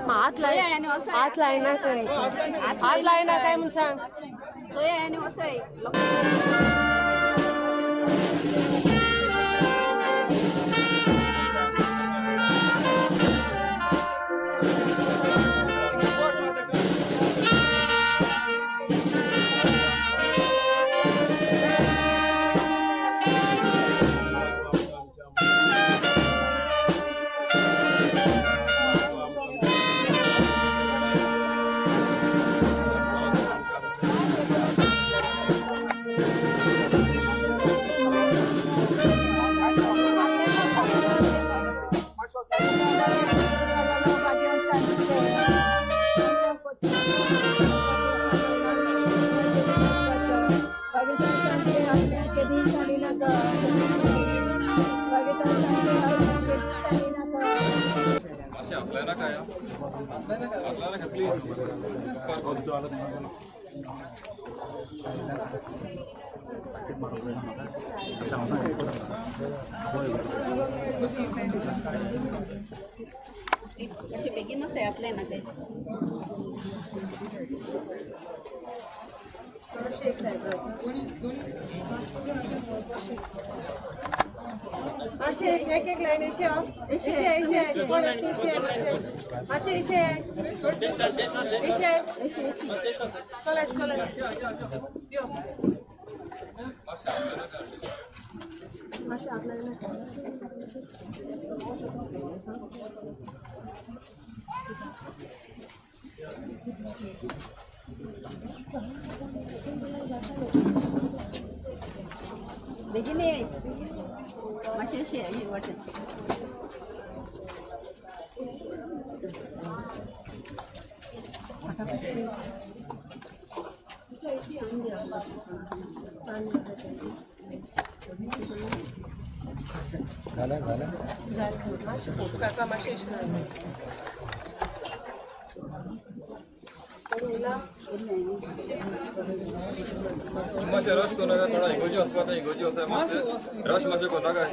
हात लायना काय, हात लायना काय म्हण सांग. चोया आनी वसय. अशें बेगीन वसय ना ते. मातशें एक एक लायन अशें अशें अशें कोण अशें मातशें अशें अशें अशें अशें चलत चलत यो मातशें हात लायना. बेगीन मातशें अशें वाटेन. झालं झालं काका मातशें मातशें रश करूं नाका, थोडो इगोजी वचपा, इगोजी वचप मातशें रश मातशें करूं नाका.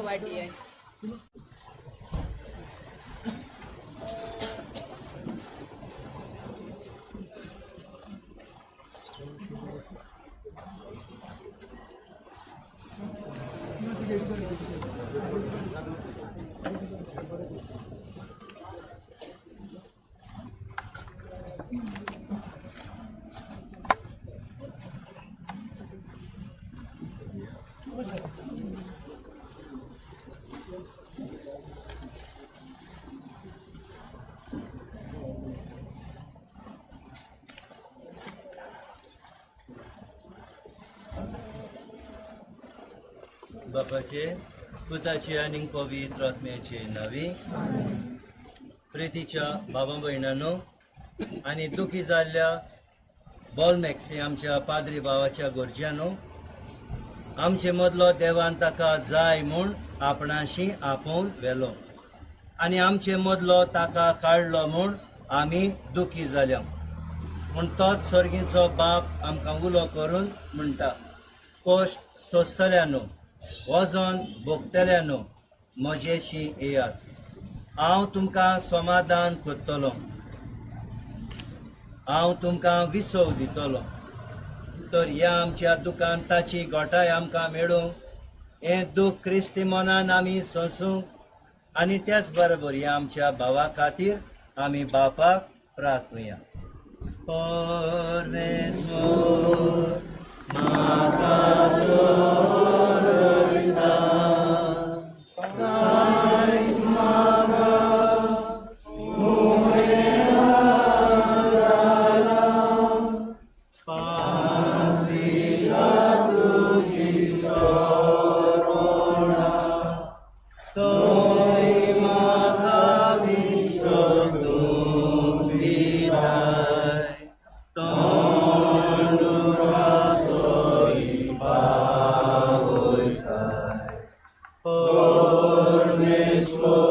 वाडी आहे. बापाचे पुताचे आनी पवित्र आत्म्याचे नावी. प्रितीच्या बाबा भयणानो आनी दुखी जाल्ल्या बॉलमॅक्सी आमच्या पाद्री भावाच्या गरज्यानो, आमचे मदलो देवान ताका जाय म्हूण आपणाशी आपोवन व्हेलो आनी आमचे मदलो ताका काडलो म्हूण आमी दुखी जाल्या. पूण तोच सर्गीचो बाप आमकां उलो करून म्हणटा, कश्ट सोंसतल्यानो, वजन भोगतल्यानो, म्हजेशी येयात, हांव तुमकां समाधान करतलो, हांव तुमकां विसव दितलो. तर ह्या आमच्या दुकान ताची गोठाय आमकां मेळूं, हें दूख क्रिस्ती मनान आमी सोंसूं आनी त्याच बरोबर ह्या आमच्या भावा खातीर आमी बापाक प्रार्थुया. परमेश्वर म्हाका चोरयता, कांयच म्हाका उणें जालां, पांचवीच्या तुजी करुणा थंय म्हाका विसव तूं दिताय, तोंड सोय पावयताय. परमेश्वर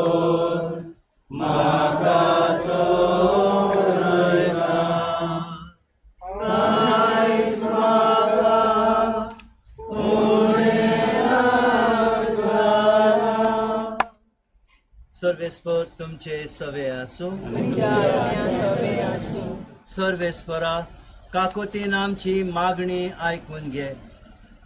म्हाका चोरयता, कांयच म्हाका उणें जालां. सर्वेस्पर तुमचे सवे आसूं. सर्वेस्परा काकुतीन आमची मागणी आयकून घे.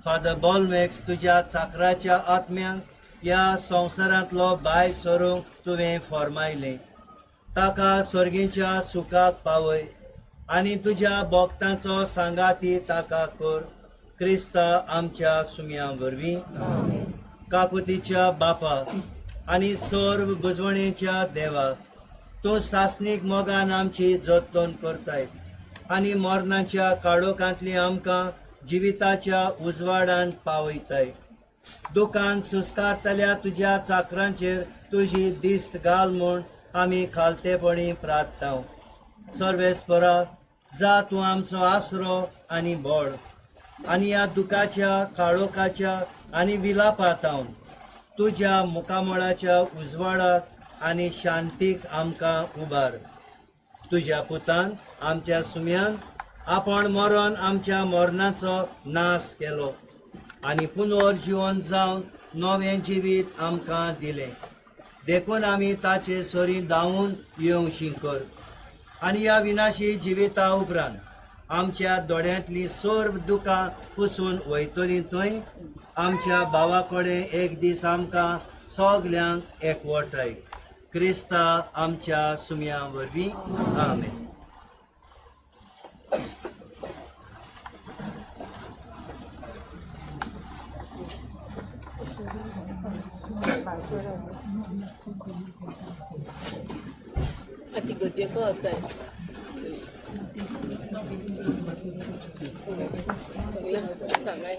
फादर बॉलमॅक्स तुज्या चाकराच्या आत्म्यांक ह्या संवसारांतलो भायर सरूंक तुवें फॉर्मायलें, ताका सर्गीच्या सुखाक पावय आनी तुज्या भक्तांचो सांगाती ताका कर, क्रिस्ता आमच्या सुम्या वरवीं. काकुतीच्या बापा आनी सर्व बुजवणेच्या देवा, तूं सासणीक मोगान आमची जतन करताय आनी मरणाच्या काळोखांतली आमकां जिविताच्या उजवाडान पावयताय. दुकान सुस्कारतल्या तुज्या चाकरांचेर तुजी दिश्ट घाल म्हूण आमी खालतेपणी प्रार्थतांव. सर्वेस्परा जा तूं आमचो आसरो आनी बळ आनी ह्या दुखाच्या काळोखाच्या आनी विलापातावन तुज्या मुखामळाच्या उजवाडाक आनी शांतीक आमकां उबार. तुज्या पुतान आमच्या सुम्यान आपण मरण आमच्या मरणाचो नाश केलो आनी पुनर्जिवन जावन नवें जिवीत आमकां दिलें, देखून आमी ताचे सरीं धांवून येवशी कर आनी ह्या विनाशी जिविता उपरांत आमच्या दोळ्यांतलीं सर्व दुकां पुसून वयतलीं थंय आमच्या भावा कडेन एक दीस आमकां सगल्यांक एकवटाय. क्रिस्ता आमच्या सुम्या वरवीं, आमेन. आतां गरजेको आसा सांगाय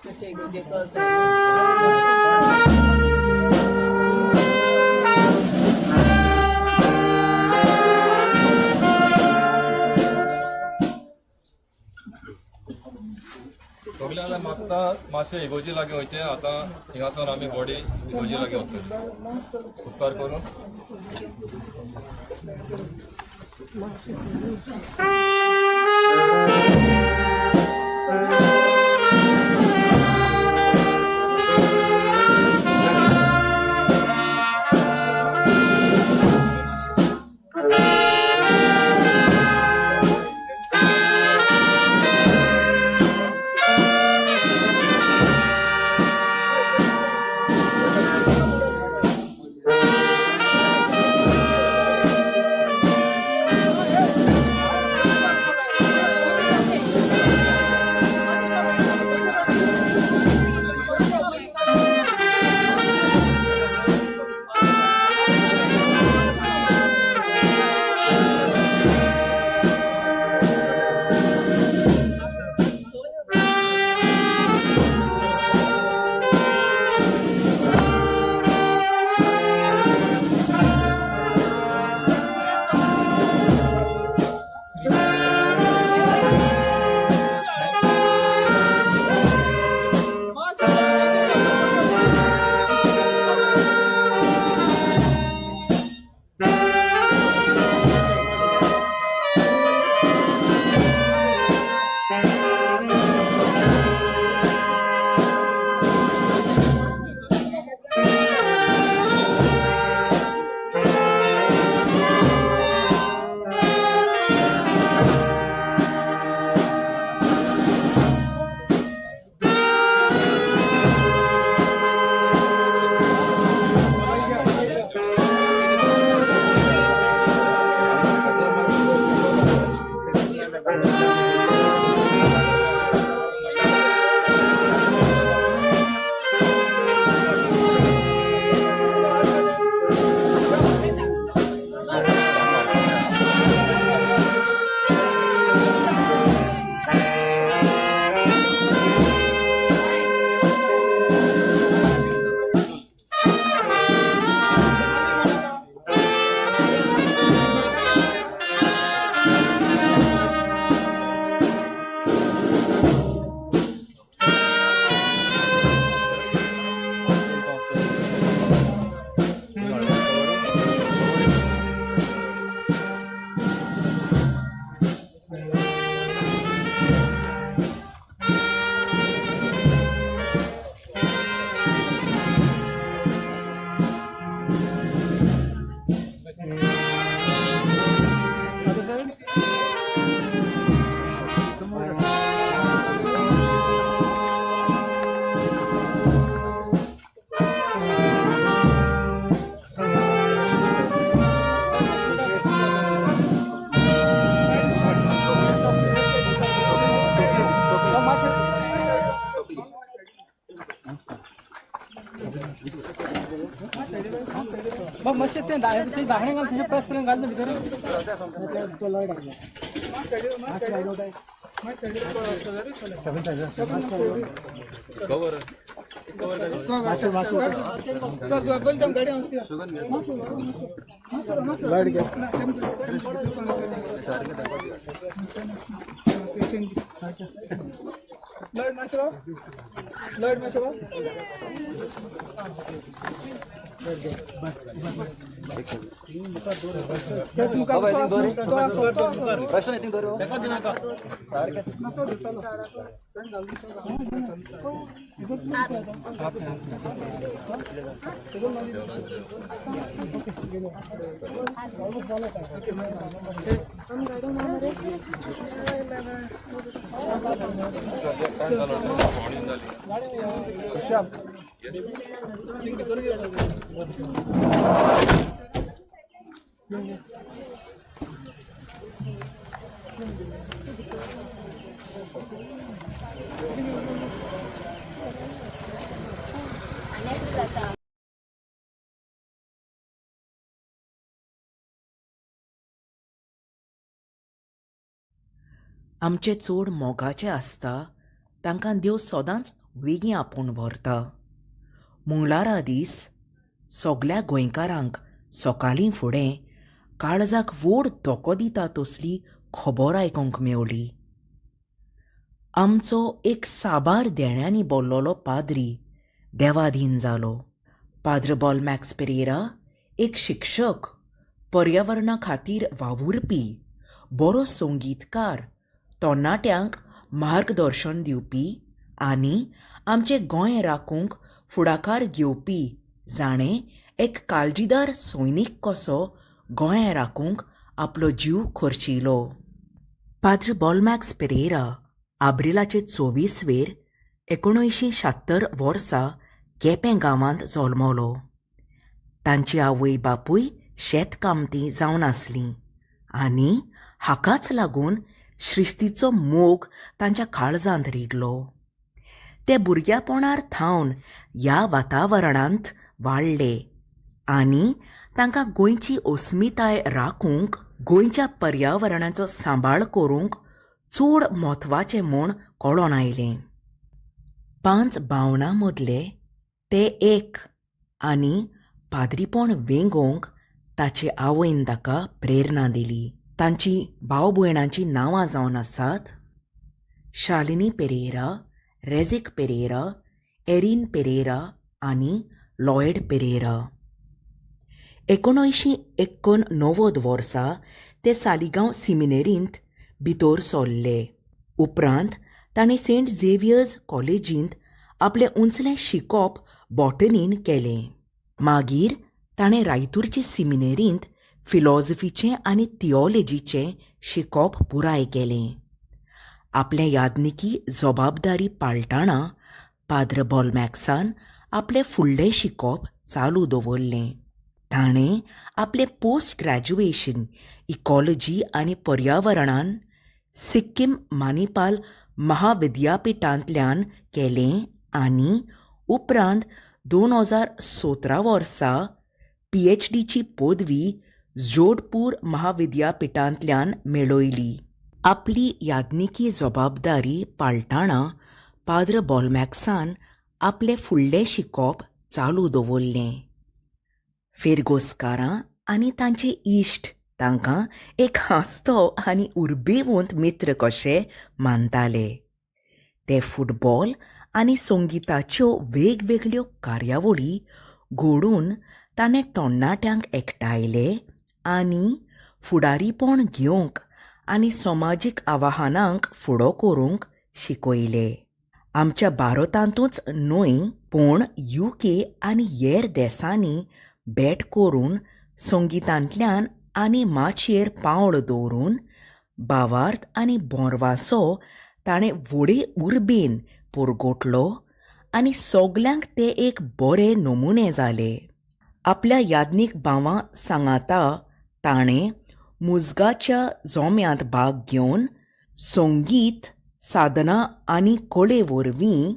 मातशें गरजेको आसा. सगळ्यांना मागता मातशें इगोजी लागीं वयचें. आतां हिंगासून आमी बॉडी इगोजी लागीं वतली. उपकार करून मातशें तें धाकणें घाल, तशें प्रेस करून घाल भितर. लायट मातशें. आमचे चड मोगाचे आसता तांकां देव सदांच वेगीं आपोवन व्हरता. मंगळारा दीस सगल्या गोंयकारांक सकाळीं फुडें काळजाक व्हड धोको दिता तसली खबर आयकूंक मेवली. आमचो एक साबार देण्यांनी बोल्लोलो पाद्री देवाधीन जालो. पाद्र बॉलमॅक्स पेरेरा एक शिक्षक, पर्यावरणा खातीर वावुरपी, बरो संगीतकार, तरणाट्यांक मार्गदर्शन दिवपी आनी आमचें गोंय राखूंक फुडाकार घेवपी, जाणें एक काळजीदार सैनीक कसो गोंय राखूंक आपलो जीव खर्चिलो. पाद्र बॉलमॅक्स पेरेरा आब्रिलाचे 24 वेर 1976 वर्सा केपें गांवांत जल्मलो. तांची आवय बापूय शेतकामती जावन आसलीं आनी हाकाच लागून श्रिस्तीचो मोग तांच्या काळजांत रिगलो. ते भुरग्यापणार थावन ह्या वातावरणांत वाडले आनी तांकां गोंयची अस्मिताय राखूंक, गोंयच्या पर्यावरणाचो सांबाळ करूंक चड म्हत्वाचें म्हूण कळोन आयलें. 5 भावनां मदले ते एक आनी पाद्रीपण वेंगोवंक ताचे आवयन ताका प्रेरणा दिली. तांची भाव भयणांचीं नांवां जावन आसात शालिनी पेरेरा, रेजिक पेरेरा, एरीन पेरेरा आनी लॉयड पेरेरा. 1989 वर्सा ते सालिगांव सिमिनेरींत भितर सरले. उपरांत तांणी सेंट झेवियर्स कॉलेजींत आपलें उंचलें शिकप बॉटनीन केलें. मागीर ताणें रायतूरचे सिमिनेरींत फिलॉजफीचें आनी थियोलॉजीचें शिकप पुराय केलें. आपलें यादनिकी जबाबदारी पाळटना पाद्र बॉलमॅक्सान आपलें फुडलें शिकप चालू दवरलें. ताणें आपलें पोस्ट ग्रॅज्युएशन इकॉलॉजी आनी पर्यावरणान सिक्कीम मानिपाल महाविद्यापिठांतल्यान केलें आनी उपरांत 2017 वर्सा PhDची पदवी जोधपूर महाविद्यापिठांतल्यान मेळयली. आपली याज्ञिकी जबाबदारी पाळटना पाद्र बॉलमॅक्सान आपलें फुडलें शिकप चालू दवरलें. फेरगोसकारां आनी तांचे इश्ट तांकां एक हांसतो आनी उर्बेवंत मित्र कशे मानताले. ते फुटबॉल आनी संगिताच्यो वेगवेगळ्यो कार्यावळी घडोवन ताणें तरणाट्यांक एकठांयले आनी फुडारीपण घेवंक आनी समाजीक आव्हानांक फुडो करूंक शिकयले. आमच्या भारतांतूच न्हय पूण UK आनी हेर देसांनी भेट करून संगितांतल्यान आनी माचयेर पावल दवरून भावार्थ आनी बोरवासो ताणें व्हडे उर्बेन परगटलो आनी सगल्यांक ते एक बरे नमुने जाले. आपल्या याज्ञीक भावां सांगाता ताणें मुजगाच्या जोम्यांत भाग घेवन संगीत साधना आनी कले वरवीं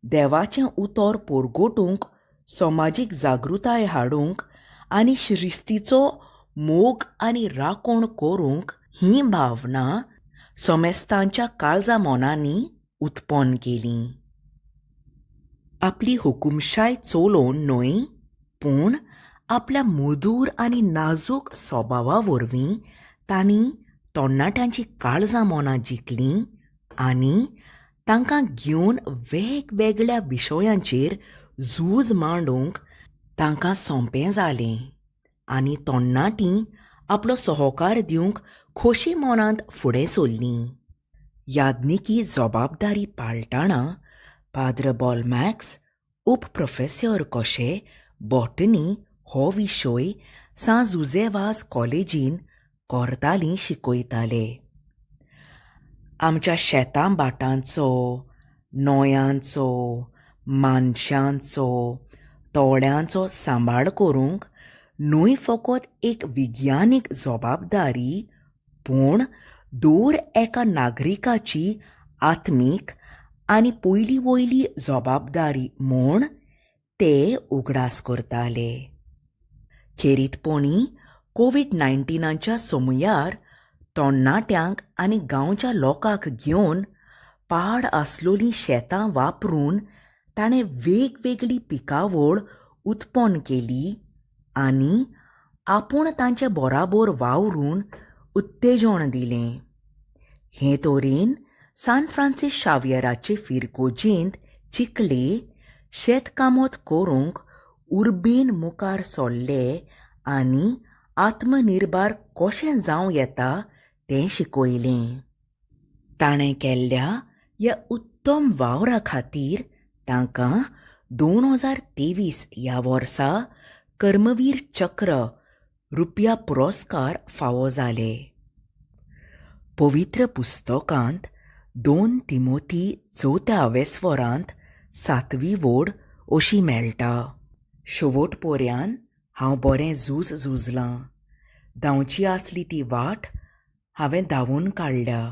देवाचें उतर परगटूंक, समाजीक जागृताय हाडूंक आनी श्रिस्तीचो मोग आनी राखण करूंक हीं भावनां समेस्तांच्या काळजा मनांनी उत्पन्न केलीं. आपली हुकुमशाय चलोवन न्हय पूण आपल्या मधूर आनी नाजूक स्वभावा वरवीं तांणी तरणाट्यांची काळजां मनां जिखलीं आनी तांकां घेवन वेगवेगळ्या विशयांचेर झूज मांडूंक तांकां सोंपें जालें आनी तोण्णाटीं आपलो सहकार दिवंक खोशी मनांत फुडें सरलीं. याज्ञिकी जबाबदारी पाळटना पाद्र बॉलमॅक्स उप प्रोफेसर कशे बॉटनी हो विशय सां जुझे वाज कॉलेजीन कोर्तालीं शिकयताले. आमच्या शेतां भाटांचो, न्हंयांचो, मानशांचो, तोळ्यांचो सांबाळ करूंक न्हय फकत एक विज्ञानीक जबाबदारी पूण दर एका नागरिकाची आत्मीक आनी पयली वयली जबाबदारी म्हूण ते उगडास करताले. खेरीतपणी कोवीड 19च्या समयार तोण्णाट्यांक आनी गांवच्या लोकांक घेवन पाड आसलोलीं शेतां वापरून ताणें वेगवेगळी पिकावळ उत्पन्न केली आनी आपूण तांचे बराबर वावरून उत्तेजन दिलें. हे तरेन सान फ्रांसीस शावियराचे फिरगोजेंत चिखले शेतकामत करूंक उर्बेन मुखार सरले आनी आत्मनिर्भर कशें जावं येता तें शिकयलें. ताणें केल्ल्या ह्या उत्तम वावरा खातीर तांकां 2023 ह्या वर्सा कर्मवीर चक्र रुपया पुरस्कार फावो जाले. पवित्र पुस्तकांत 2 तिमोती 4 आवेस्वरांत 7वी वोड अशी मेळटा. शेवट पोऱ्यान हांव बरें झूज झुजलां, धांवची आसली ती वाट हांवें धांवून काडल्या,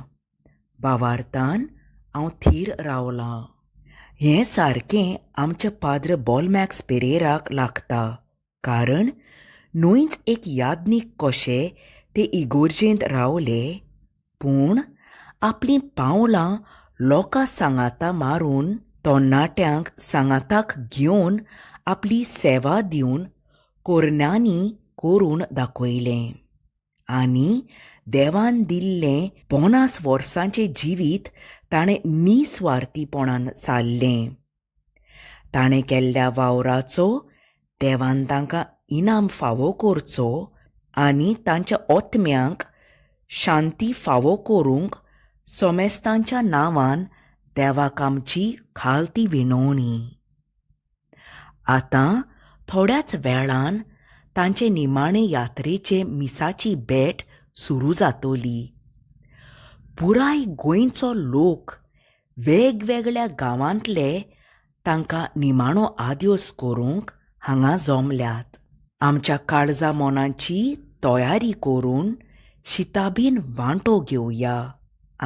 भावार्थान हांव थीर रावलां. हें सारकें आमच्या पाद्र बॉलमॅक्स पेरेराक लागता, कारण न्हयच एक याज्ञीक कशे ते इगोर्जेंत रावले पूण आपलीं पावलां लोकां सांगाता मारून तोण्णाट्यांक सांगाताक घेवन आपली सेवा दिवन कोरण्यांनी करून दाखयलें आनी देवान दिल्लें 50 वर्सांचें जिवीत ताणें निस्वार्थीपणान सारलें. ताणें केल्ल्या वावराचो देवान तांकां इनाम फावो करचो आनी तांच्या ओत्म्यांक शांती फावो करूंक सोमेस्तांच्या नांवान देवाक आमची खालती विनवणी. आतां थोड्याच वेळान तांचे निमाणे यात्रेचे मिसाची भेट सुरू जातली. पुराय गोंयचो लोक वेगवेगळ्या गांवांतले तांकां निमाणो आद्योस करूंक हांगा जमल्यात. आमच्या काळजा मनाची तयारी करून शिताबीन वांटो घेवया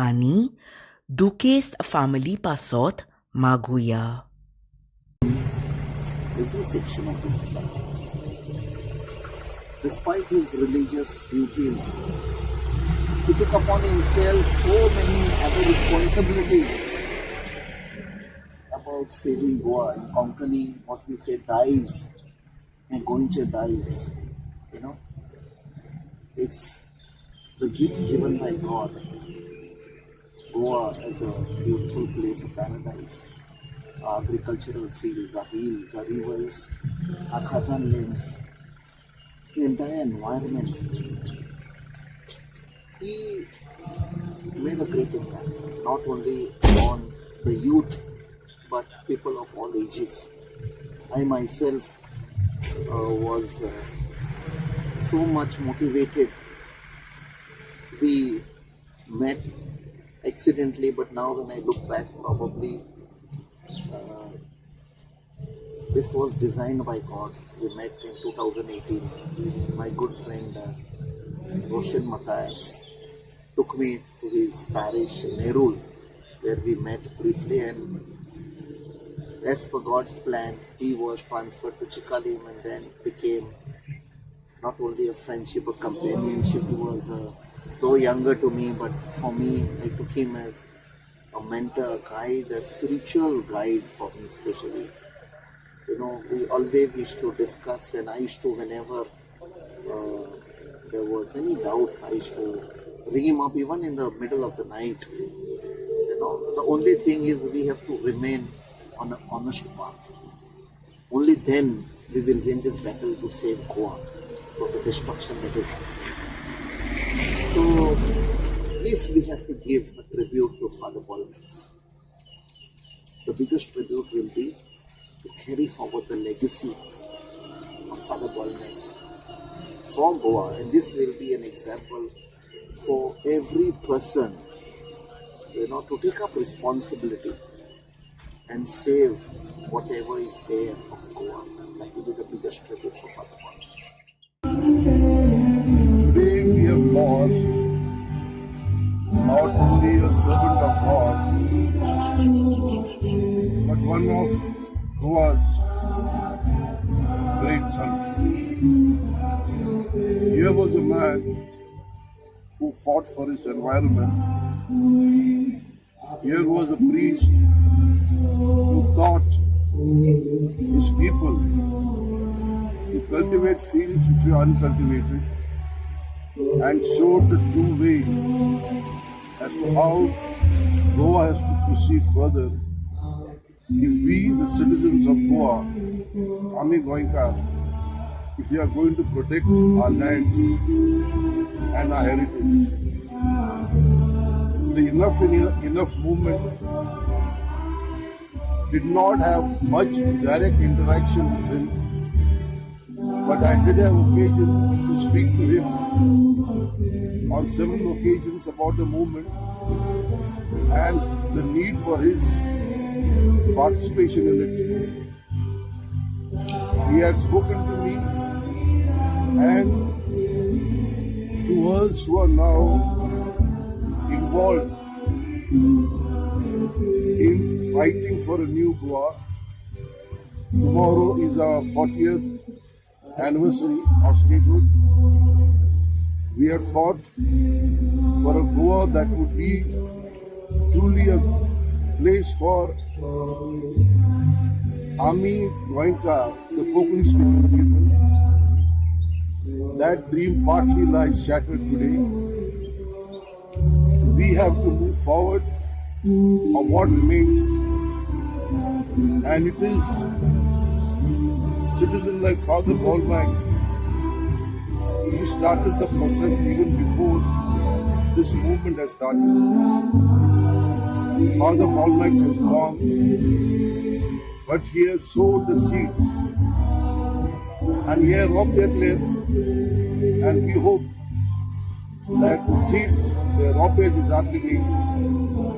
आनी दुखेस्त फामिली पासत मागुया. Every section of the society. Despite his religious duties, he took upon himself so many other responsibilities about saving Goa. In Konkani, what we say, dies, and Goinche dies. You know, it's the gift given by God. Goa as a beautiful place, a paradise. Our agricultural fields, our hills, our rivers, our Khazan lands, the entire environment. He made a great impact, not only on the youth, but people of all ages. I myself was so much motivated. We met accidentally, but now when I look back, probably this was designed by God. We met in 2018. My good friend Roshan Matthias took me to his parish in Nerul, where we met briefly, and as per God's plan, he was transferred to Chicalim and then became not only a friendship, a companionship. He was though younger to me, but for me, I took him as a mentor, a guide, a spiritual guide for me especially. You know, we always used to discuss, and I used to, whenever there was any doubt, I used to ring him up even in the middle of the night. You know, the only thing is we have to remain on an honest path. Only then we will win this battle to save Goa from the destruction that is happening. So, if we have to give a tribute to Father Bolmax, the biggest tribute will be to carry forward the legacy of Father Bolmax for Goa, and this will be an example for every person, to take up responsibility and save whatever is there of Goa. That will be the biggest tribute for Father Bolmax. Today we have lost not only a servant of God, but one of Goa's great sons. Here was a man who fought for his environment. Here was a priest who taught his people to cultivate fields which were uncultivated and showed the true way as to how Goa has to proceed further. If we, the citizens of Goa, Ami Goenkar, if we are going to protect our lands and our heritage, the Enough Enough movement did not have much direct interaction with him, but I did have occasion to speak to him on several occasions about the movement and the need for his participation in it. He had spoken to me and to us who are now involved in fighting for a new Goa. Tomorrow is our 40th anniversary of statehood. We had fought for a Goa that would be truly a place for Ami Goenka, the Konkani speaking people. That dream partly lies shattered today. We have to move forward of what remains, and it is citizens like Father Bolmax who started the process even before this movement has started. Father Bolmax has gone, but he has sowed the seeds, and he has robbed and we hope that the seeds, the रोपे जातली,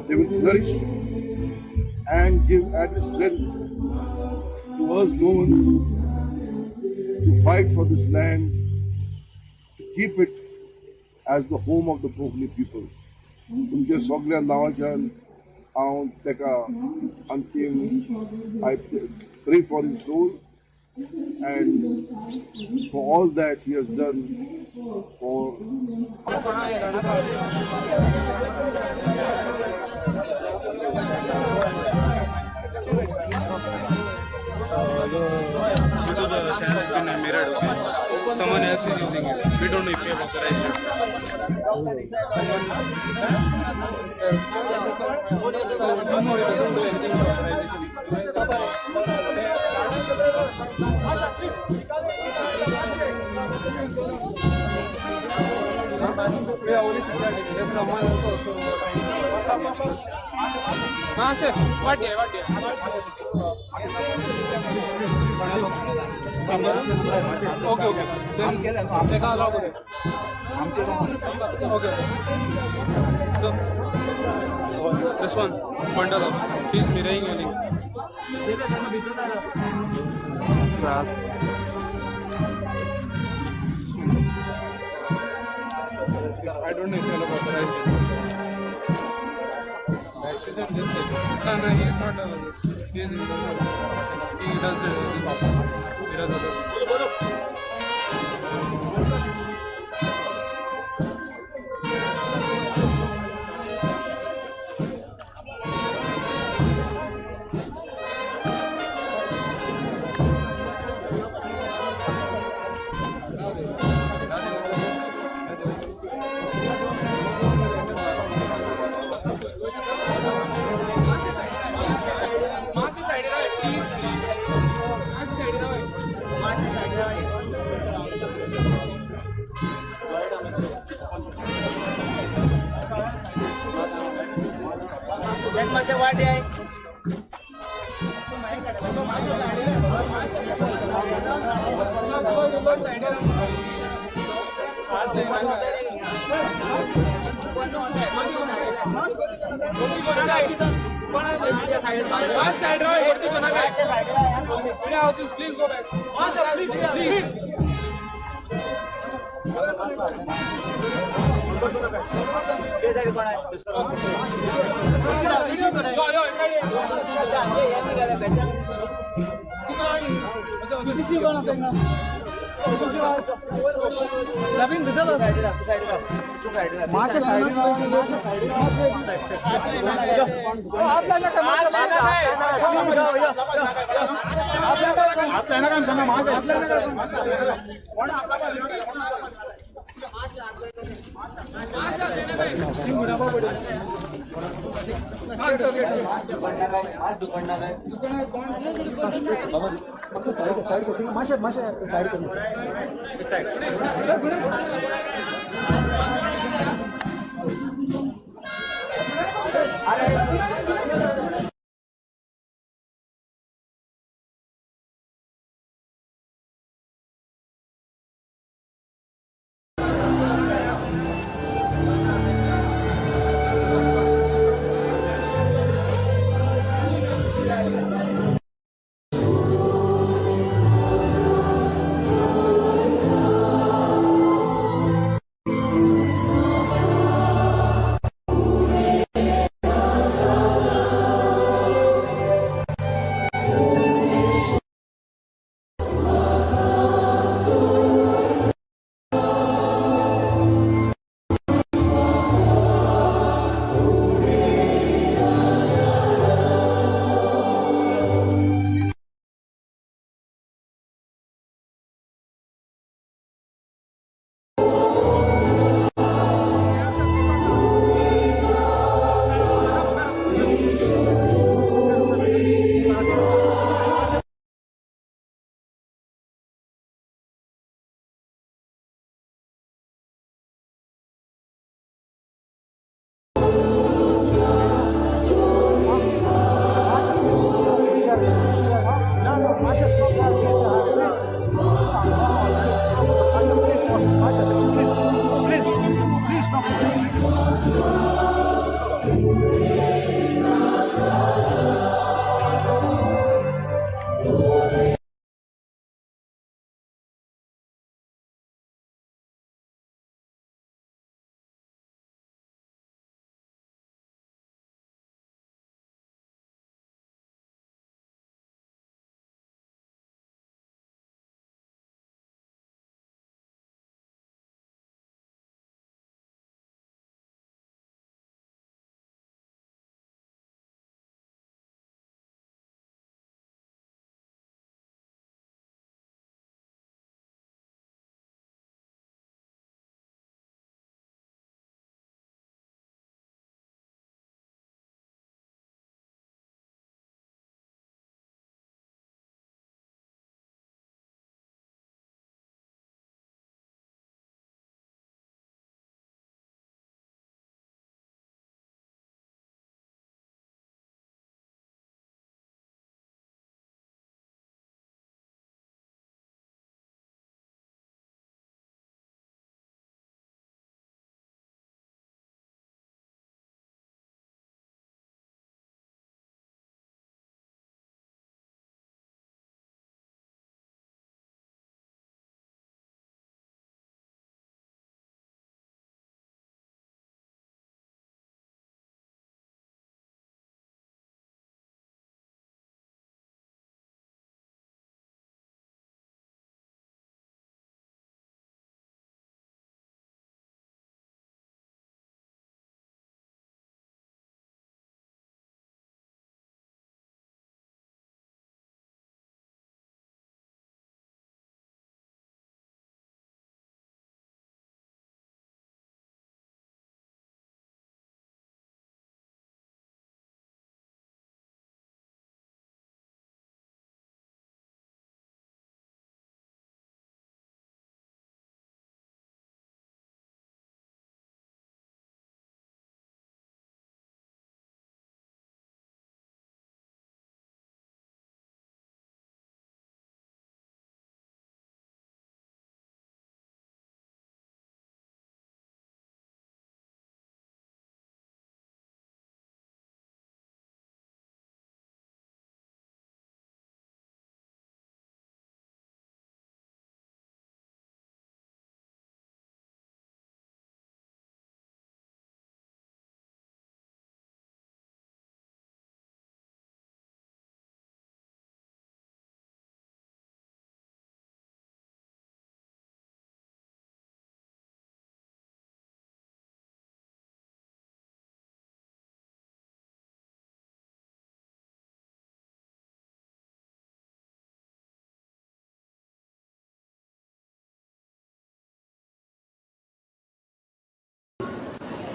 they will flourish and give added strength to us Goans to fight for this land, to keep it as the home of the Konkani people. तुमच्या सगळ्या नांवाच्यान हांव ताका अंतीम I pray for his soul and for all that he has done for. Because the channel has been mirrored, okay? Someone else is using it. We don't know if we have authorized it. Somehow it doesn't do anything for authorization. We are only suggesting. There's someone else also trying to. What day? What day? Okay, okay. Then take a log. Okay. So this one, bundle up. He's mirroring your link. I don't know if you have authorized it. No, no, he is not. He is. He does this. He does other. Please go back. Please, please.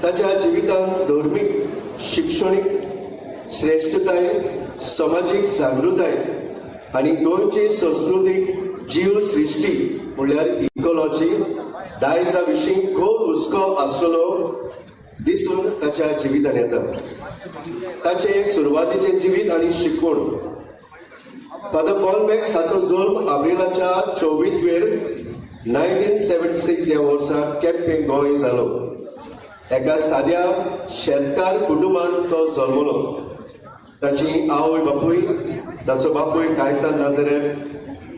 ताच्या जिवितांत धर्मीक, शिक्षणीक श्रेश्ठताय, समाजीक जागृताय आनी गोंयची संस्कृतीक जीव सृश्टी म्हणल्यार इकोलॉजी दायजा विशीं खोल हुस्को आसलेलो दिसून ताच्या जिवितान येता. ताचें सुरवातीचें जिवीत आनी शिकवण. फादर बॉलमॅक्स हाचो जल्म एप्रिलाच्या 24 वेर 1976 ह्या वर्सा केपें गोंय जालो. एका साद्या शेतकार कुटुंबान तो जल्मलो. ताची आवय बापूय, ताचो बापूय कायतान नाजरेत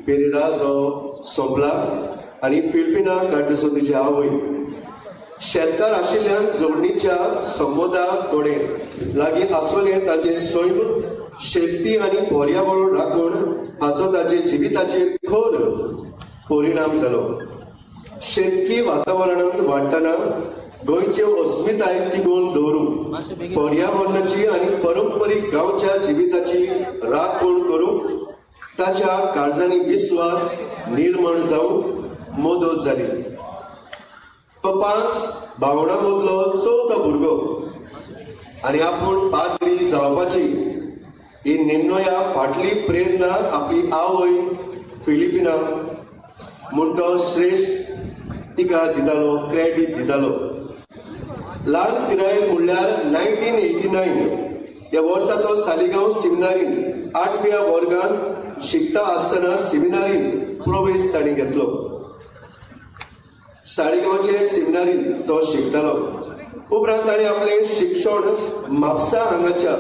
पेरेरा जो सोंपला आनी फिलिपिना कार्डसो तिची आवय. शेतकार आशिल्ल्यान जोडणीच्या संबोधा कडेन लागीं आसलें ताचें सैम, शेती आनी पर्यावरण राखून हाचो ताचे जिविताचेर खोल परिणाम जालो. शेतकी वातावरणांत वाडटना गोंयच्यो अस्मिताय तिगोवन दवरूंक, पर्यावरणाची आनी परंपरीक गांवच्या जिविताची राखण करूंक ताच्या काळजांनी विस्वास निर्माण जावंक मदत जाली. तो 5 भावंडां मदलो चवथो भुरगो आनी आपूण पाद्री जावपाची ही निर्णया फाटली प्रेरणा आपली आवय फिलिपिना म्हूण तो श्रेश्ठ तिका दितालो, क्रेडीट दितालो. ल्हान पिरायेर म्हणल्यार 1989 ह्या वर्सा तो सालिगांव सिमिनारीन 8व्या वर्गांत शिकता आसतना सिमिनारीन प्रवेश ताणें घेतलो. साळिगांवचे सिमिनारीन तो शिकतालो. उपरांत ताणें आपलें शिक्षण म्हापसा हांगाच्या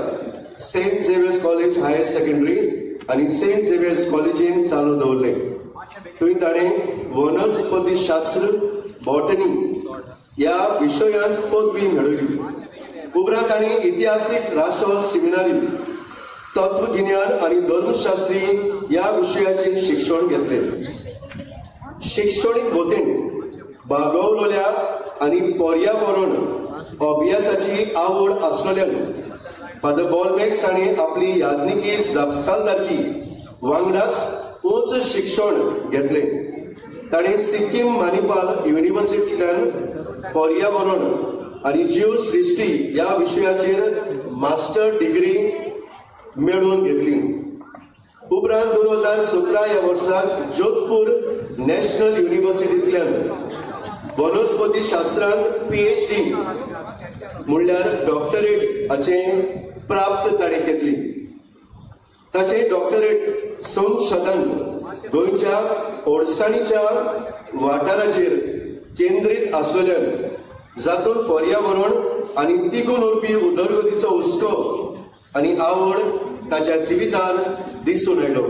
Saint Xavier's college higher secondary आनी सेंट झेवियर्स कॉलेजीन चालू दवरलें. थंय ताणें वनस्पतीशास्त्र, बॉटनी ह्या विशयांत पदवी मेळयली. उपरांत ताणें इतिहासीक राशोल सिमिनारी तत्वगिन्यान आनी धर्मशास्त्री ह्या विशयाचें शिक्षण घेतलें. शिक्षणीक वतीन बागवलेल्या आनी पर्यावरण अभ्यासाची आवड आसलेल्यान फादर बॉलमॅक्स हाणें आपली याज्ञिकी जापसालदारकी वांगडाच उच्च शिक्षण घेतलें. ताणें सिक्कीम मणिपाल युनिव्हर्सिटींतल्यान पर्यावरण आनी जीव सृश्टी ह्या विशयाचेर मास्टर डिग्री मेळोवन घेतली. उपरांत 2017 ह्या वर्साक जोधपूर नॅशनल युनिव्हर्सिटींतल्यान वनस्पती शास्त्रांत PhD म्हणल्यार डॉक्टरेट हाचें प्राप्त ताणें घेतली. ताचें डॉक्टरेट संशोधन गोंयच्या ओडसाणीच्या वाठाराचेर केंद्रीत आसलेल्यान जातूंत पर्यावरण आनी तिगून उरपी उदरगतीचो हुस्को आनी आवड ताच्या जिवितान दिसून आयलो.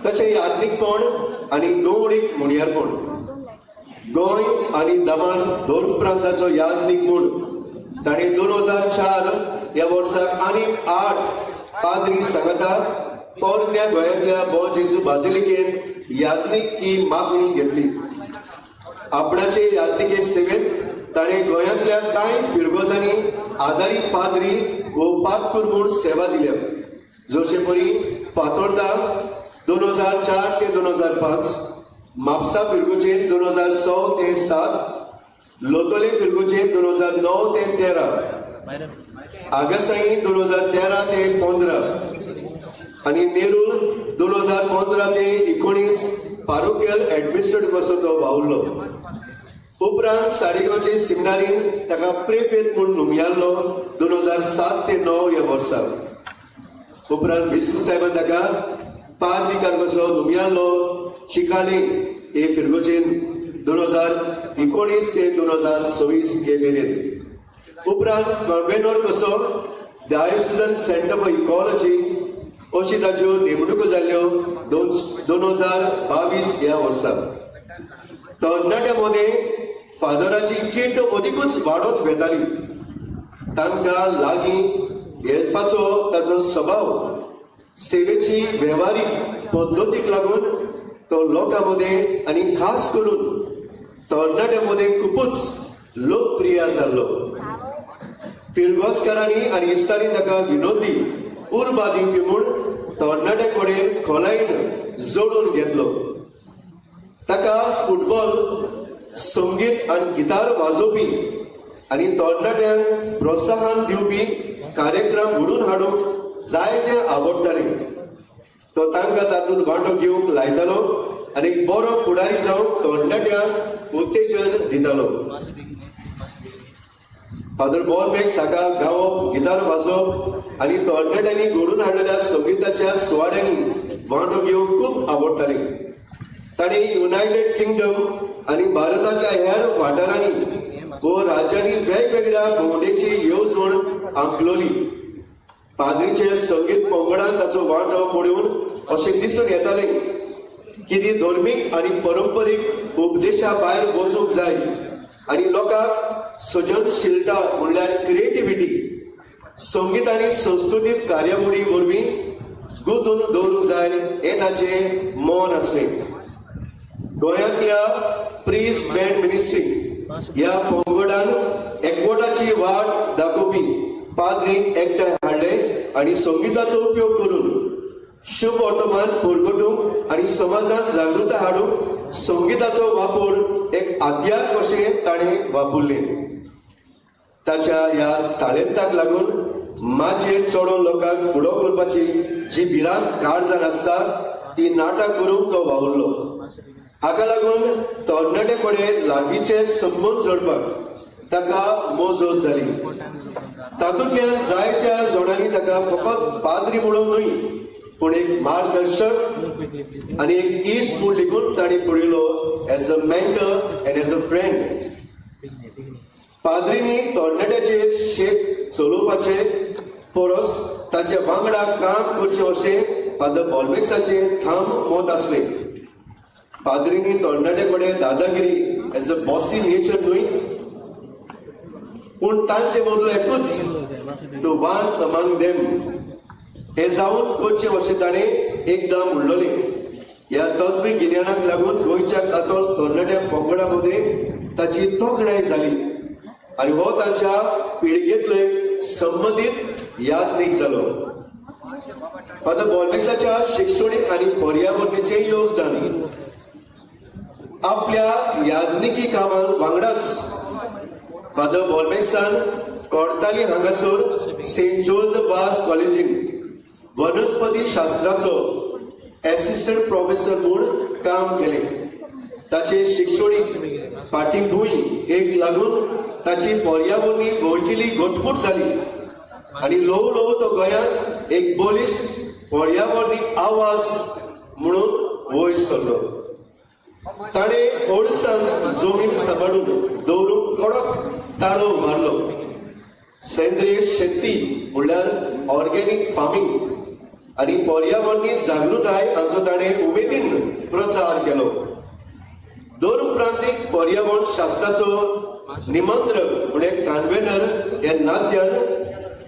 ताचें याज्ञिकपण आनी गौडीक म्हणयारपण. गोंय आनी दमण धर्म प्रांताचो याज्ञिक म्हूण ताणें 2004 ह्या वर्साक आनी 8 पाद्री सांगाता पोरण्या गोंयांतल्या बॉ जेजू बाजिलिकेंत याज्ञिकी मागणी घेतली. आपणाचे याज्ञिके सेवेंत ताणें गोंयांतल्या कांय फिरगोजांनी आदारी पाद्री वो पादकूर म्हूण सेवा दिल्या. जशे परी फातोर्डा 2004 ते 2005, म्हापसा फिरगोजेन 2006 ते 7, लोतोले फिरगोजेन 2009 ते 13, आगासाई 2013 ते 15 आनी नेरूल 2015 ते 19 पारोकियल एडमिनिस्ट्रेटर कसो तो वावुरलो. उपरांत साळिगांवचे सिमिनारीन ताका प्रेफेत म्हूण नुमयाल्लो 2007 ते 9 ह्या वर्सा. उपरांत बिस्कू साहेबान ताका पादविकार कसो नुमयाल्लो चिकाली हे फिरगोजेन 2019 ते 2026 हे मेरेन. उपरांत कन्वेनर कसो डायोसिजन सेंटर फॉर इकॉलॉजी अशी ताच्यो नेमणुको जाल्ल्यो 2022 ह्या वर्सा. तरणाट्या मदें फादराची कीट अदिकूच वाडत वेताली. तांकां लागीं येवपाचो ताचो स्वभाव, सेवेची वेव्हारीक पद्दतीक लागून तो लोकां मदें आनी खास करून तरणाट्यां मदें खुबूच लोकप्रिय जाल्लो. फिरगोजकारांनी आनी इश्टांनी ताका विनोदी उर्बा दिवपी म्हूण तरणाट्या कडेन खोलायेन जोडून घेतलो. ताका फुटबॉल, संगीत आनी गिटार वाजोवपी आनी तरणाट्यांक प्रोत्साहन दिवपी कार्यक्रम घडोवन हाडूंक जायते आवडटाले. तो तांकां तातूंत वांटो घेवंक लायतालो आनी बरो फुडारी जावंक तरणाट्यांक उत्तेजन दितालो. फादर बॉलमॅक्स हाका गावप, गितार वाजोवप आनी तरणाट्यांनी घडोवन हाडलेल्या संगिताच्या सुवाळ्यांनी वांटो घेवंक खूब आवडटाले. तांणी युनायटेड किंगडम आनी भारताच्या हेर वाठारांनी व राज्यांनी वेगवेगळ्या भोंवडेची येवजण आंखलोली. पाद्रीचे संगीत पंगडान ताचो वांटो पळोवन अशें दिसून येतालें की ती धर्मीक आनी परंपरीक उपदेशा भायर वचूंक जाय आनी लोकांक सृजनशीलता म्हणल्यार क्रिएटिविटी संगीत आनी संस्कृतीक कार्यावळी वरवीं गुंतून दवरूंक जाय हें ताचें मन आसलें. गोंयांतल्या प्रीस बँड मिनिस्ट्री ह्या पंगडान एकवटाची वाट दाखोवपी पाद्रीक एकठांय हाडले आनी संगिताचो उपयोग करून शुभ वर्तमान परगटूंक आनी समाजांत जागृताय हाडूंक संगिताचो वापर एक हत्यार कशें ताणें वापरलें. ताच्या ह्या ताळेंताक लागून माचयेर चडोवन लोकांक फुडो करपाची जी भिरांत काळजान आसता ती नाटक करूंक तो वावुरलो. हाका लागून तरणाटे कडेन लागींचे संबंद जोडपाक ताका मोजत जाली. तातूंतल्यान जायत्या जाणांनी ताका फकत पाद्री म्हणून न्हय पूण एक मार्गदर्शक आनी एक इश्ट म्हूण लेगून तांणी पळयलो, as a mentor and as a friend. पाद्रींनी तरणाट्याचेर शेक चलोवपाचे परस ताचे वांगडा काम करचें अशें फादर बॉलमॅक्साचें ठाम मत आसलें. पाद्रींनी तरणाटे कडेन दादागिरी एज अ बॉसी नेचर न्हय पूण तांचे मदलो एकूच टू वन अमांग देम हे जावन करचें अशें ताणें एकदां म्हणलोलें. ह्या तत्वीक गिन्यानाक लागून गोंयच्या कातोल तरणाट्या पंगडा मदें ताची तोखणाय जाली आनी हो ताच्या पिळगेंतलो एक संबंदीत यादनीक जालो. फादर बॉलमॅक्साच्या शिक्षणीक आनी पर्यावरणाचें योगदान आपल्या यादनिकी कामान वांगडाच फादर बॉलमॅक्सान कोडताली हांगासर सेंट जोझफ वास कॉलेजीन वनस्पती शास्त्राचो एसिस्टंट प्रोफेसर म्हूण काम केलें. ताचे शिक्षणीक फाटीभूंय एक लागून ताची पर्यावरणी वळखिली घटमूट जाली आनी ल्हवू ल्हवू तो गोंयांत एक बलिश्ट पर्यावरणी आवाज म्हणून वयर सरलो. ताणें होळसान जमीन सांबाळून दवरूंक कडक ताळो मारलो. सेंद्रीय शेती म्हणल्यार ऑर्गेनीक फार्मींग आनी पर्यावरणी जागृताय हांचो ताणें उमेदीन प्रचार केलो. दोन प्रांतीक पर्यावरण शास्त्राचो निमंत्रक म्हणजे कन्व्हेनर ह्या नात्यान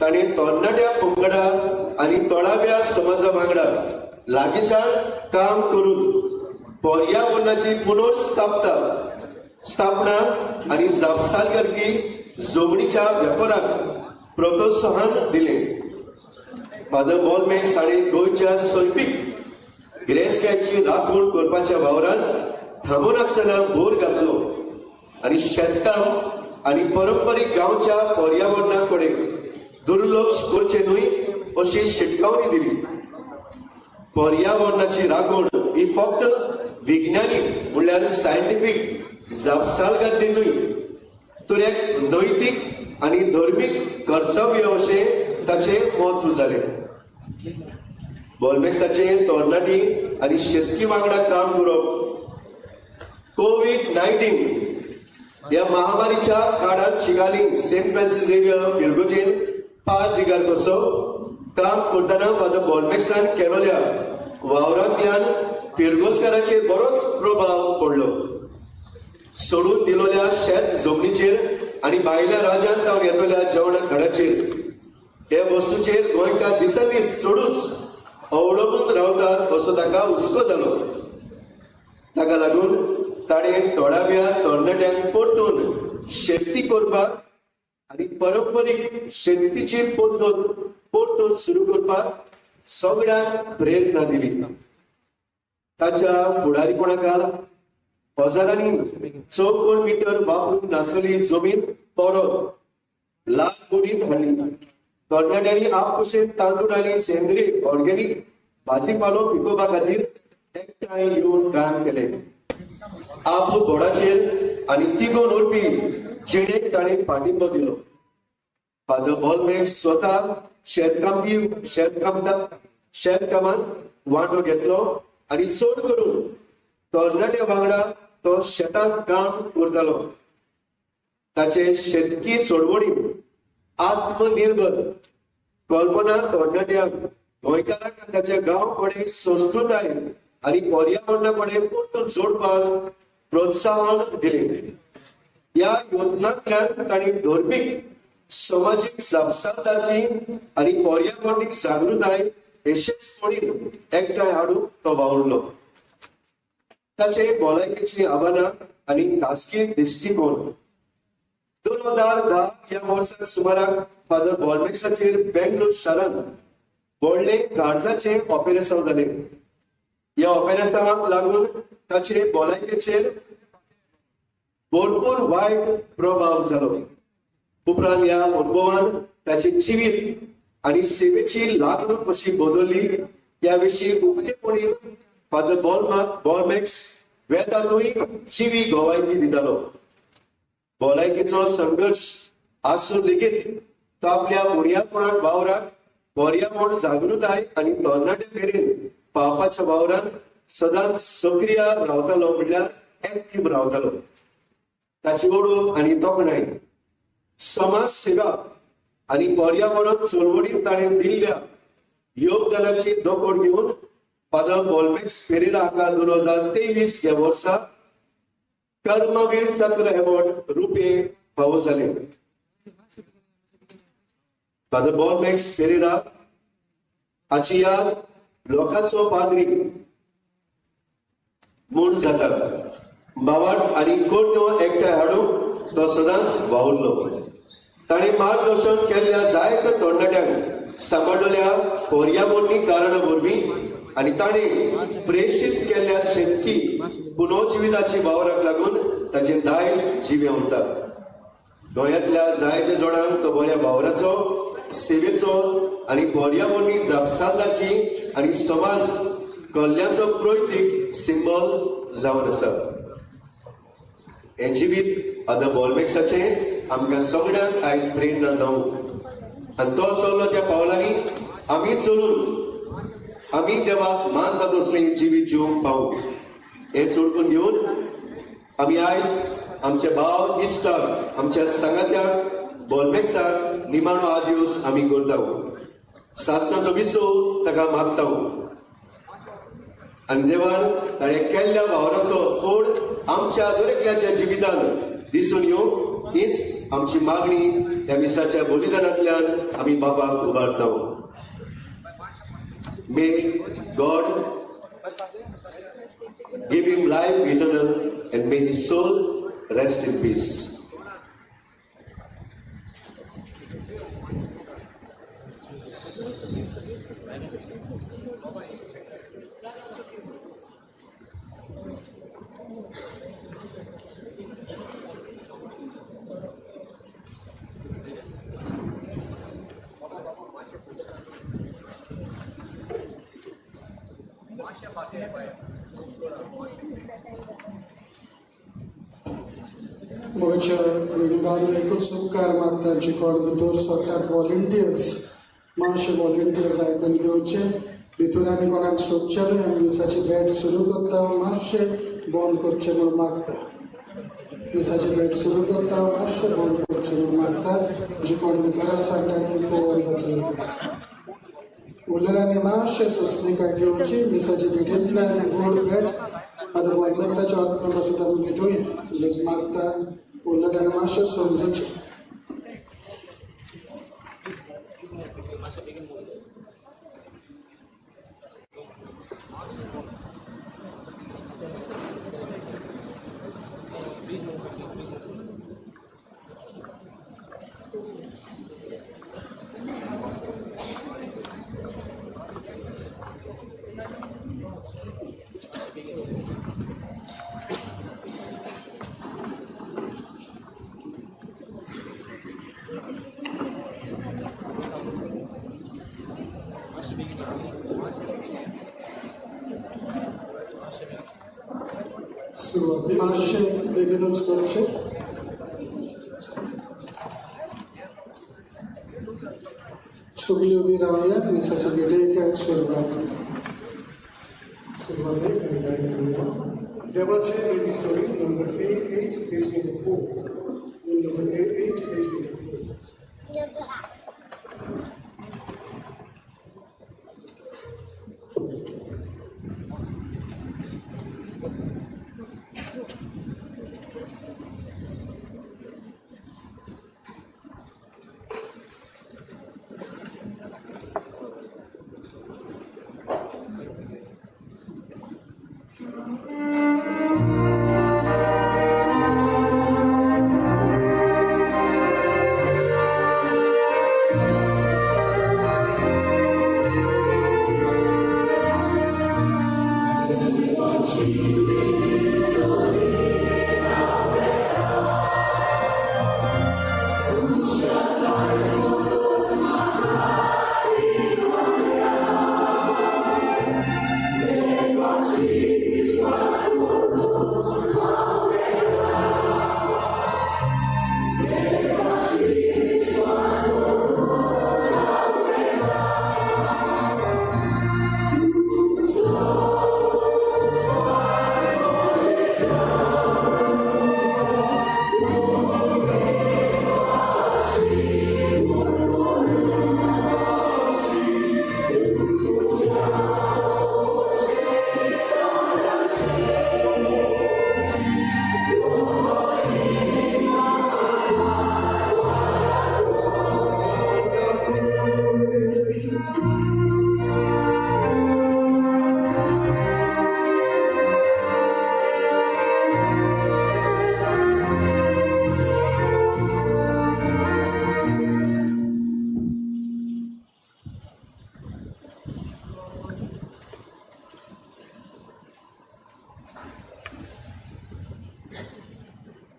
ताणें तरणाट्या पंगडा आनी थळाव्या समाजा वांगडा लागींच्यान काम करून पर्यावरणाची पुनर्स्थापना स्थापना आनी जापसालदारकी जमनीच्या वेपाराक प्रोत्साहन दिलें. फादर बॉलमॅक्स हांणी गोंयच्या सैमीक गिरेस्तकायेची राखण करपाच्या वावरान थांबनासतना भर घातलो आनी शेतकाम आनी परंपरीक गांवच्या पर्यावरणा कडेन दुर्लक्ष करचें न्हय अशी शिटकावणी दिली. पर्यावरणाची राखण ही फक्त विज्ञानीक म्हणल्यार सायंटिफीक जापसालदारकी न्हय तर एक नैतीक आनी धर्मीक कर्तव्य अशें ताचें म्हत्व जालें. बॉलमॅक्साचें तरणाटी आनी शेतकी वांगडा काम करप कोवीड-19 ह्या महामारीच्या काळांत चिकाली सेंट फ्रांसीस झेवियर फिरगोजेन पाद्रिगार कसो काम करतना फादर बॉलमॅक्सान केलोल्या वावरांतल्यान फिरगोजकाराचेर बरोच प्रभाव पडलो. सोडून दिलोल्या शेत जमनीचेर आनी भायल्या राज्यांत जावन येतल्या जेवणा खाणाचेर हे वस्तूचेर गोंयकार दिसान दीस चडूच अवलंबून रावतात असो ताका हुस्को जालो. ताका लागून ताणें थळाव्या तरणाट्यांक परतून शेती करपाक आनी परंपरीक शेतीची पद्दत परतून सुरू करपाक सगळ्यांक प्रेरणा दिली. ताच्या फुडारीपणा काल हजारांनी चौकोन मिटर वापरूंक नासली जमीन परत लागवडीत हाडली. तरणाट्यांनी आपकुशेन तांदूळ आनी सेंद्रीय ऑर्गेनिक भाजीपालो पिकोवपा खातीर एकठांय येवन काम केलें. आप बोडाचेर आनी तिगोवन उरपी जिणेक ताणें पाठिंबो दिलो. फादर बॉलमॅक्स स्वता शेतकामांत वांटो घेतलो आनी चड करून तरणाट्या वांगडा तो शेतांत काम करतालो. ताचे शेतकी चळवळी आत्मनिर्भर कल्पना तरणाट्यांक गोंयकारांक आनी ताच्या गांव कडेन संस्कृताय आनी पर्यावरणा कडेन परतून जोडपाक प्रोत्साहन दिलें. ह्या यत्नांतल्यान तांणी धर्मीक समाजीक जापसालदारकी आनी पर्यावरणीक जागृताय यशस्वीपणी एकठांय हाडूंक तो वावुरलो. ताचे भलायकेची आव्हानां आनी खासगी दृश्टिकोन 2010 ह्या वर्सा सुमाराक फादर बॉलमॅक्साचेर बेंगलोर शारांत व्हडलें काळजाचें ऑपेरेसांव जालें. ह्या ऑपेरेसांवाक लागून ताचे भलायकेचेर भरपूर वायट प्रभाव जालो. उपरांत ह्या अनुभवान ताचे जिवीत आनी सेवेची लागणूक कशी बदलली ह्या विशीं उक्तेपणी फादर बॉलमॅक्स वेदांतूय जिवी गवायकी दितालो. भलायकेचो संघर्श आसून लेगीत तो आपल्या उणयापणाक वावराक पर्यावरण जागृताय आनी तरणाटे मेरेन पावपाच्या वावरान सदांच सक्रिय रावतालो, म्हणल्यार एक्टीव रावतालो. ताची ओडूक आनी तोखणाय समाज सेवा आनी पर्यावरण चळवळीत ताणें दिल्ल्या योगदानाची दखल घेवन फादर बॉलमॅक्स पेरेरा हाका 2023 ह्या वर्सा कर्मवीर चक्र अवॉर्ड रुपये फावो जाले. फादर बॉलमॅक्स पेरेरा हाची याद लोकांचो पाद्री म्हूण जाता. बावाट आनी कोडण्यो एकठांय हाडूंक तो सदांच वावुरलो. ताणें मार्गदर्शन केल्ल्या जायत्या तरणाट्यांक सांबाळलेल्या पर्यावरणी कारणां वरवीं आनी ताणें प्रेषित केल्ल्या शेतकी पुनर्जिविताची वावराक लागून ताचें दायज जिवें उरता. गोंयांतल्या जायत्या जाणांक तो बऱ्या वावराचो, सेवेचो आनी पर्यावरणी जापसालदारकी आनी समाज कल्याणाचो प्रतीक सिंबॉल जावन आसा. हें जिवीत फादर बॉलमॅक्साचें आमकां सगळ्यांक आयज प्रेरणा जावं आनी तो चल्लो त्या पावलांनी आमी चलून आमी देवाक मानता तसलें जिवीत जिवंक पावूं. हें चोडकून घेवन आमी आयज आमच्या भाव इश्टाक, आमच्या सांगात्याक बॉलमॅक्साक निमाणो आदिवस आमी करता. सासणाचो विसव ताका मागता आनी देवान ताणें केल्ल्या वावराचो फोड आमच्या दरेकल्याच्या जिवितान दिसून येवंक हीच आमची मागणी ह्या मिसाच्या बलिदानांतल्यान आमी बापाक उबारता. May God give him life eternal and may his soul rest in peace. मोगाच्या वेणुबान एकूच उपकार मागता जी कोण भितर सगळ्याक व्हॉलंटियर्स मातशे व्हॉलंटियर्स आयकून घेवचे. भितर आनी कोणाक सोदचें न्हय, आमी मिसाची भेट सुरू करता, मातशें बंद करचें म्हूण मागता. मिसाची भेट सुरू करता, मातशें बंद करचें म्हूण मागता. जी कोण भितर आसा तांणी पळोवन वचून उरलेल्यांनी मातशें सोंसणीकाय घेवची. मिसाची भेटींतल्यान गोड भेट फादर बॉलमॅक्साच्या आत्म्याक सुद्दां आमी भेटूया मागता. उरलेल्यांनी मातशें समजूचें. सुरवात मातशें बेगीनूच करचें. सगळी उबी रावया, मिसाच्या भेटेक सुरवात सुरवातेक आमी गायन करुया. देवाचे बेगी sorry number A8 page number 4, number A8 page number 4.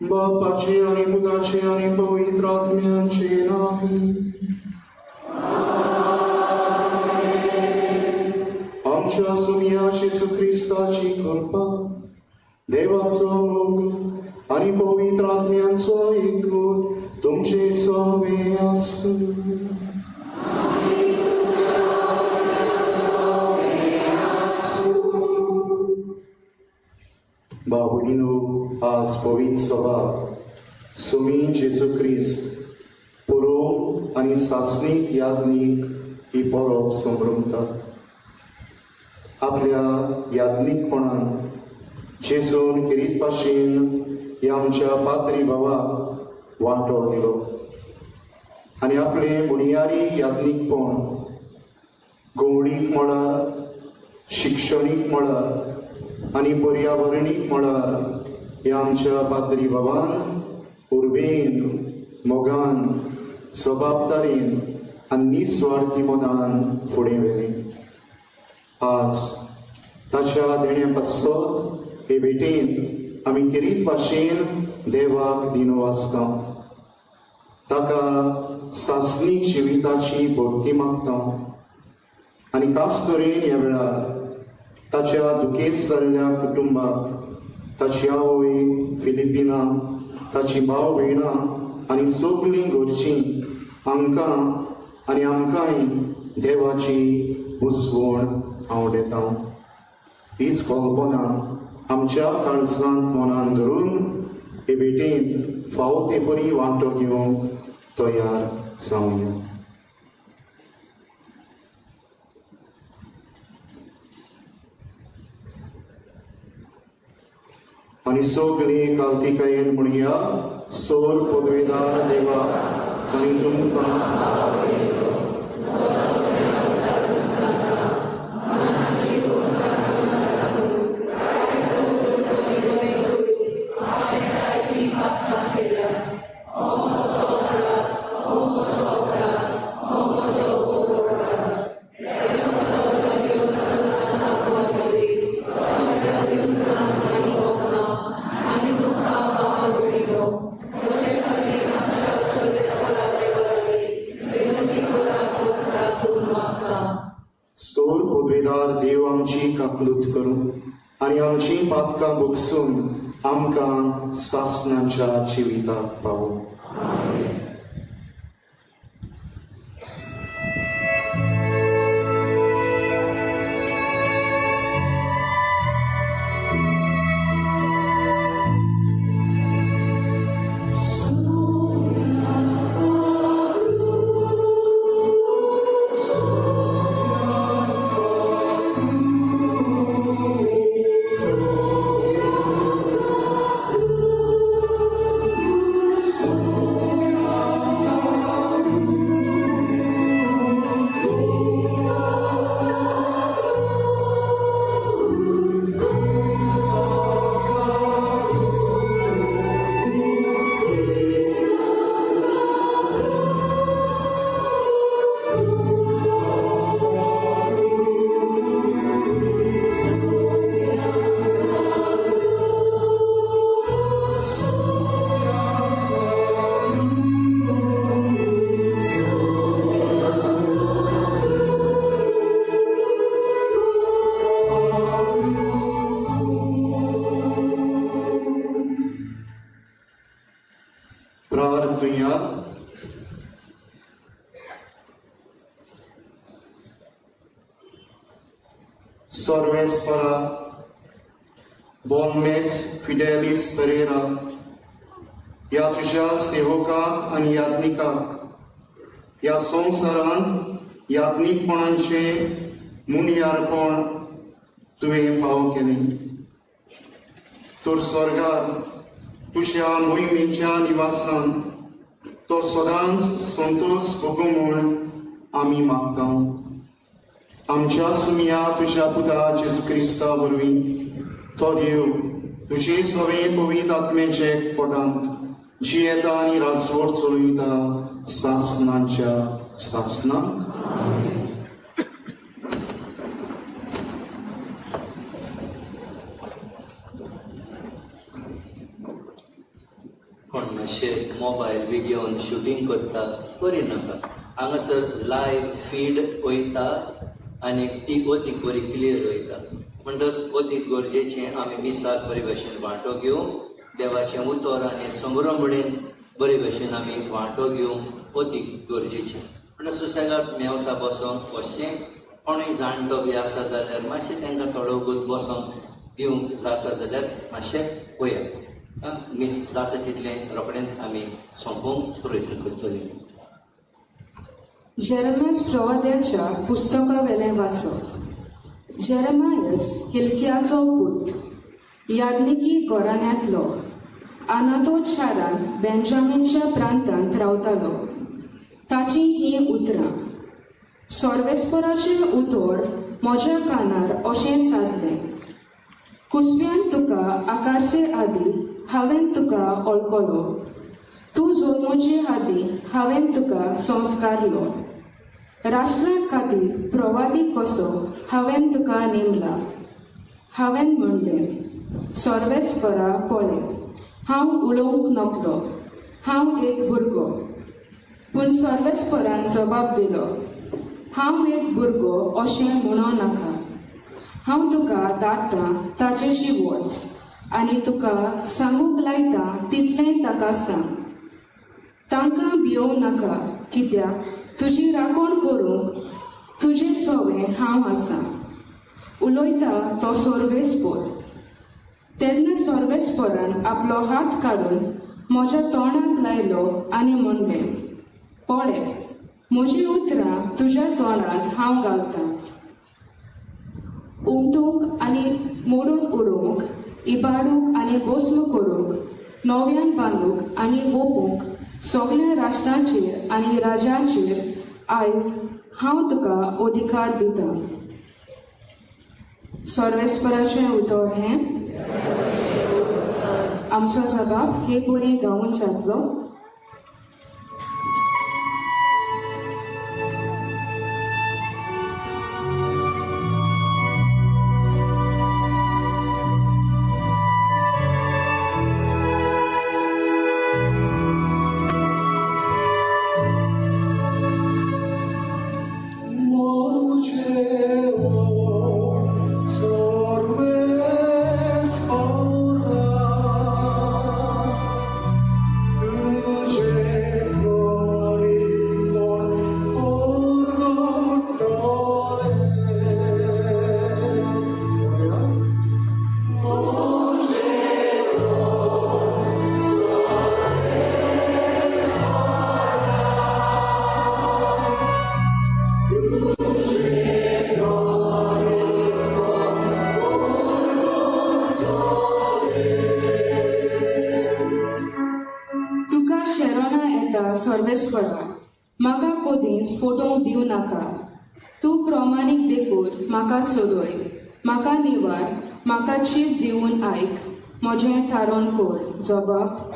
बापाची आनी पुताची आनी पवित्र आत्म्याचे नांवी. आमच्या सुमया जेजू क्रिस्ताची कृपा, देवाचो मोग आनी पवित्र आत्म्याचो एकवट तुमचे सवे आसूं. बाबुडीनो, आज पवित्र सभा सुमी जेजू क्रिस्त पुरोम आनी सासणीक याज्ञीक ही परब संभ्रमता. आपल्या याज्ञीकपणान जेजून किरीत भाशेन ह्या आमच्या पाद्री भावाक वांटो दिलो आनी आपले मुणयारी याज्ञीकपण गवळीक मळार, शिक्षणीक मळार आनी पर्यावरणीक मळार ह्या आमच्या पाद्री बाबान उर्बेन, मोगान, जबाबदारीन आनी निस्वार्थी मनान फुडें व्हेलें. आज ताच्या देण्या पासत हे भेटेंत आमी किरीत भाशेन देवाक दिनवासता, ताका सासणीक जिविताची भरती मागता आनी खास तरेन ह्या वेळार ताच्या दुखेस्त जाल्ल्या कुटुंबाक, ताची आवय फिलिपिना, ताची भाव भयणां आनी सगळीं घरचीं हांकां आनी आमकांय देवाची उसवण आवडटा. हीच कल्पना आमच्या काळजांत मनान धरून हे भेटेंत फावो ते परी वांटो घेवंक तयार जावया. आनी सगळीं कावतिकायेन म्हणया, सोर पदवेदार देवा आनी तुमकां सोर पदवेदार देव आमची काकलूत करूं आनी आमची पातकां भोगसून आमकां सासणाच्या जिविताक पावो. सर्वेस्परा बॉलमॅक्स फिडेलिस पेरेरा ह्या तुज्या सेवकाक आनी याज्ञिकाक ह्या संवसारांत याज्ञिकपणाचें मुनियारपण तुवें फावो केलें. तर स्वर्गार तुज्या मोहिमेच्या निवासान तो सदांच संतोश भोगूं म्हूण आमी मागता. आमच्या सुमया तुज्या पुता जेजू क्रिस्ता वरवीं तो देव तुजे सवे पवित्र आत्म्याचे पोटांत जियेता आनी राजवट चलयता सासणाच्या सासणां. कोण मातशे मोबायल बी घेवन शुटींग करता करी नाका. हांगासर लायव्ह फीड वयता आनी ती अदीक बरी क्लियर वयता. म्हणटच अदीक गरजेचें आमी मिसाक बरे भशेन वांटो घेवंक देवाचें उतर आनी संभ्रमणेन बरे भशेन आमी वांटो घेवंक अदीक गरजेचें. म्हणटा सुसेगाद मेवता बसोंक बसचें. कोणूय जाणटो बी आसा जाल्यार मातशें तांकां थोडो वगत बसोंक दिवंक जाता जाल्यार मातशें पळयात. मीस जाता तितलें रोखडेंच आमी सोंपोवंक प्रयत्न करतलीं. जेरेमायस प्रवाद्याच्या पुस्तकावेलें वाचप. जेरेमायस हिल्कियाचो पूत, याज्ञिकी घराण्यांतलो, आनातोत शारांत बेंजामीनच्या प्रांतांत रावतालो. ताचीं हीं उतरां. सर्वेस्पराचें उतर म्हज्या कानार अशें सादलें, कुसव्यान तुका आकारचे आदीं हांवें तुका वळखलो, तूं जल्मुचे आदीं हांवें तुका संस्कारलो, राष्ट्रा खातीर प्रवादी कसो हांवें तुका नेमला. हांवें म्हणलें, सर्वेस्परा पळय, हांव उलोवंक नकलो, हांव एक भुरगो. पूण सर्वेस्परान जबाब दिलो, हांव एक भुरगो अशें म्हणो नाका. हांव तुका धाडटां ताचेशी वच आनी तुका सांगूंक लायता तितलें ताका सांग. तांकां भियोवं नाका, कित्याक तुजी राखण करूंक तुजें सवें हांव आसा. उलयता तो सर्वेस्पर. तेन्ना सर्वेस्परान आपलो हात काडून म्हज्या तोंडाक लायलो आनी म्हणलें, पळय, म्हजीं उतरां तुज्या तोंडांत हांव घालतां. उमटूंक आनी मोडून उडोवंक, इबाडूंक आनी भस्म करूंक, नव्यान बांदूंक आनी वोपूंक सगल्या राष्ट्रांचेर आनी राजांचेर आयज हांव तुका अधिकार दितां. सर्वेस्पराचें उतर हें. आमचो जबाब हे बरी गावून जातलो. Sorves ora. सर्वेस्परा, म्हाका कोदींच फोटोंक दिवं नाका. तूं प्रमाणीक देखून म्हाका सोदय, म्हाका निवार, म्हाका चीत दिवन आयक, म्हजें थारोवन कोर. जबाब.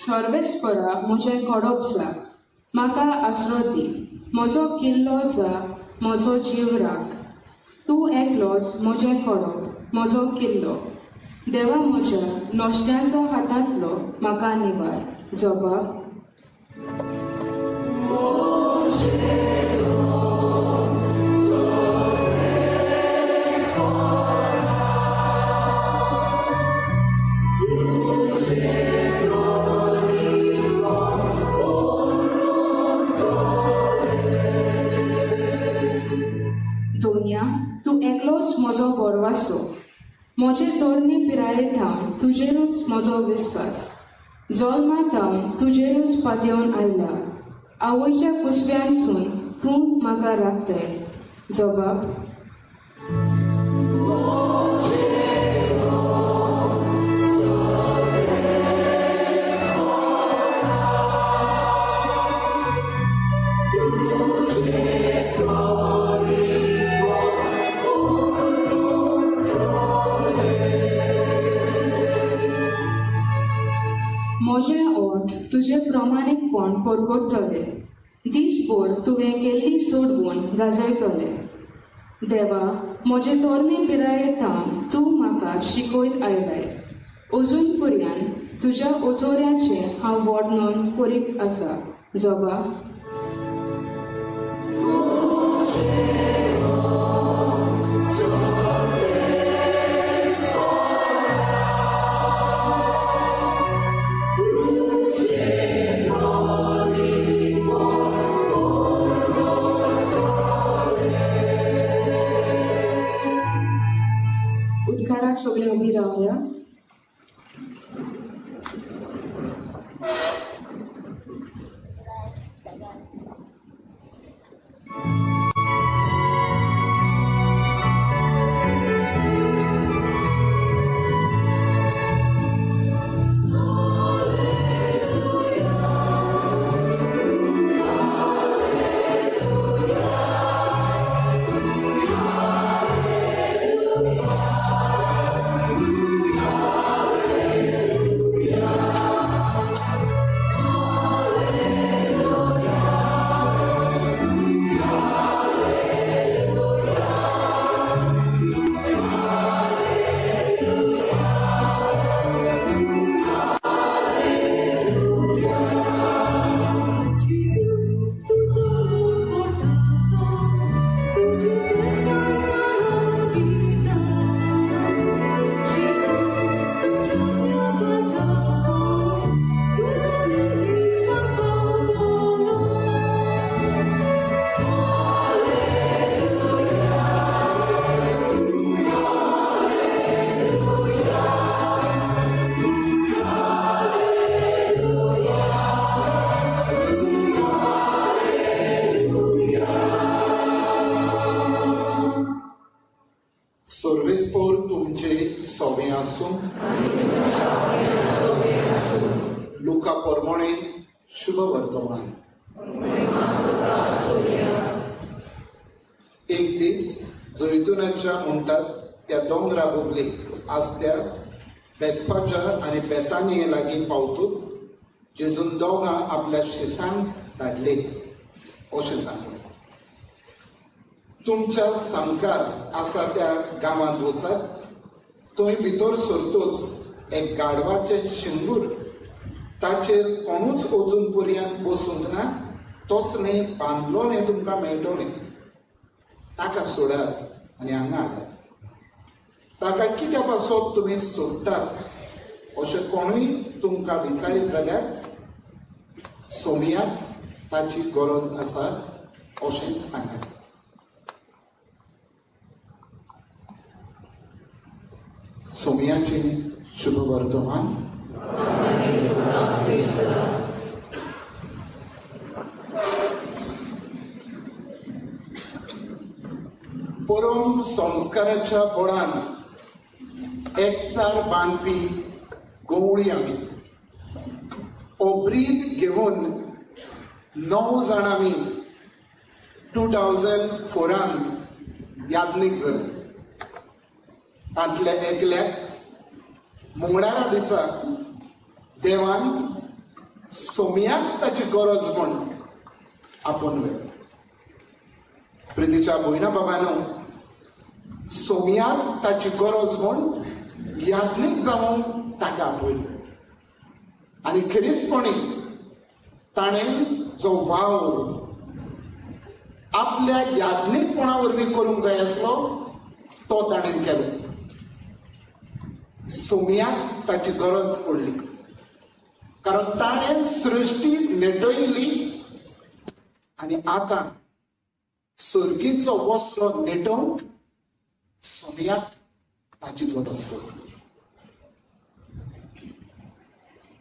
सर्वेस्परा म्हजें कडप जा, म्हाका आसरो दी, म्हजो किल्लो जा, म्हजो जीव राख. तूं एकलोच म्हजें कडप, म्हजो किल्लो. देवा म्हज्या नश्ट्याचो हातांतलो म्हाका निवार. जबाब. तूं एकलोच म्हजो गोरवासो, म्हजे तरणे पिराये थावन तुजेरूच म्हजो विस्वास. जल्मा थावन तुजेरूच पातयेवन आयला, आवयच्या कुसव्यानसून तूं म्हाका राखताय. जबाब. म्हजें ओठ तुजें प्रमाणीकपण परगटतलें, दीसभर तुवें केल्ली सोडवण गाजयतलें. देवा, म्हजे तरणे पिराये थावन तूं म्हाका शिकयत आयलाय, अजून पर्यंत तुज्या ओजोऱ्याचें हांव वर्णन करीत आसा. जबाब. उद्गाराक सगळे उबी रावया. लुका परमणे शुभ वर्तमान. एक दीस जैतुनाच्या म्हणटात त्या दोंगरा बोगलेक आसत्या बेतफाजा आनी बेतानिये लागीं पावतूच जेजून दोगां आपल्या शिसांक धाडले अशें सांगलें, तुमच्या सामकार आसा त्या गांवांत वचात, थंय भितर सरतूच एक गाडवाचें शिंगूर, ताचेर कोणूच अजून पर्यंत बसूंक ना, तसलें बांदलोलें तुमकां मेळटलें, ताका सोडात आनी हांगा हाडात. ताका कित्या पासत तुमी सोडटात अशें कोणूय तुमकां विचारीत जाल्यार सोमयाक ताची गरज आसा अशें सांगात. सोमयाचें शुभ वर्तमान. परम संस्काराच्या बळान एकचार बांदपी गवळी आमी ओब्रीद घेवन 9 जाण आमी 2004 याज्ञीक जाले. तांतल्या एकल्याक मंगळारा दिसा देवान सोमयाक ताची गरज म्हूण आपोवन व्हेलो. प्रितीच्या भयणा बाबानो, सोमयाक ताची गरज म्हूण याज्ञीक जावन ताका आपयलो आनी खेरीजपणी ताणें जो वावर आपल्या याज्ञीकपणा वरवीं करूंक जाय आसलो तो ताणें केलो. सोमयाक ताची गरज पडली कारण ताणें सृश्टी नेटयल्ली आनी आतां सर्गीचो वस्त्र नेटोवंक सोमयाक ताची गरज पडली.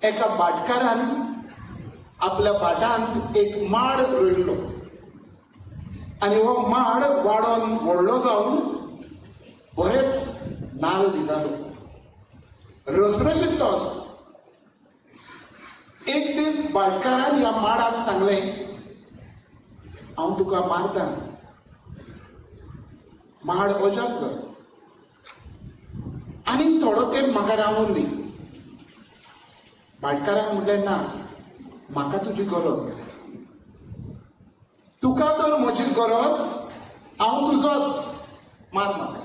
एका भाटकारान आपल्या भाटांत एक माड रोयल्लो आनी हो माड वाडोन व्हडलो जावन बरेच नाल्ल दितालो, रसरशीत तो आसलो. एक दीस भाटकारान ह्या माडाक सांगलें, हांव तुका मारता. माड अजाप जालो आनी थोडो तेंप म्हाका रावून दी. भाटकारान म्हणलें, ना, म्हाका तुजी गरज, तुका तर म्हजी गरज, हांव तुजोच, मार म्हाका.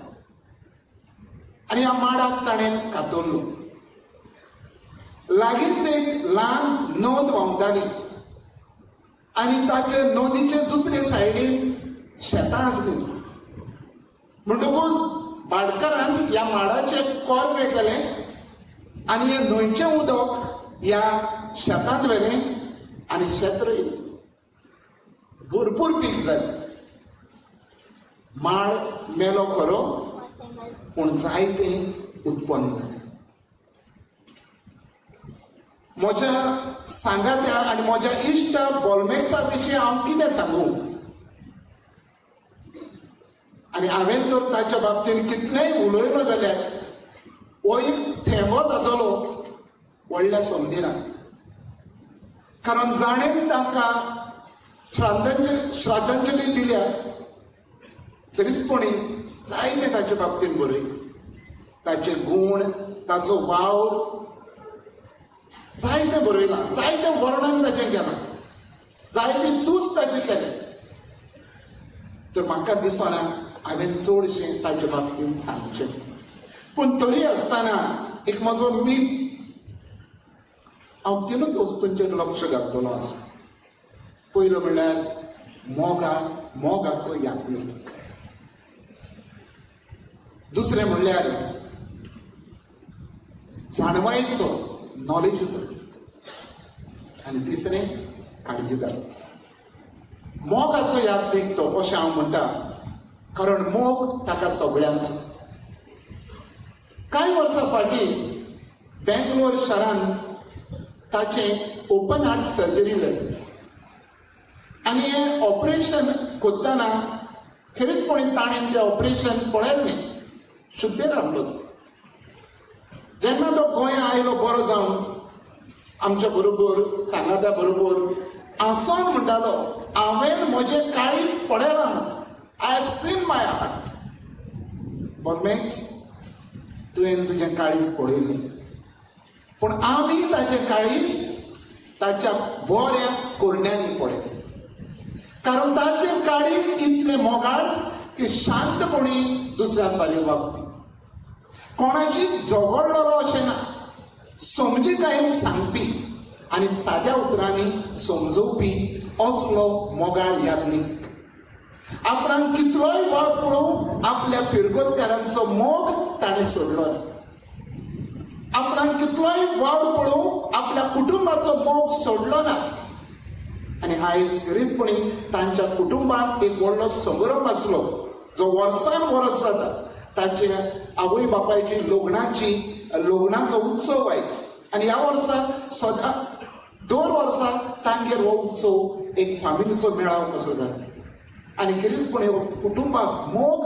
आनी ह्या माडाक ताणें कातरलो. लागींच एक ल्हान नद व्हांवताली आनी ताचे नदीचे दुसरे सायडीन शेतां आसलीं. म्हणटकूच भाटकारान ह्या माडाचे कोर्वे केले आनी हें न्हंयचें उदक ह्या शेतांत व्हेलें आनी शेत रोयलें. भरपूर पीक जालें. माड मेलो खरो, पूण जायतें उत्पन्न जालें. म्हज्या सांगात्या आनी म्हज्या इश्टा बोलमेक्सा विशीं हांव कितें सांगूं? आनी हांवें तर ताच्या बाबतीन कितलेंय उलयलो जाल्यार हो एक थेंबो जातलो व्हडल्या समदिराक. कारण जाणें तांकां श्रद्धांजली दिल्या खेरीजपणी जायते ताचे बाबतीन बरयलें. ताचे गूण, ताचो वावर जायतें बरयलां, जायतें वर्णन ताचें केलां, जायती तूच ताची केल्या. तर म्हाका दिसना हांवें चडशें ताचे बाबतीन सांगचें. पूण तरी आसतना एक म्हजो मीत, हांव तिनूच वस्तूंचेर लक्ष घालतलो आसा. पयलो म्हणल्यार मोगाचो याज्ञीक. दुसरें म्हणल्यार जाणवायेचो, नॉलेजेबल. आनी तिसरें काळजीदार. मोगाचो याज्ञीक तो अशें हांव म्हणटा कारण मोग ताका सगळ्यांचो. कांय वर्सां फाटीं बेंगलोर शारांत ताचें ओपन हार्ट सर्जरी जाली आनी हें ऑपरेशन करतना खेरीजपणी ताणें तें ऑपरेशन पळयलें, शुद्धेर हाडलो. जेन्ना तो गोंया आयलो बरो जावन आमच्या बरोबर सांगात्या बरोबर आसोन म्हणटालो, हांवें म्हजें काळीज पळयलां, I have seen my heart. बोलमेच तुवें तुजें काळीज पळयलें, पूण आमी ताचें काळीज ताच्या बऱ्या करण्यांनी पळयलें. कारण ताचें काळीज इतलें मोगाळ की शांतपणी दुसऱ्या बारी वागपी, कोणाची झगडलेलो अशें ना, समजिकायेन सांगपी आनी साद्या उतरांनी समजोवपी असलो मोगाळ याज्ञीक. आपणाक कितलोय वाग पळोवं आपल्या फिरगोजकारांचो मोग ताणें सोडलो ना. आपणाक कितलोय वावर पळोवं आपल्या कुटुंबाचो मोग सोडलो ना. आनी आयज खेरीतपणी तांच्या कुटुंबांत एक व्हडलो समारंभ आसलो जो वर्सान वर्स जाता. ताचे आवय बापायची लग्नाचो उत्सव आयज. आनी ह्या वर्सा सदां दर वर्सा तांगेर हो उत्सव एक फामिलीचो मेळाव कसो जाता आनी खेरीजपण हो कुटुंबाक मोग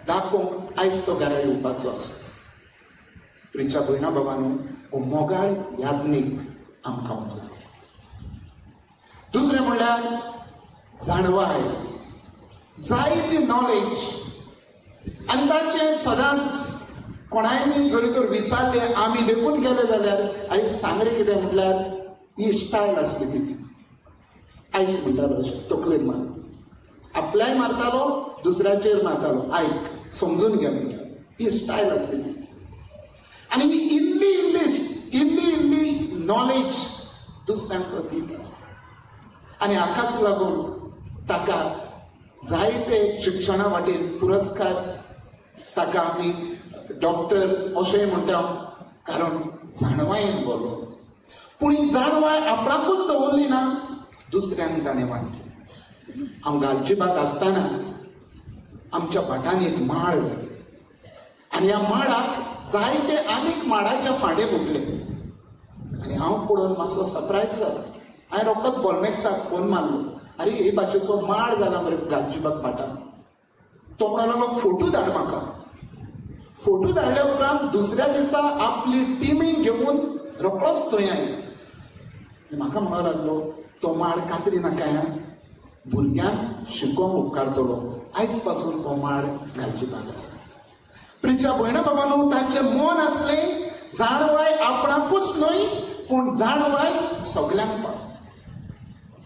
दाखोवंक आयज तो घरा येवपाचो आसा. प्रिच्या भयणा बाबानो, हो मोगाळ याज्ञीक आमकां वचो. दुसरें म्हणल्यार जाणवाय, जायती नॉलेज. आनी ताचें सदांच कोणायनी जरी तर विचारलें आमी देखून गेले जाल्यार आनी सांग रे कितें म्हटल्यार ही स्टायल आसली तिची. आयक म्हणटालो अशें तकलेर मार, आपल्याय मारतालो दुसऱ्याचेर मारतालो, आयक समजून घे म्हणटालो. ही स्टायल आसली तिची. आनी ही इल्ली इल्ली इल्ली इल्ली नॉलेज दुसऱ्यांक तो दीत आसता. आनी हाकाच लागून ताका जायते शिक्षणा वाटेन पुरस्कार, ताका आमी डॉक्टर अशेंय म्हणटा, कारण जाणवायेन बोलो. पूण ही जाणवाय आपणाकूच दवरली ना, दुसऱ्यांक ताणें वांटली. हांव गालजीबाग आसतना आमच्या भाटान एक माड जाली आनी ह्या माडाक जायते आनीक माडाच्या फांडे फुटले आनी हांव पळोवन मातसो सरप्रायज जालो. हांवें रोखडोच बोलमॅक्साक फोन मारलो, आरे हे भाशेचो माड जाला मरे गालजीबाग भाटान. तो म्हणूंक लागलो फोटो धाड म्हाका. फोटो धाडल्या उपरांत दुसऱ्या दिसा आपली टिमीक घेवन रोखडोच थंय आयलो. म्हाका म्हणूंक लागलो तो माड कातरी नाका, भुरग्यांक शिकोवंक उपकारतलो, आयज पासून तो माड गालजीबाग आसा. प्रिच्या भयणा बाबानो, ताचें मन आसलें जाणवाय आपणाकूच न्हय पूण जाणवाय सगल्यांक पाव.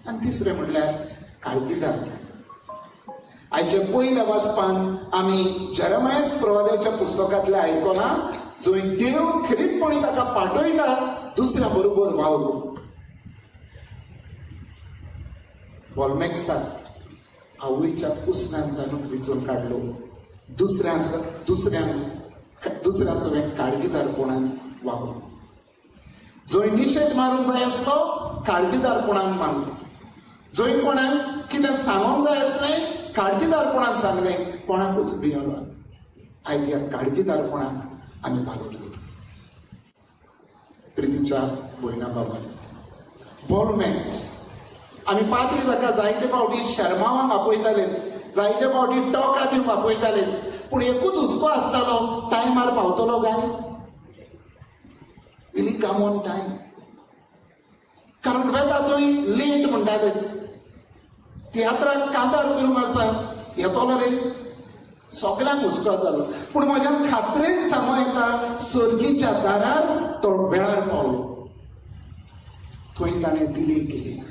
आनी तिसरें म्हणल्यार काळजीदार. आयच्या पयल्या वाचपान आमी जेरेमायस प्रवाद्याच्या पुस्तकांतलें आयकलां, जंय देव खेरीतपणी ताका पाठयता दुसऱ्या बरोबर वावरूंक. बोलमॅक्साक आवयच्या कुसण्यान ताणूच विचून काडलो, दुसऱ्याचो काळजीदारपणान वागलो. जंय निशेध मारूंक जाय आसलो काळजीदारपणान मारलो, जंय कोणाक कितें सांगूंक जाय आसलें काळजीदारपणान सांगलें, कोणाकूच भियेलो. आयज ह्या काळजीदारपणाक आमी वालोर दिता. प्रितीच्या भयणा बाबांनी, बोलमॅक्स आमी पाद्री ताका जायते फावटी शर्मावांक आपयताले, जायते फावटी टोका दिवंक आपयताले, पूण एकूच हुस्को आसतालो, टायमार पावतलो काय, will he come on time? कारण वेता थंय लेट म्हणटाले, तियात्राक कांतार करूंक आसा येतलो रे, सगल्यांक हुस्को जालो. पूण म्हज्या खात्रेन सांगूं येता सर्गीच्या दारार तो वेळार पावलो, थंय ताणें डिले केली ना.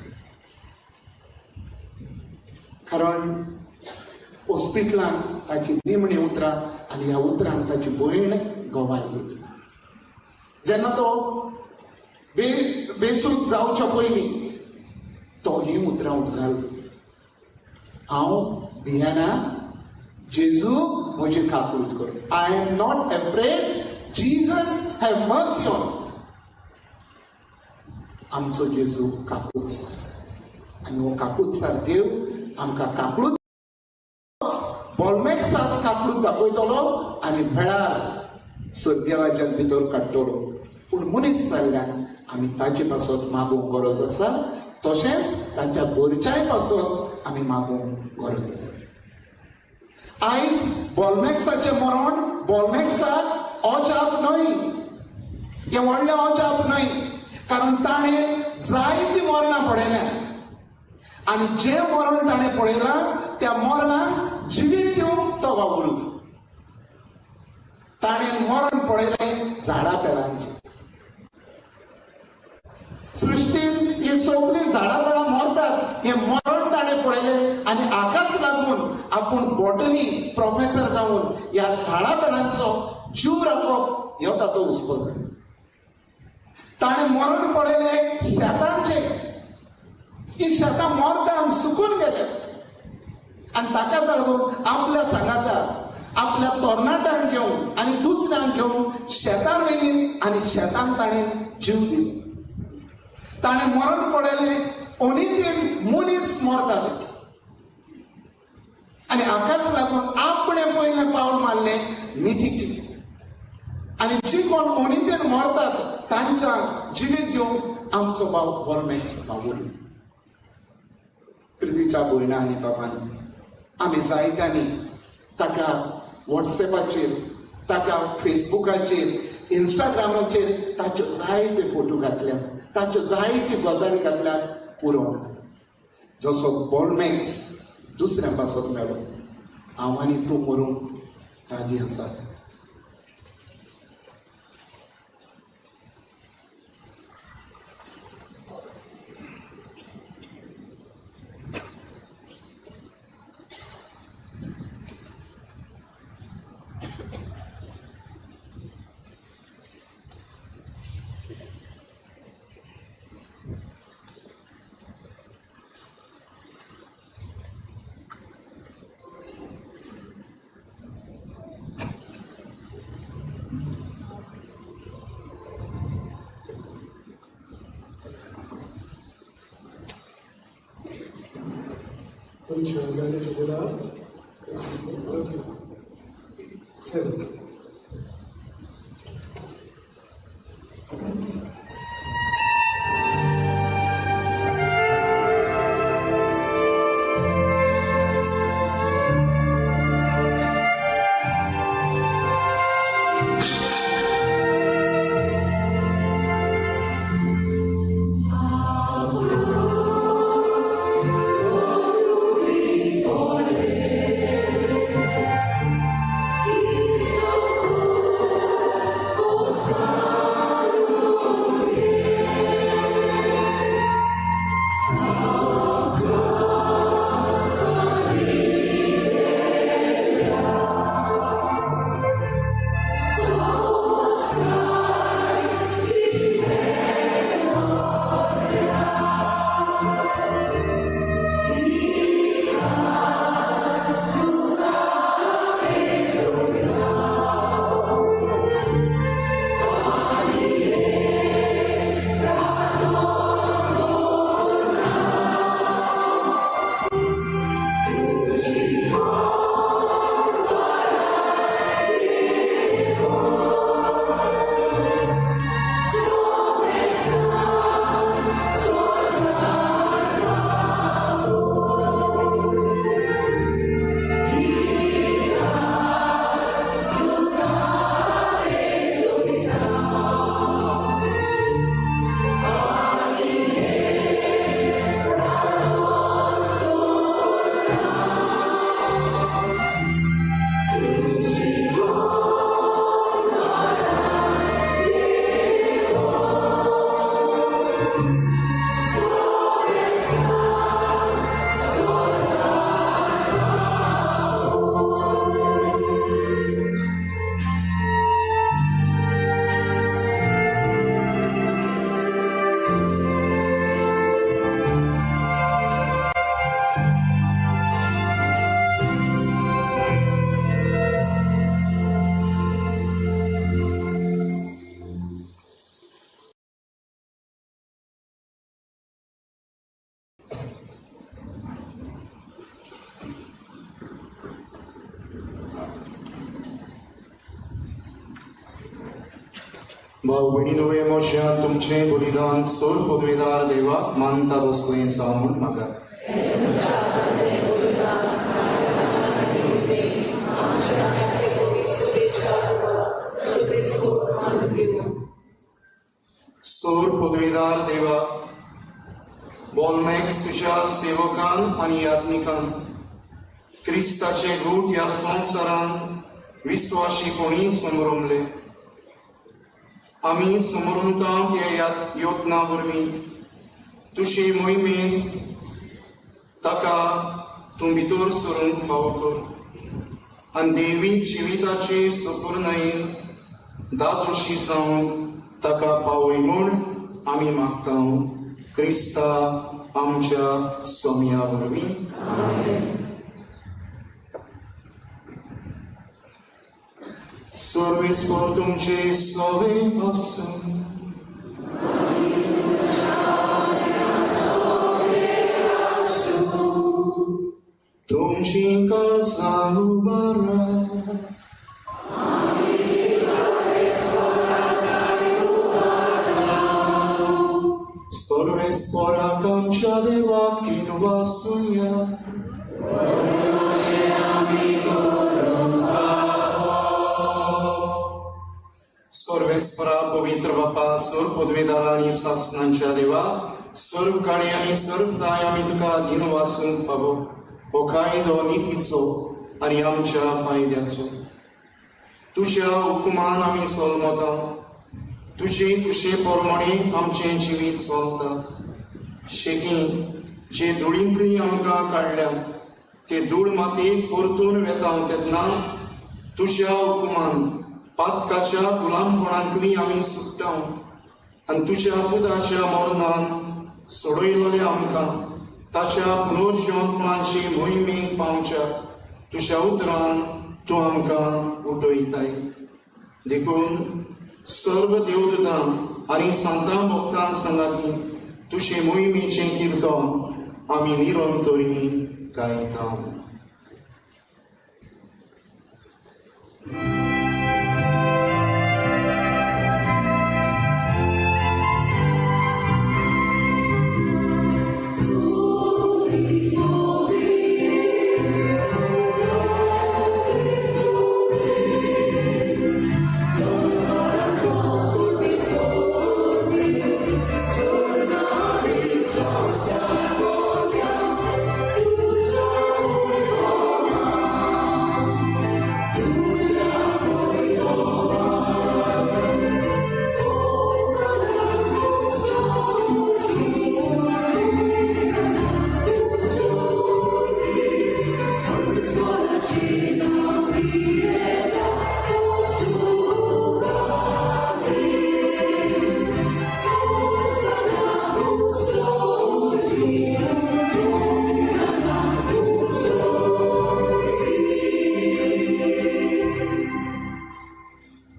कारण हॉस्पिटलान ताची निमणी उतरां आनी ह्या उतरान ताची भयण गवाय घेतली. जेन्ना तो बेसूद जावच्या पयलीं तो हीं उतरां उदघालो, हांव भियेना, जेजू म्हजी काकूत कर, I am not afraid, Jesus have mercy on. आमचो जेजू काकूतसार आनी हो काकूतसार देव आमकां काकूत बोलमॅक्साक काकूत दाखयतलो आनी वेळार स्वर्गीय राज्यांत भितर काडटलो. पूण मनीस जाल्ल्यान आमी ताचे पासत मागूंक गरज आसा, तशेंच ताच्या घरच्याय पासत आमी मागूंक गरज आसा. आयज बोलमॅक्साचें मरण बोलमॅक्साक अजाप न्हय, हें व्हडलें अजाप न्हय, कारण ताणें जायतीं मरणां पळयल्यात आनी जें मरण ताणें पळयलां त्या मरणाक जिवीत दिवंक तो वावुरलो. ताणें मरण पळयलें झाडां पेडांचें, सृश्टीन ही सगळीं झाडां पेडां मरतात हें मरण ताणें पळयलें आनी हाकाच लागून आपूण बॉटनी प्रोफेसर जावन ह्या झाडां पेडांचो जीव राखप हो ताचो हुस्को जालो. ताणें मरण पळयलें शेतांचें, ही शेतां मरता सुकून गेले आनी ताका लागून आपल्या सांगाता आपल्या तरणाट्यांक घेवन आनी दुसऱ्यांक घेवन शेतां रोयलीं आनी शेतांक ताणें जीव दिलो. ताणें मरण पळयलें अनितीन मनीस मरताले आनी हाकाच लागून आपणें पयलें पावल मारलें नितीचें. आनी जी कोण अनितेन मरतात तांच्या जिवीत घेवंक आमचो भाव बोलमॅक्स वावुरलो. प्रितीच्या भयणा आनी बाबांनी आमी जायत्यांनी ताका वॉट्सएपाचेर, ताका फेसबुकाचेर, इंस्टाग्रामाचेर ताच्यो जायते फोटो घातल्यात, ताच्यो जायत्यो गजाली घातल्यात. पुरो ना. जसो बोलमॅक्स दुसऱ्या पासत मेळो, हांव आनी तूं मरूंक राजी आसा. Seven. भाव भयणीनो हे मोशान तुमचें बलिदान सोर पदवेदार देवाक मानता तसलें जावं म्हूण म्हाका. सोर पदवेदार देवा, बोलमॅक्स तुज्या सेवकान आनी याज्ञिकान क्रिस्ताचे गूट ह्या संवसारांत विस्वाशी कोणी समरमले. आमी समरुंता त्या यत्ना वरवीं तुजे मोहिमेंत ताका तूं भितर सरूंक फावो कर आनी देवी जिविताचे सपूर्णायेन दादोशी जावन ताका पावय म्हूण आमी मागता क्रिस्ता आमच्या सोम्या वरवीं. सर्वेस्पर तुमचे सवे आसूं. तुमची काळजां सर्वेस्परा पवित्र बापा, सर्व पदवेदारा आनी सासनांच्या देवा, सर्व काळी आनी सर्व दाय आमी तुका दिन वासूंक फावो हो कायदो नितीचो आनी आमच्या फायद्याचो। तुज्या हुकुमान आमी सोलमता, तुजे कुशे प्रमाणे आमचें जिवीत चलता। शेकी जे धुळींतली आमकां काडल्यात ते धूळ माती परतून वेता तेन्ना तुज्या हुकुमान पातकाच्या गुलामपणांतली आमी सुट्टा आनी तुज्या पुताच्या मरणान सोडयलोले आमकां ताच्या पुनर्जिवंतपणाची मोहिमेक पावच्या तुज्या उतरान तूं आमकां उठयताय। देखून सर्व देवदूतां आनी सांतां भक्तां सांगाती तुजे मोहिमेचें किर्तन आमी निरंतरी गायता।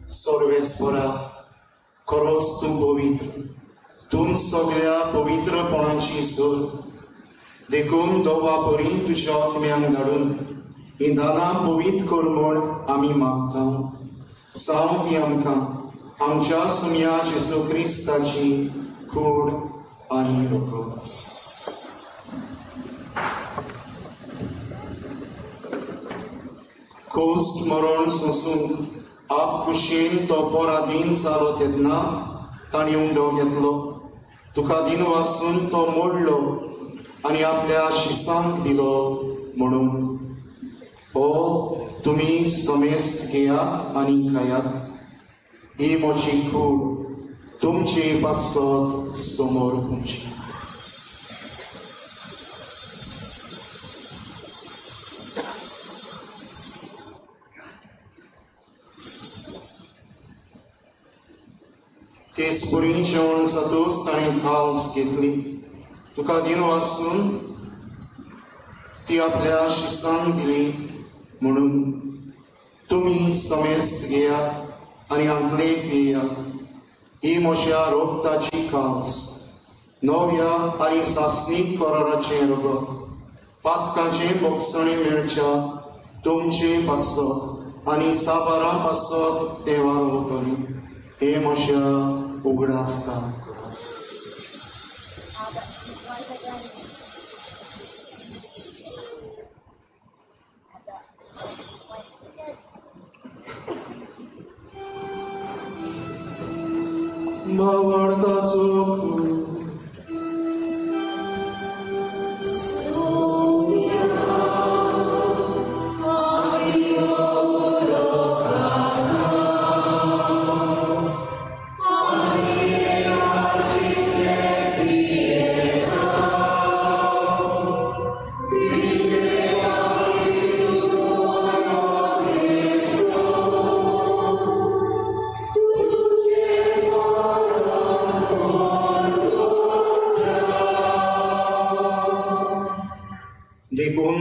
सर्वेस्परा खरोच तूं पवित्र, तूं सगळ्या पवित्रपणाची सर। देखून दोवा परी तुज्या आत्म्यांक धाडून हीं दानां पवित्र कर म्हूण आमी मागता। जावं ती आमकां आमच्या सुमया जेजू क्रिस्ताची कूड आनी रगत। कोस्ट मरण सोंसूंक आप कुशीन तो पराधीन जालो तेन्ना ताणें उंडो घेतलो, तुका दिन वासून तो मोडलो आनी आपल्या शिसांक दिलो म्हणून हो तुमी समेस्त घेयात आनी खायात, ही म्हजी कूड तुमचे पासत समोर उंची। तेच परी जेवण जातूच ताणें काल्स घेतली, तुका दिन वासून ती आपल्या शिसांक दिली म्हणून तुमी समेस्त घेयात आनी हांतले पियात, ही म्हज्या रोगताची काल्स, नव्या आनी सासणीक कराराचें रगत, पातकाचें बोगसणें मेळच्या तुमचे पासत आनी साबारां पासत तें वारोवतलें। हे म्हज्या उगडासा। भावार्थाचो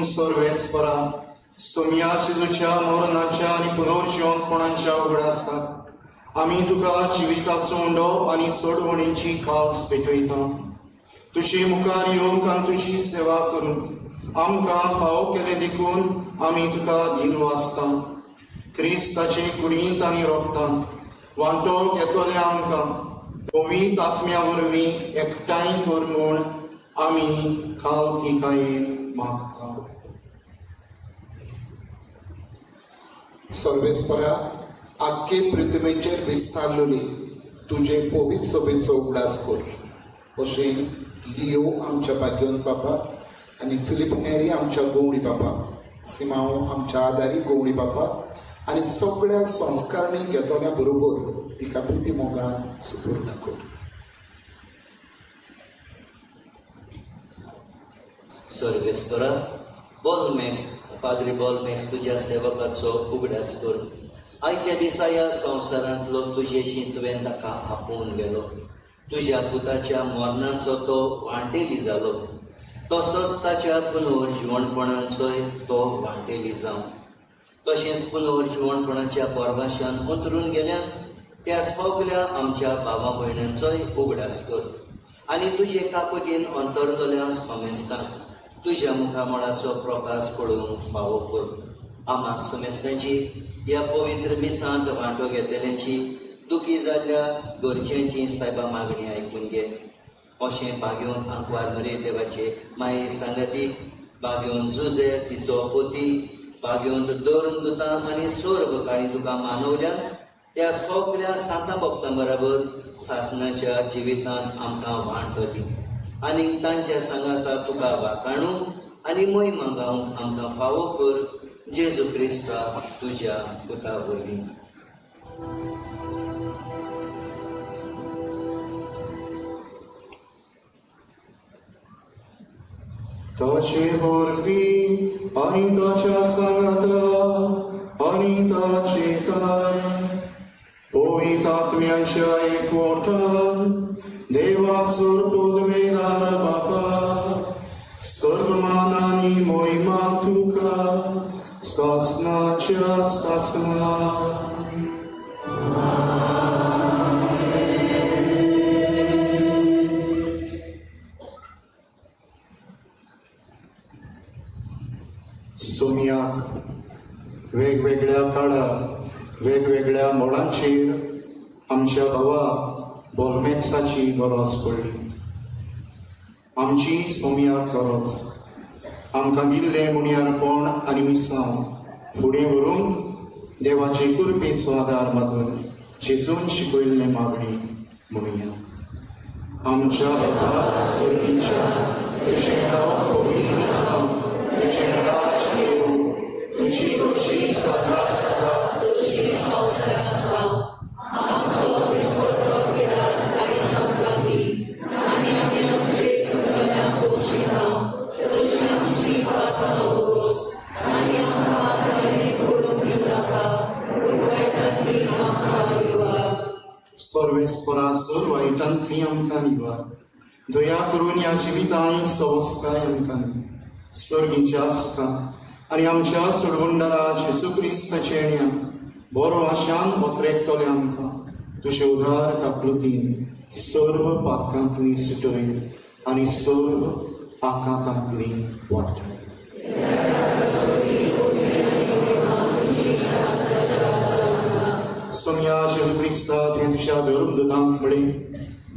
सर्वेस्परा सोम्या जेजूच्या मरणाच्या आनी पुनर्जिवंतपणाच्या उगडासाक आमी तुका जिविताचो उंडो आनी सोडवणीची काल्स पेटयता। तुजे मुखार येवंक आनी तुजी सेवा करूंक आमकां फावो केलें देखून आमी तुका दिन वाचता। क्रिस्ताचे कुडींत आनी रोगतांत वांटो घेतले आमकां पवित्र आत्म्या वरवीं एकठांय कर म्हूण आमी खालतिकायेन मागता। सर्वेस्परा आख्खे पृथ्वीचेर विस्तारलेली तुजे पवित्र सभेचो उगडास कर. अशें लियो आमच्या भाग्यवंत बापा आनी फिलीप नेरी आमच्या गवळी बापा, सिमांव आमच्या आदारी गवळी बापा आनी सगळ्या संस्कारणी घेतल्या बरोबर तिका प्रिती मोगान सुपूर्ण कर. सर्वेस्परा बोलमेक्स पाद्री बोलमेक्स तुज्या सेवकाचो उगडास कर. आयच्या दिसा ह्या संवसारांतलो तुजेशी तुवें ताका आपोवन व्हेलो. तुज्या पुताच्या मरणाचो तो वांटेली जालो, तसोच ताच्या पुनर्जिवणपणाचोय तो वांटेली जावं. तशेंच पुनर्जिवणपणाच्या परवाशान अंतरून गेल्यान त्या सगल्या आमच्या भावा भयणांचोय उगडास कर आनी तुजे काकुटीन अंतरलेल्या समेस्तांक तुज्या मुखामळाचो प्रकाश पळोवंक फावो कर. आमा समेस्तांची ह्या पवित्र मिसांत वांटो घेतल्यांची दुखी जाल्ल्या गरजेची सायबा मागणी आयकून घे. अशें भाग्योवन आंकवार मरे देवाचे माये सांगाती भाग्योवन जुजे तिचो पोती भाग्योवन दोरून दुतां आनी सर्व काणी तुका मानवल्या त्या सगल्या सांतां भक्तां बराबर सासनाच्या जिवितांत आमकां वांटो दी आनी तांच्या सांगाता तुका वाखाणू आनी मोहिमा गावंक आमकां फावो कर. जेजू क्रिस्ता तुज्या पुता वरवीं. ताचे वरवीं आनी ताच्या सांगाता आनी ताचे काय पवित्र आत्म्याच्या एकवटान देवा सर्वपदवेदार बापा सर्व मान आनी मोहिमा तुका सासनाच्या सासना. सोमयाक वेगवेगळ्या काळार वेगवेगळ्या मोडांचेर आमच्या भावा बोलमेक्साची गरज पडली. आमची सोमयाक गरज आमकां दिल्लें मुणयारपण आनी मिसांव फुडें व्हरूंक देवाचे कृपेचो आदार मागून जेजून शिकयल्लें मागणी म्हणुया. आमच्या बाबा सर्गीच्या तुजें नांव पवित्र जावं, तुजें राज्य येवं, तुजी खोशी सदां सदां तुजी संवसारांत जावं. आमचो दिसपट्टो विरास आयज आमकां दी आनी आमी आमचे चुकल्यांक पोशिता तशी आमची पातकां पोस आनी आमकां ताणें पडूंक दिवं नाका पूण वायटांतली आमकां निवार. सर्वेस्परा सर वायटांतली आमकां निवार. दया करून ह्या जिवितान सवस्काय आमकां दी. सर्गीच्या सुखाक आनी आमच्या सोडवणदारा जेजू क्रिस्ताच्या येण्याक बरो आशान ओतरेकतले आमकां तुजे उदार काकलुतीन सर्व पातकांतली सुटय आनी सर्व आकांतांतली वाटय. सोमया जेजू क्रिस्ता तुवें तुज्या धर्मदूतांक म्हळें,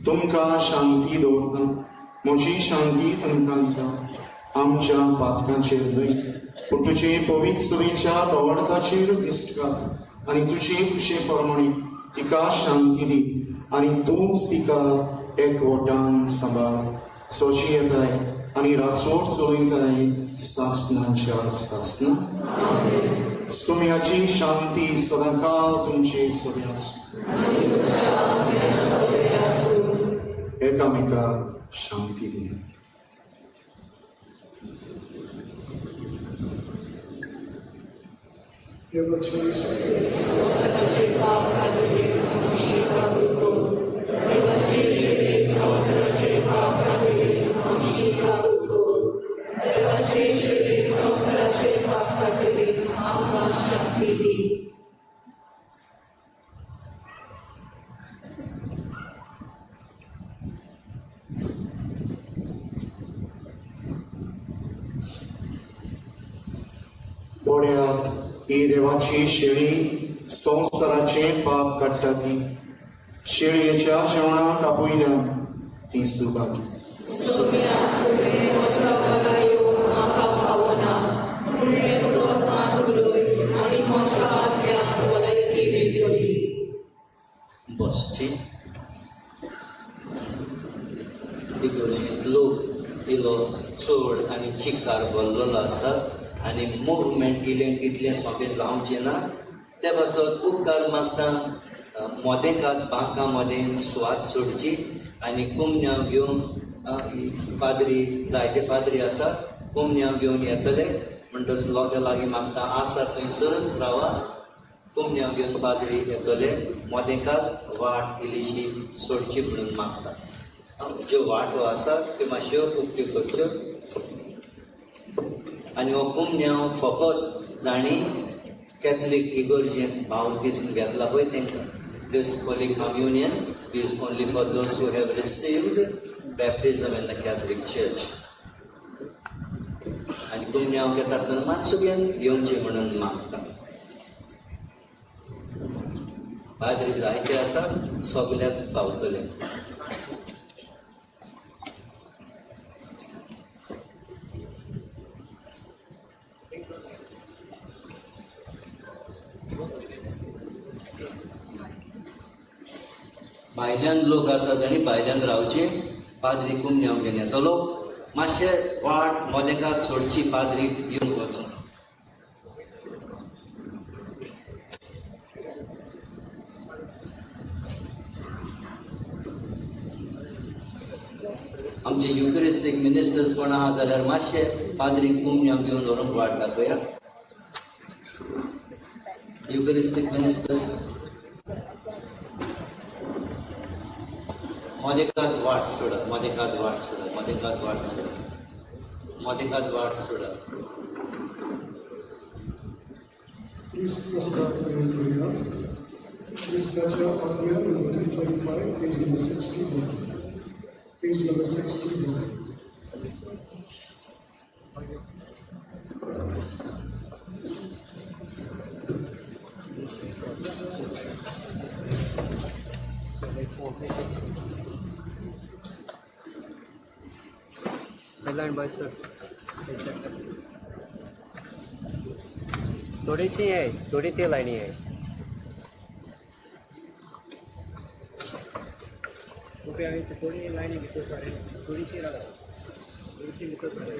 तुमकां शांती दवरता, म्हजी शांती तुमकां दिता. आमच्या पातकांचेर न्हय पूण तुजे पवित्र सभेच्या पवार्थाचेर दिश्ट घाल आनी तुजे खुशे प्रमाणे तिका शांती दी आनी तूंच तिका एकवटान सांबाळ. सोशी येताय आनी रासोड चलयताय सासनाच्या सासना. सोम्याची शांती सदांकाळ तुमचे सगळे आसूं. एकामेकाक शांती दी. पळयात ही देवाची शेळी संवसाराचें पाप काडटा ती शेळयेच्या जेवणाक आपयल्यात ती सुभागी. बसचें. इगर्जेंत लोक इलो चड आनी चिकार भरलेलो आसा आनी मुवमेंट इलें तितलें सोंपें जावचें ना. ते पासत उपकार मागता मोदेकात बांकां मदें सुवात सोडची आनी कुमन्यांव घेवन पाद्री जायते पाद्री आसा कुमन्यांव घेवन येतले म्हणटच लोकां लागीं मागता आसा थंयसरूच रावा. कुमन्यांव घेवन पाद्री येतले मोदेकात वाट इल्लीशी सोडची म्हणून मागता. ज्यो वाटो आसा त्यो मातश्यो उक्त्यो करच्यो आनी हो कुमन्यांव फकत जांणी कॅथलीक इगर्जेंत बावतीज्म घेतला पळय तांकां. This Holy Communion is only for those who have received baptism in the Catholic Church. आनी कुमन्यांव घेता आसतना मातसो घेवन घेवचें म्हणून मागता. पाद्री जायते आसा सगल्याक पावतले. भायल्यान लोक आसा जाणी भायल्यान रावचे पाद्री कुमन्यांव घेवन येतलो. मातशे वाट मोदेकात सोडची पाद्री घेवन वचून. आमचे युकरिस्टीक मिनिस्टर्स कोण आहा जाल्यार मातशे पाद्री कुमन्यांव घेवन व्हरूंक वाट दाखया. युकरिस्टीक मिनिस्टर्स मोदेकात वाट सोडा, मोदेकात वाट सोडा, मोदेकात वाट सोडा, मोदेकात वाट सोडा. Please start praying here. Please touch your audio number 335, page number 61. Page number 61. Headline by sir. थोड़ी सी है, थोड़ी तेल आनी है. थोड़ी लाइनी भीतर सारे, थोड़ी सी लगा, थोड़ी सी भीतर सारे.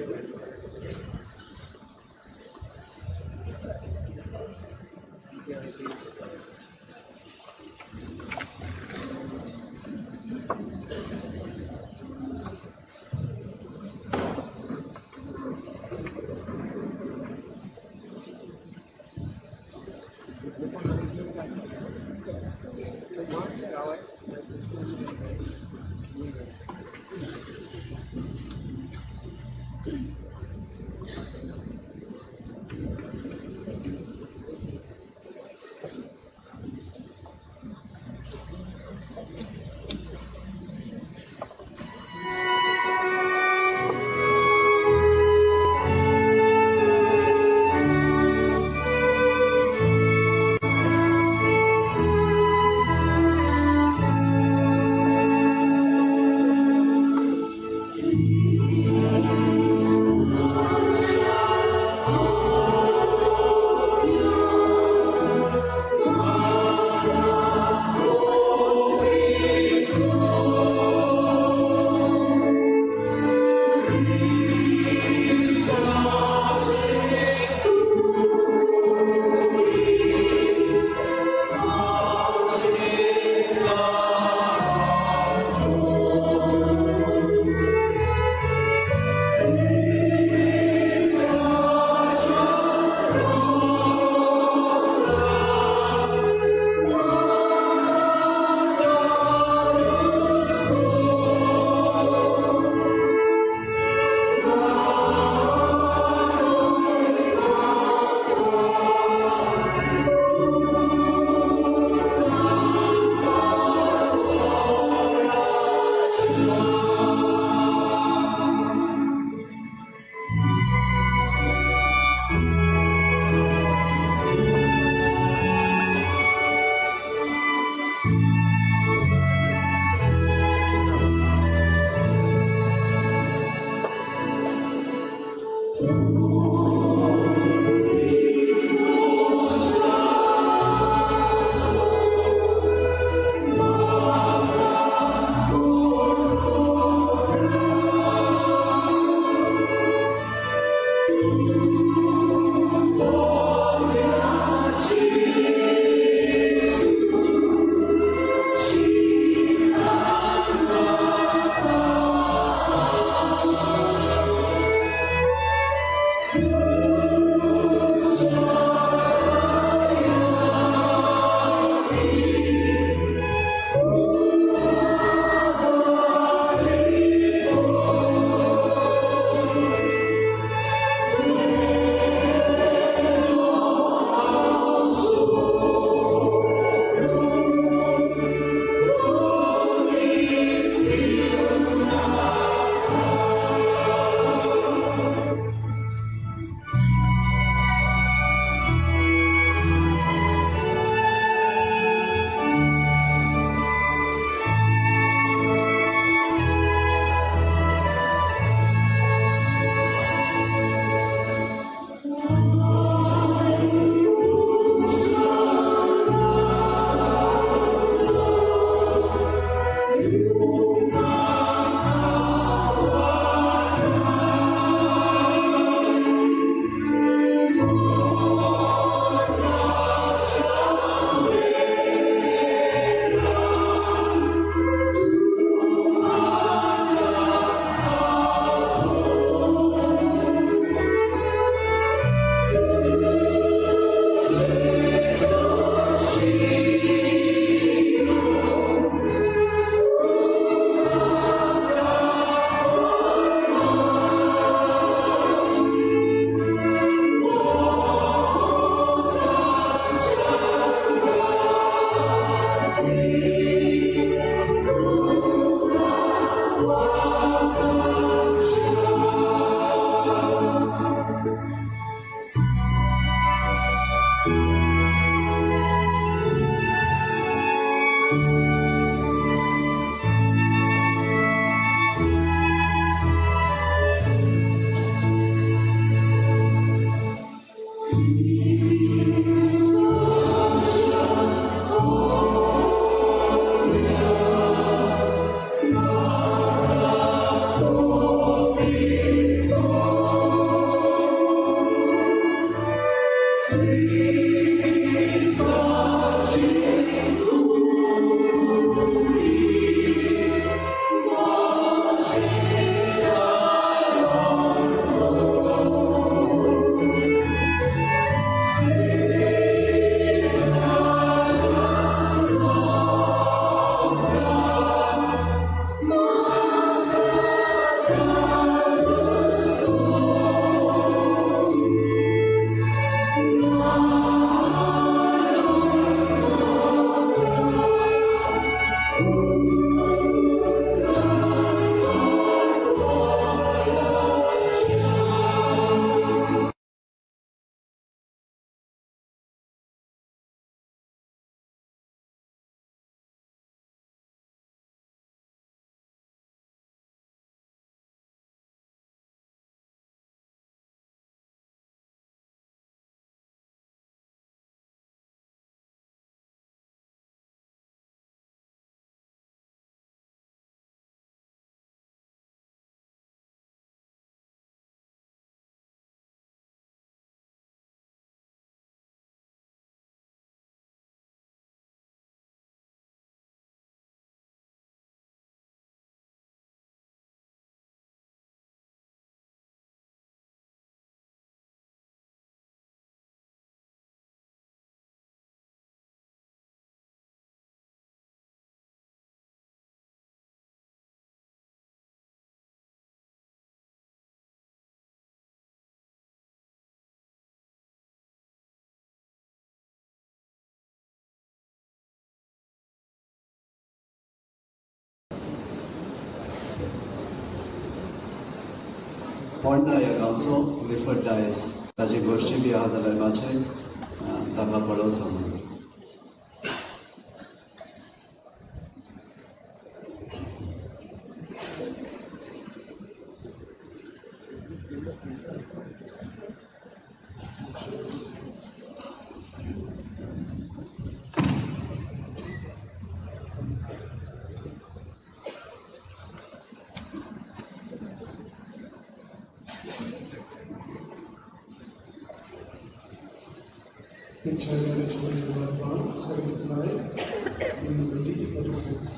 पोंडा ह्या गांवचो क्लिफर्ड डायस, ताजे घरचे बी आहा जाल्यार मातशें ताका पळोवचो म्हणून. Picture management 1 79 in D46.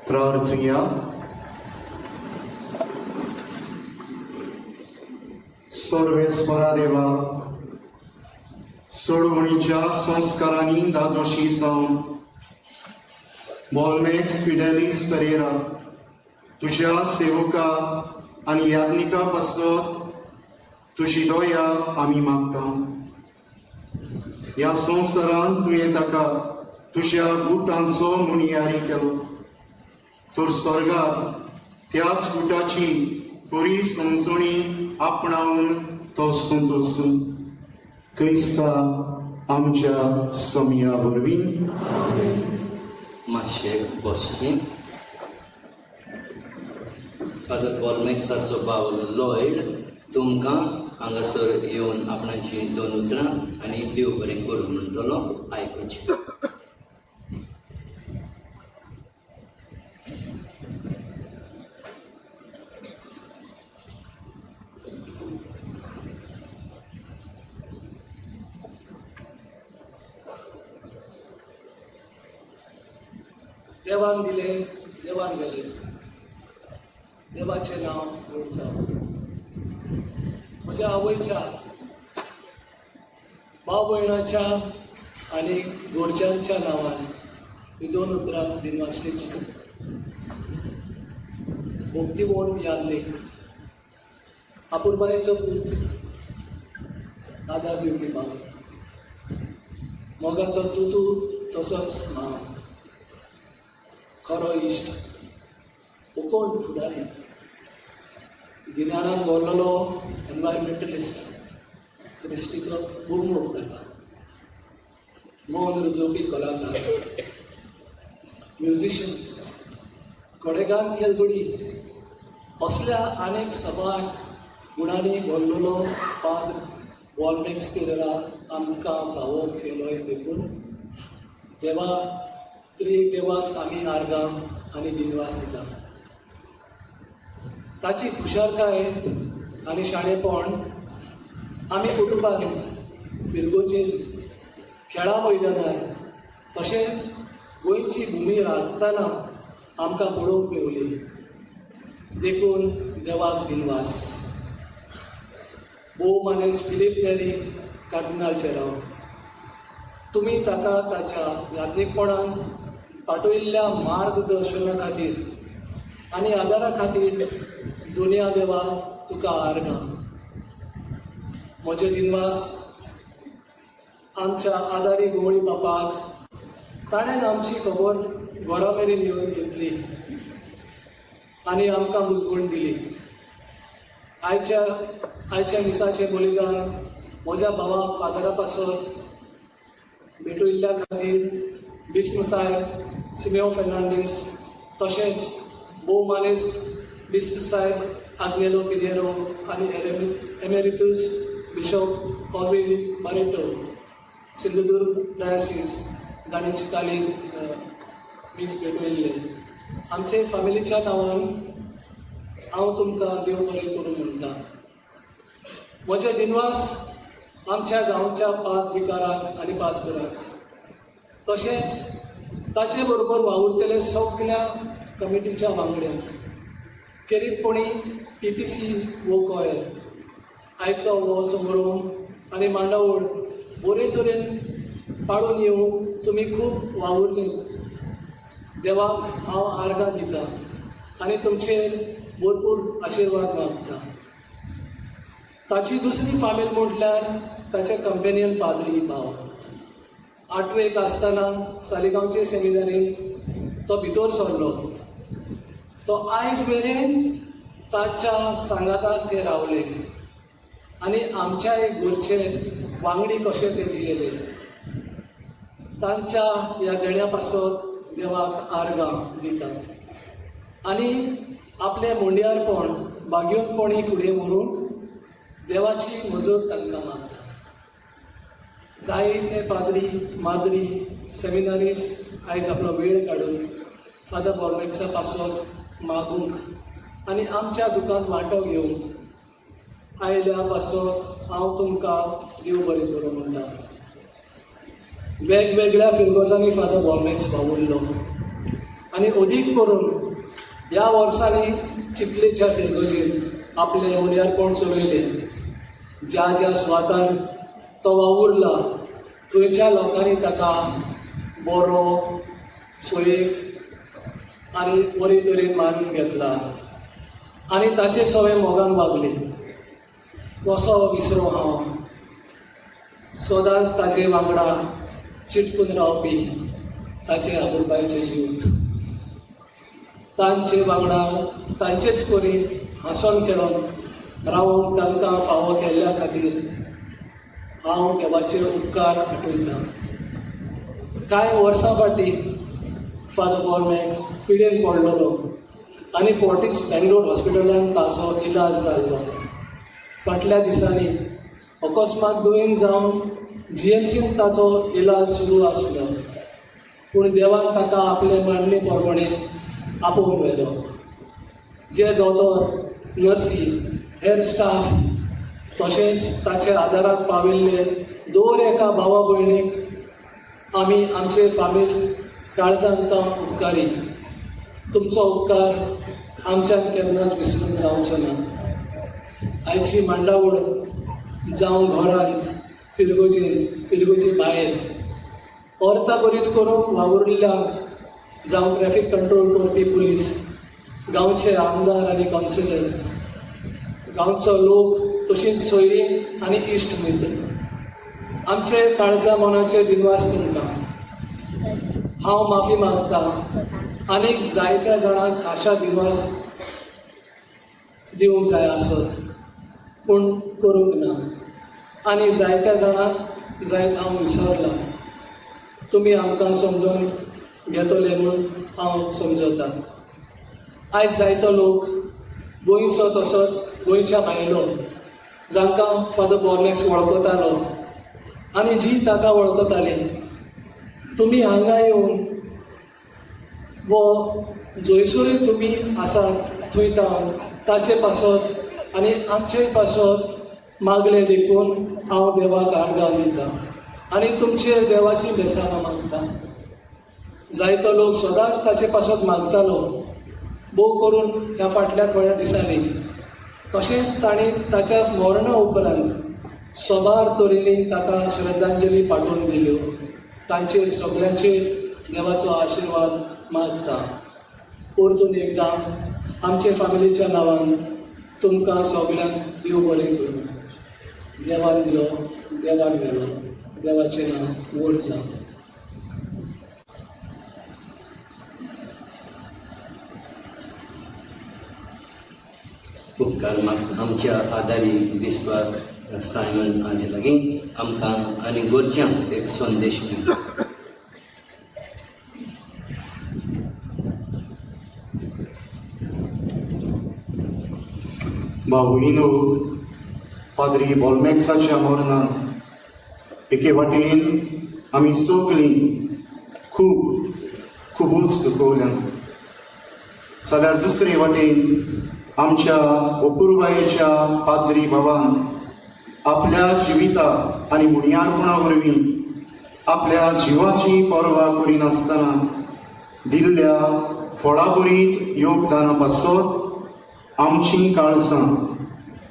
प्रार्थुया. सर्वेस्परा देवा, सोडवणीच्या संस्कारांनी दादोशी जावन बॉलमॅक्स फिडेलिस पेरेरा तुज्या सेवका आनी याज्ञिका पासत तुजी दया आमी मागता. ह्या संवसारांत तुवें ताका तुज्या गुटांचो मुनियारी केलो, तर स्वर्गात त्याच गुटाची बरी समजणी आपणावन तो संतोष क्रिस्ता आमच्या सोमया वरवीं. मातशें बसचें. फादर बॉलमॅक्साचो भाव लॉयड तुमकां हांगासर येवन आपणाची दोन उतरां आनी देव बरें करूं म्हणटलो, आयकुचें. देवान दिले देवान गेले, देवाचें नांव व्हड जावं. म्हज्या आवयच्या, भाव भयणाच्या आनी गोरज्यांच्या नांवान ही दोन उतरां दिनवासणेची. भक्तिवंत यादनीक, आपुरबायेचो पूत, आदार दिवपी भाव, मोगाचो तुतू तसोच माव, खरो इश्ट, कोण फुडारी, गिन्यानान भरलेलो एनवायरमेंटलिस्ट, सृश्टीचो खूब मोग ताका, मन रुजोवपी कलाकार, म्युजिशियन, कडेगान खेळगडी, असल्या अनेक सभाग गुणांनी भरलेलो पाद्र वॉलमॅक्स पेरेरा आमकां फावो केलोय देखून देवा त्रिएक देवाक आमी आर्गां आनी दिनवास दिता. ताची हुशारकाय आनी शाणेपण आमी कुटुंबांत, फिरगोचेर, खेळा मैदानार तशेंच गोंयची भुमी राखतना आमकां पळोवंक मेवली देखून देवाक दिनवास. भोव मानेस्त फिलीप नेरी कार्दिनाल फेराव, तुमी ताका ताच्या याज्ञीकपणांत पाठयिल्ल्या मार्गदर्शना खातीर आनी आदारा खातीर दुनिया देवा तुका आर्गां. म्हजे दिनवास आमच्या आदारी गोवळी बापाक, ताणें आमची खबर घरा मेरेन येवन घेतली आनी आमकां बुजवण दिली. आयच्या मिसाचें बलिदान म्हज्या भावा फादरा पासत भेटयिल्ल्या खातीर बिस्म साहेब सिमेओ फेर्नांडीस तशेंच भोव मानेस्त बिस्म साहेब आग्नेलो पिनेरो आनी emeritus bishop Corvin Barreto Sindhudurg diocese जांणी चिकाली मीस भेटयिल्लें. आमचे फामिलीच्या नांवान हांव तुमकां देव बरें करूं म्हणटा. म्हजे दिनवास आमच्या गांवच्या पाद विकाराक आनी पादपुराक तशेंच ताचे बरोबर वावुरतले सगल्या कमिटीच्या वांगड्यांक, खेरीतपणी PPC वो कॉयल आयचो हो समारोह आनी मांडावळ बरे तरेन पाडून येवंक तुमी खूब वावुरलीत. देवाक हांव आर्गां दिता आनी तुमचेर भरपूर आशिर्वाद मागता. ताची दुसरी फामील म्हटल्यार ताचे कंपेनियन पाद्री भाव. आठवेक आसतना सालिगांवचे सेमिनारींत तो भितर सरलो. तो आयज मेरेन ताच्या सांगाताक ते रावले आनी आमच्याय घरचे वांगडी कशे ते जियेले. तांच्या ह्या देण्या पासत देवाक आर्गां दिता आनी आपलें मुंड्यारपण भाग्योतपणी फुडें व्हरूंक देवाची मजत तांकां मागता. जायते पाद्री माद्री सेमिनारिस्ट आयज आपलो वेळ काडून फादर बॉर्मेक्सा पासत मागूंक आनी आमच्या दुकांत वांटो घेवंक आयल्या पासत हांव तुमकां देव बरें करूं म्हणटा. वेगवेगळ्या फिरगोजांनी फादर बॉर्मेक्स वावुरलो आनी अदीक करून ह्या वर्सांनी चिखलेच्या फिरगोजेंत आपलें मुंड्यारपण चलयलें. ज्या ज्या सुवातान तो वावुरला थंयच्या लोकांनी ताका बरो सोयेक आनी बरे तरेन मानून घेतला आनी ताचे सगळे मोगान वागले. कसो विसरो हांव सदांच ताजे वांगडा चिटकून रावपी ताचे आबुरबायचे यूथ, तांचे वांगडा तांचेच परी हांसोन खेळोन रावूंक तांकां फावो केल्ल्या खातीर हांव देवाचे उपकार आठयतां. कांय वर्सां फाटीं फादर बोलमॅक्स पिडेन पडलेलो आनी फोर्टीस बेंगलोर हॉस्पिटलान ताचो इलाज जाल्लो. फाटल्या दिसांनी अकस्मात दुयेंत जावन जीएमसीन ताचो इलाज सुरू आसलो, पूण देवान ताका आपले मांडणे प्रमाणे आपोवन व्हेलो. जे दोतोर, नर्सी, हेर स्टाफ तशेंच ताच्या आदाराक पाविल्ले दर एका भावा भयणीक आमी आमचे फामील काळजांत उपकारी. तुमचो उपकार आमच्यान केन्नाच विसरून जावचो ना. आयची मांडावळ जावं घरांत, फिरगोजींत, फिरगोजी भायर अर्था बरीत करूंक वावुरिल्ल्यांक, जावं ट्रॅफीक कंट्रोल करपी पुलीस, गांवचे आमदार आनी कावन्सिलर, गांवचो लोक, तशींच सोयरीं आनी इश्ट मित्र, आमचे काळजा मनाचे दिनवास तुमकां. हांव माफी मागता आनीक जायत्या जाणांक खाशा दिनवास दिवंक जाय आसत, पूण करूंक ना आनी जायत्या जाणांक जायत हांव विसरलां. तुमी आमकां समजून घेतले म्हूण हांव समजता. आयज जायतो लोक गोंयचो तसोच गोंयच्या भायलो जांकां फादर बोलमॅक्स वळखतालो आनी जी ताका वळखताली, तुमी हांगा येवन वो जंयसरूय तुमी आसात थंय तावन ताचे पासत आनी आमचे पासत मागले देखून हांव देवाक आर्गां दितां आनी तुमचेर देवाची बेसांवां मागता. जायतो लोक सदांच ताचे पासत मागतालो, भोव करून ह्या फाटल्या थोड्या दिसांनी. तशेंच तांणी ताच्या मरणा उपरांत सोबार तरेनी ताका श्रद्धांजली पाठोवन दिल्यो. तांचेर सगळ्यांचेर देवाचो आशिर्वाद मागता. परतून एकदां आमचे फामिलीच्या नांवान तुमकां सगळ्यांक देव बरें करूं. देवान दिलो, देवान व्हेलो, देवाचें नांव व्हड जावं. उपकार मागता आमच्या आदारी बिस्पार सायमन हांचे लागीं आमकां आनी गोरज्यांक एक संदेश दिलो. भावणीनो, पाद्री बोलमॅक्साच्या मरणान एके वाटेन आमी सगळीं खूब खुबूच दुखवल्यांत, जाल्यार दुसरे वाटेन आमच्या अपुरबायेच्या पाद्री बाबान आपल्या जिविता आनी मुणयारपणा वरवीं आपल्या जिवाची पर्वा करिनासतना दिल्ल्या फळाभरीत योगदाना पासत आमची काळजां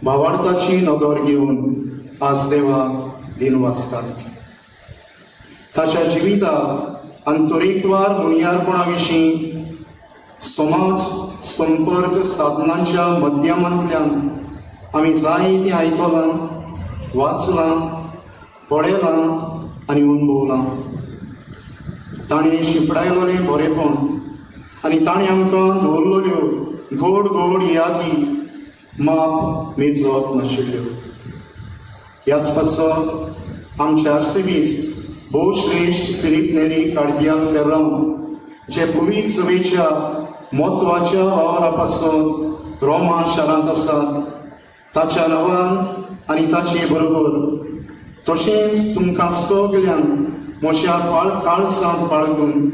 भावार्थाची नदर घेवन आज देवा दिनवासतात. ताच्या जिविता आनी तरेकवार मुणयारपणा विशीं समाज संपर्क साधनांच्या माध्यमांतल्यान आमी जायतें आयकलां, वाचलां, पळयलां आनी अणभवलां. ताणें शिंपडायलोलें बरेपण आनी ताणें आमकां दवरलेल्यो गोड गोड यादी माप मेजप नाशिल्ल्यो. ह्याच पासत आमचे आर्सेबीस्प भोवश्रेश्ठ फिलीप नेरी कार्दियाल फेर्रांव जे पवित्र सभेच्या म्हत्वाच्या वावरा पासत रोमा शारांत आसात, ताच्या नांवान आनी ताचे बरोबर तशेंच तुमकां सगल्यांक म्हज्या काळजांत बाळगून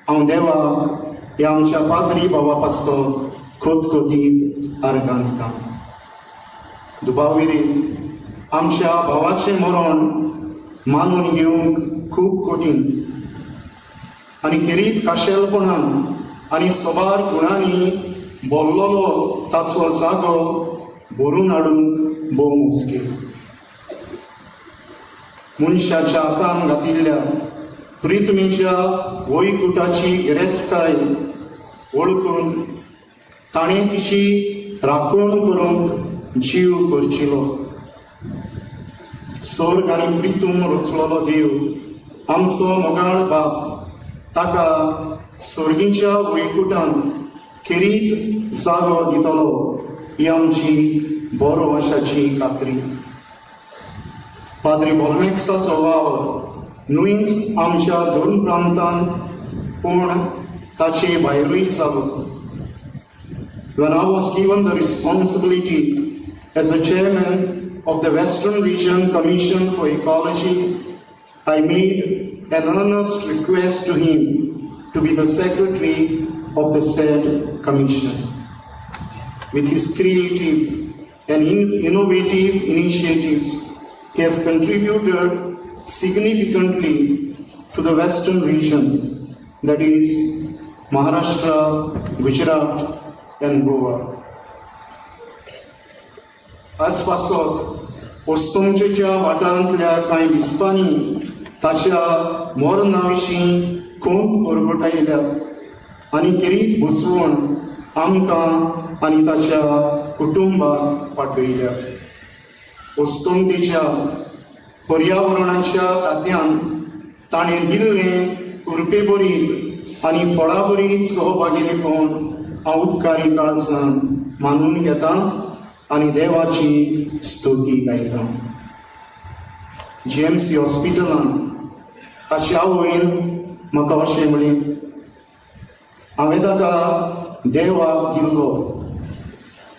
हांव देवाक ह्या आमच्या पाद्री बाबा पासत खोतखोतीत आर्गां दितां. दुबाविरीत आमच्या भावाचें मरण मानून घेवंक खूब कठीण आनी खेरीत खाशेलपणान आनी सबार गुणांनी भरलेलो ताचो जागो भरून हाडूंक भोव मुश्कील. मनशाच्या हातान घातिल्ल्या प्रितमेच्या वैकुटाची गिरेस्तकाय वळखून ताणें तिची राखण करूंक जीव करचिलो. स्वर्ग आनी प्रितूम रचलोलो देव आमचो मोगाळ बाप ताका स्वर्गीच्या वैकुटान खेरीत जागो दितलो ही आमची बरो आशाची खात्री. पाद्री बोलमेक्साचो वावर न्हूच आमच्या दोन प्रांतांत पूण ताचे भायरूय जालो. When I was given the responsibility as a chairman of the Western Region Commission for Ecology, I made an earnest request to him to be the secretary of the said commission. With his creative and innovative initiatives, he has contributed significantly to the Western region, that is Maharashtra, Gujarat and Goa. आज पासत अस्तंतेच्या वाठारांतल्या कांय विस्पांनी ताच्या मरणा विशीं खंत परगटायल्या आनी खेरीत बसवण आमकां आनी ताच्या कुटुंबाक पाठयल्या. अस्तंतेच्या पर्यावरणाच्या खात्यान ताणें दिल्लें कृपेभरीत आनी फळाभरीत सहभागिलेपण हांव उपकारी काळजान मानून घेता आनी देवाची स्तुती गायता. जीएमसी हॉस्पिटलान ताची आवयन म्हाका अशें म्हणलें, हांवें ताका देवाक दिल्लो,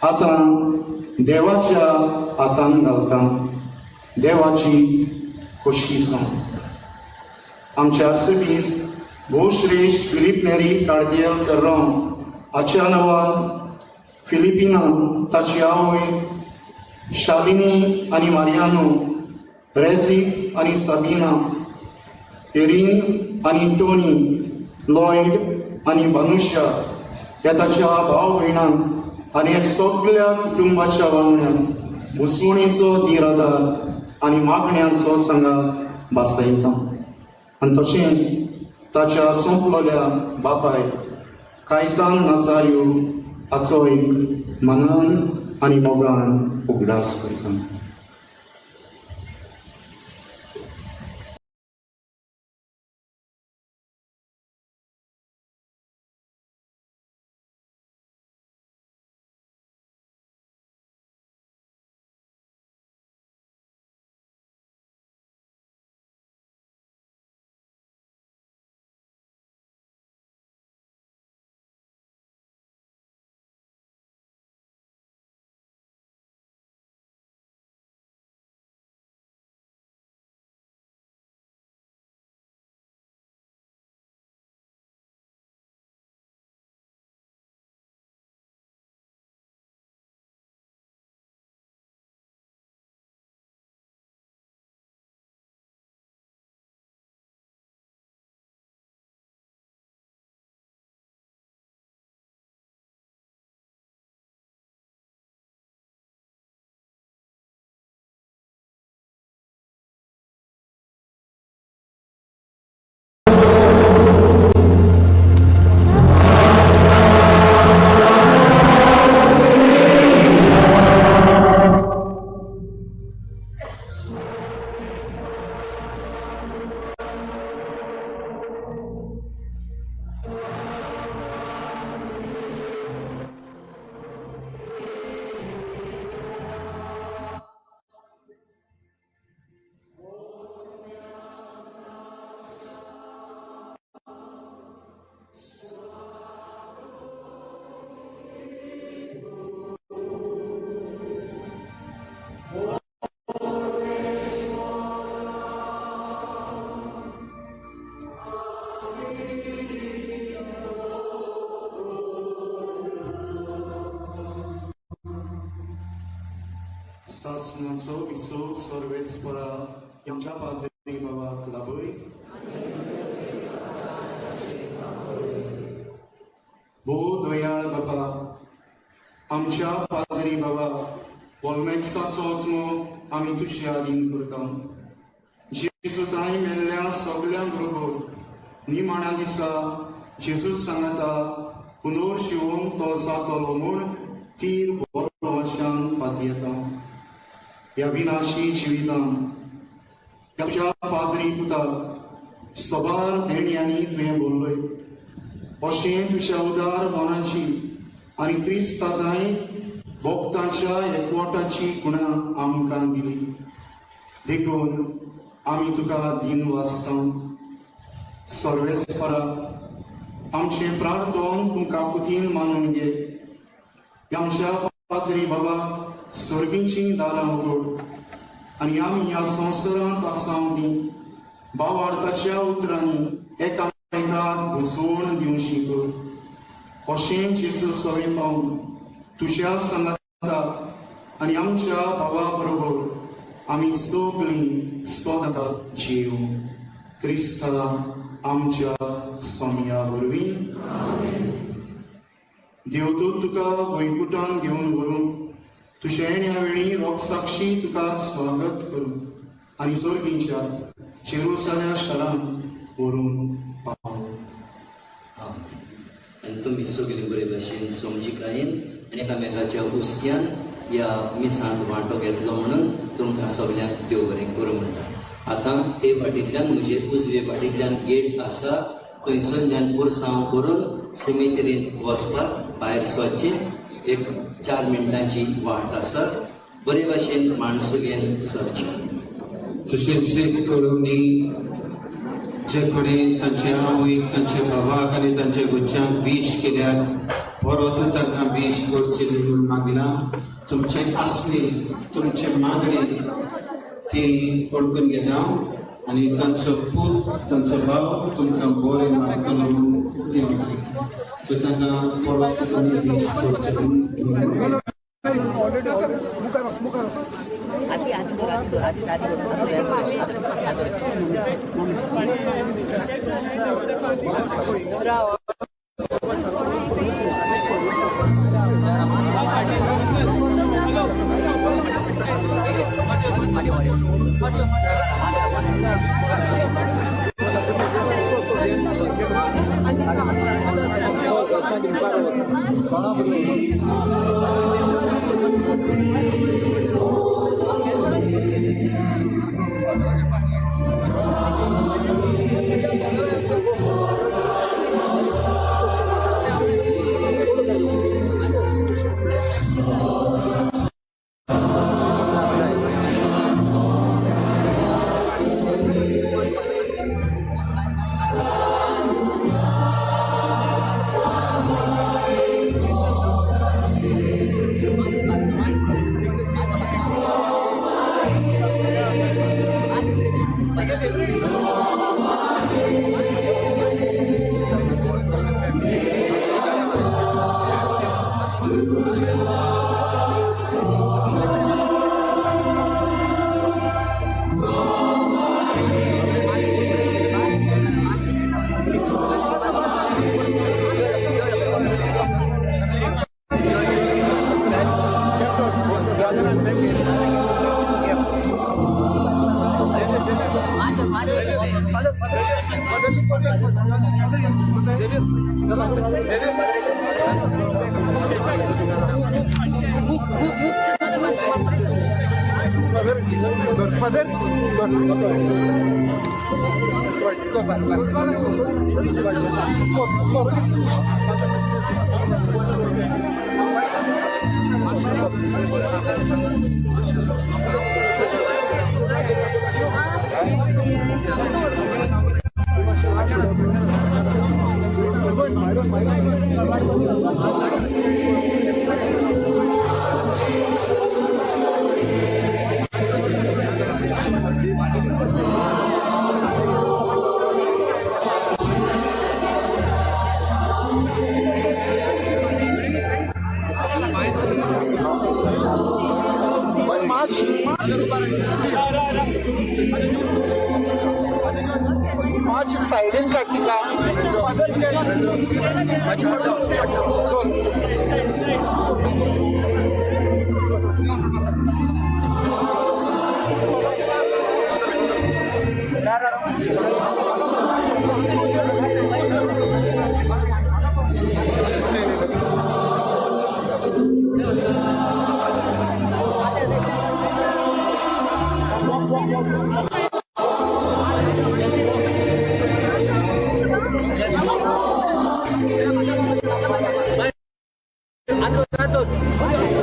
आतां देवाच्या हातान घालता, देवाची खोशी जावं. आमचे आर्सबीस्प भोवश्रेश्ठ फिलीप नेरी कार्दियल फेर्रांव हाच्या नांवान फिलिपिनान ताची आवय शालिनी आनी मारियानो, रेझीक आनी साबिना, एरीन आनी टोनी, लॉयड आनी बानुशा ह्या ताच्या भाव भयणांक आनी ह्या सगल्या कुटुंबाच्या वांगड्यांक भुसवणेचो धीर आदार आनी मागण्यांचो सांगात भासयता. आनी तशेंच ताच्या सोंपलोल्या बापाय कायतान नाजारियो हाचोय मनान आनी मोगान उगडास करता. सासनाचो विसो सर्वेस्परा आमच्या पाद्री बाबाक लाभय. भो दयाळ बाबा, आमच्या पाद्री बाबा बोलमेक्साचो आत्मो आमी तुजे आदीन करता. जेजू तांय मेल्ल्या सगळ्यां बरोबर निमाण्या दिसा जेजू सांगता पुनर्जिवन तो जातलो म्हूण तीर बरो आशान पातयेता. ह्या विनाशी जिवितान तुज्या पाद्री पुताक सबार देण्यांनी तुवें बोल्लय, अशें तुज्या उदार मनाची आनी क्रिस्तांय भक्तांच्या एकवटाची गुणां आमकां दिली. देखून आमी तुका दिन वाचता. सर्वेस्परा, आमचें प्रार्थन तूं काकुतीन मानून घे. आमच्या पाद्री बाबाक सर्गींचीं दारां उगड आनी आमी ह्या संवसारांत आसा ती भावार्थाच्या उतरांनी एकामेकाक घुसवण दिवशी कर. अशें जेजू सवे पावून तुज्या सांगाता आनी आमच्या भावा बरोबर आमी सगळीं सदां जीव क्रिस्ता आमच्या सोमया वरवीं. देवदूत तुका वैकुटान घेवन व्हरूं, तुज्या येण्या वेळी रोगसाक्षी तुका स्वागत करूं आनी जोर्गींच्या जेरुसाल्या शारांत व्हरून पाव. आनी तुमी सगळीं बरे भाशेन समजिकायेन आनी एकामेकाच्या हुस्क्यान ह्या मिसांत वांटो घेतलो म्हणून तुमकां सगल्यांक देव बरें करूं म्हणटा. आतां ते वाटेंतल्यान म्हजे उजवे वाटेंतल्यान गेट आसा, थंयसरल्यान पुरसांव करून सिमेतरींत वचपाक भायर सरचें एक 4 मिनटांची वाट आसा. बरे भाशेन माणसुगेन सरचें. तशेंच एक कळोवणी जे कडेन तांचे आवयक, तांचे भावाक आनी तांच्या घरच्यांक वीश केल्यात, परत तांकां वीश करची म्हणून मागलां. तुमचें आसली तुमचे मागणी ती वळखून घेता आनी तांचो पूत, तांचो भाव तुमकां बरें मागतलो म्हणून तें मागता. तर तांकां परत तुमी वीश करचें म्हणून. सायडीन काडटा. Atur.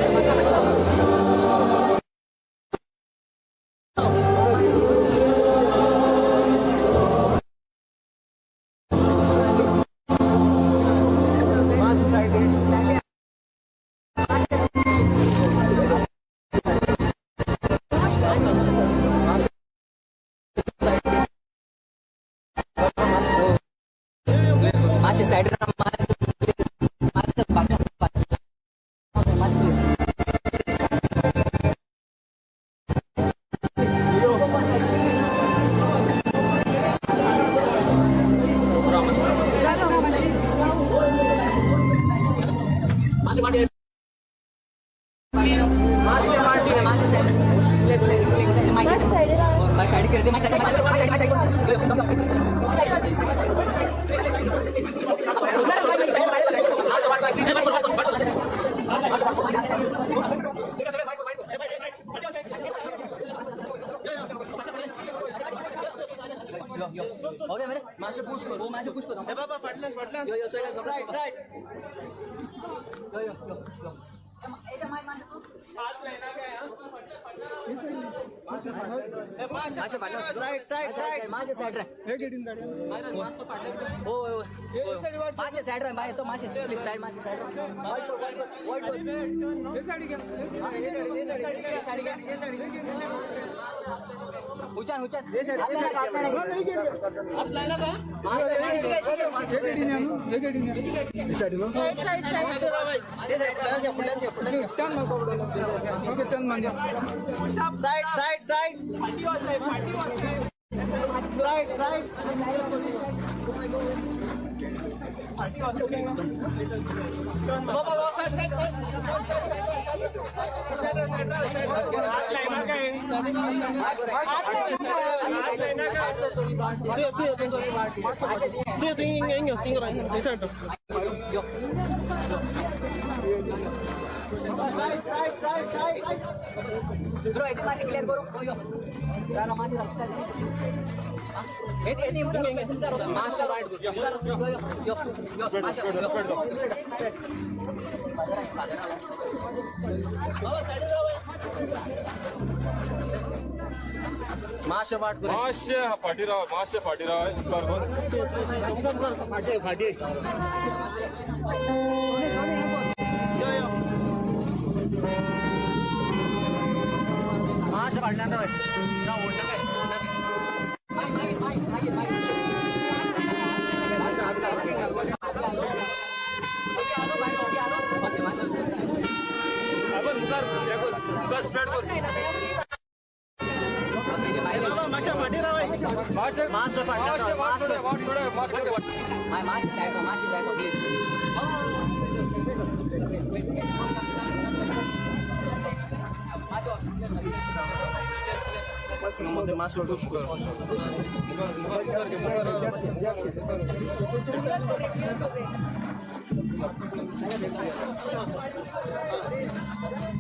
हो गया मेरे माशे पुश करो, वो माशे पुश करो। ए बाबा फाटल्यान फाटल्यान, यो यो साइड साइड साइड, यो यो यो यो एटा my माशे तू हात लायना काय माशे फाटल्यान साइड साइड साइड माशे साइड रे हे गेटिंग गाडी माशे फाटल्यान हो हो माशे साइड रे बाय तो माशे प्लीज साइड माशे साइड वाइट हे साइड घे, हे साइड हे साइड हे साइड हे side हुचान हुचान side side side side side फाटी राव, मातशें फाटी राव, उपकार कर। फाटी मातशें फाटल्यान राव,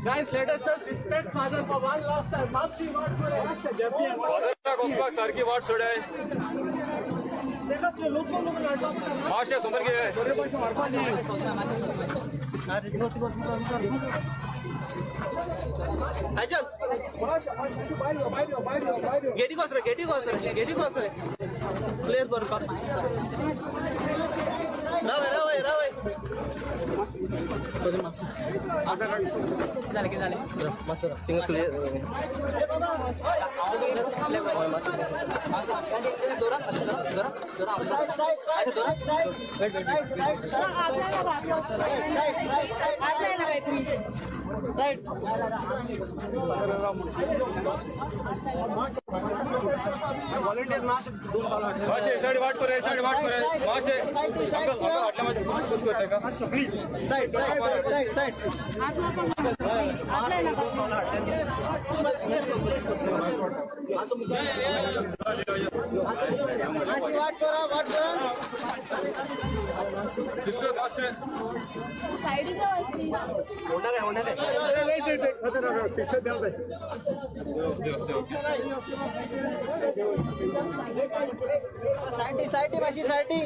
Guys, let us just respect father for one last time. माफी वाट सोडे, सारखी वाट सोडे। माशे सुंदर के गेटी कोस रे, गेटी कोस रे, गेटी कोस रे, क्लियर करपाक। रावय रावय रावय जालें कितें जालें थिंगा क्लियर माशे साइड वाट करे, साइड वाट करे माशे। अंकल अंकल फाटल्या माशे पुश करते का प्लीज साइड साइड साइड। वाट करा वाट करा सिस्टर माशे साइड होणार आहे, होणार आहे। वेट वेट वेट सिस्टर देव दे साइडी साइडी माशी साइडी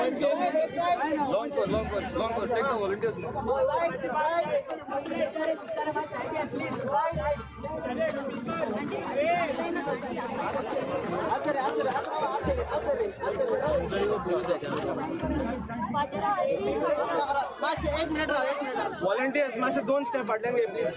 Long call, long call, long call. Take the volunteers. एक मिनिट राव, एक मिनिट। व्हॉलंटियर्स मातशे दोन स्टेप फाटल्यान घे प्लीज।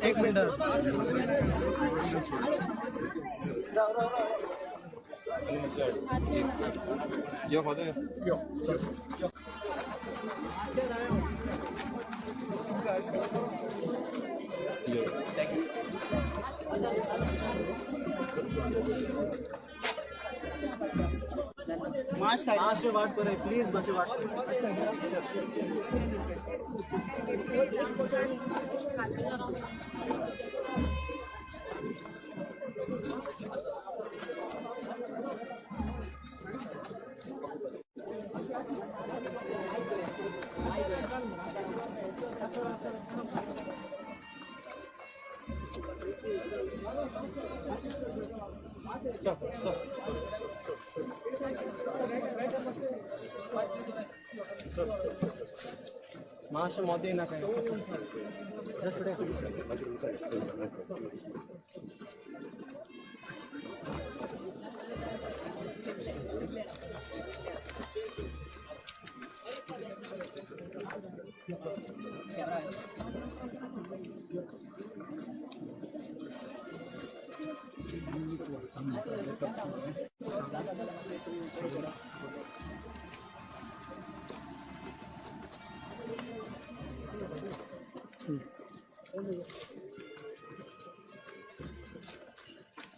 एक मिनिट। यो फादर यो मातशें वाट पळय प्लीज मातशें वाट मातशें मोदें नाका.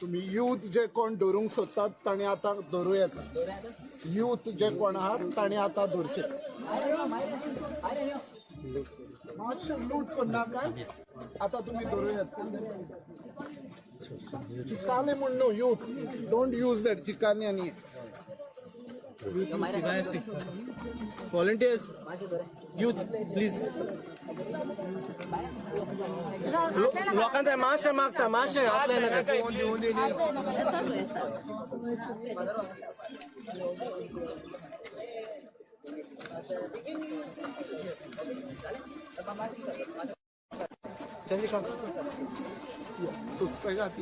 तुम्ही यूथ जे कोण धरूंक सोदतात तांणी आतां धरूं येता. यूथ जे कोण आहात तांणी आतां धरचे. मातशें लूट करनाका, आतां तुमी धरूं येता. चिकाने म्हूण न्हू, यूथ don't use that चिकाने. आनी व्हॉलंटियर्स यूथ प्लीज लोकांक मातशें मागता मातशें हात लायनाका. सुसेगाद.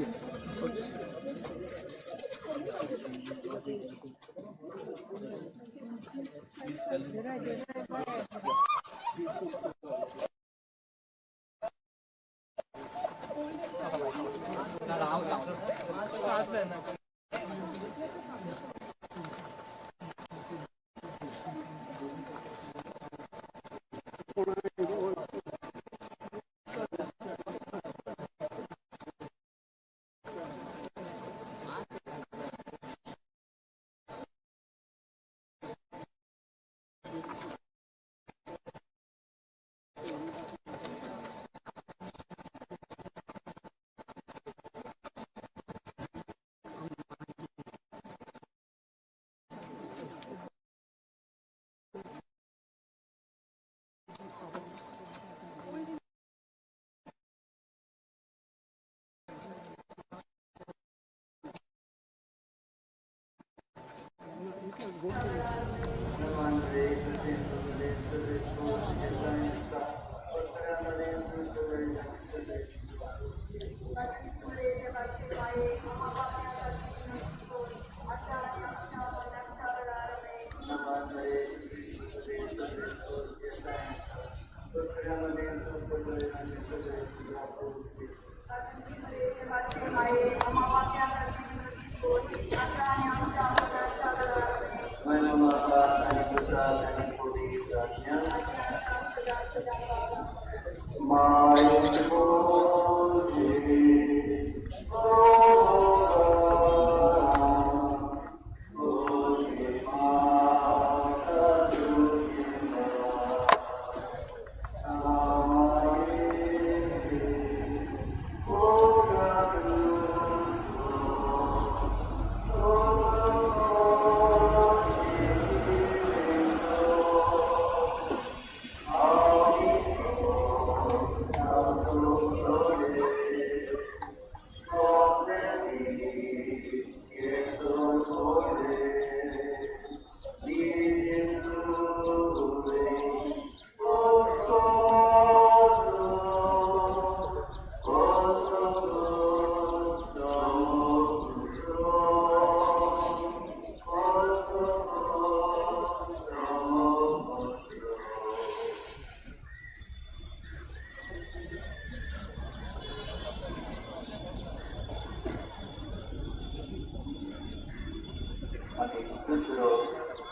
आनी दुसरो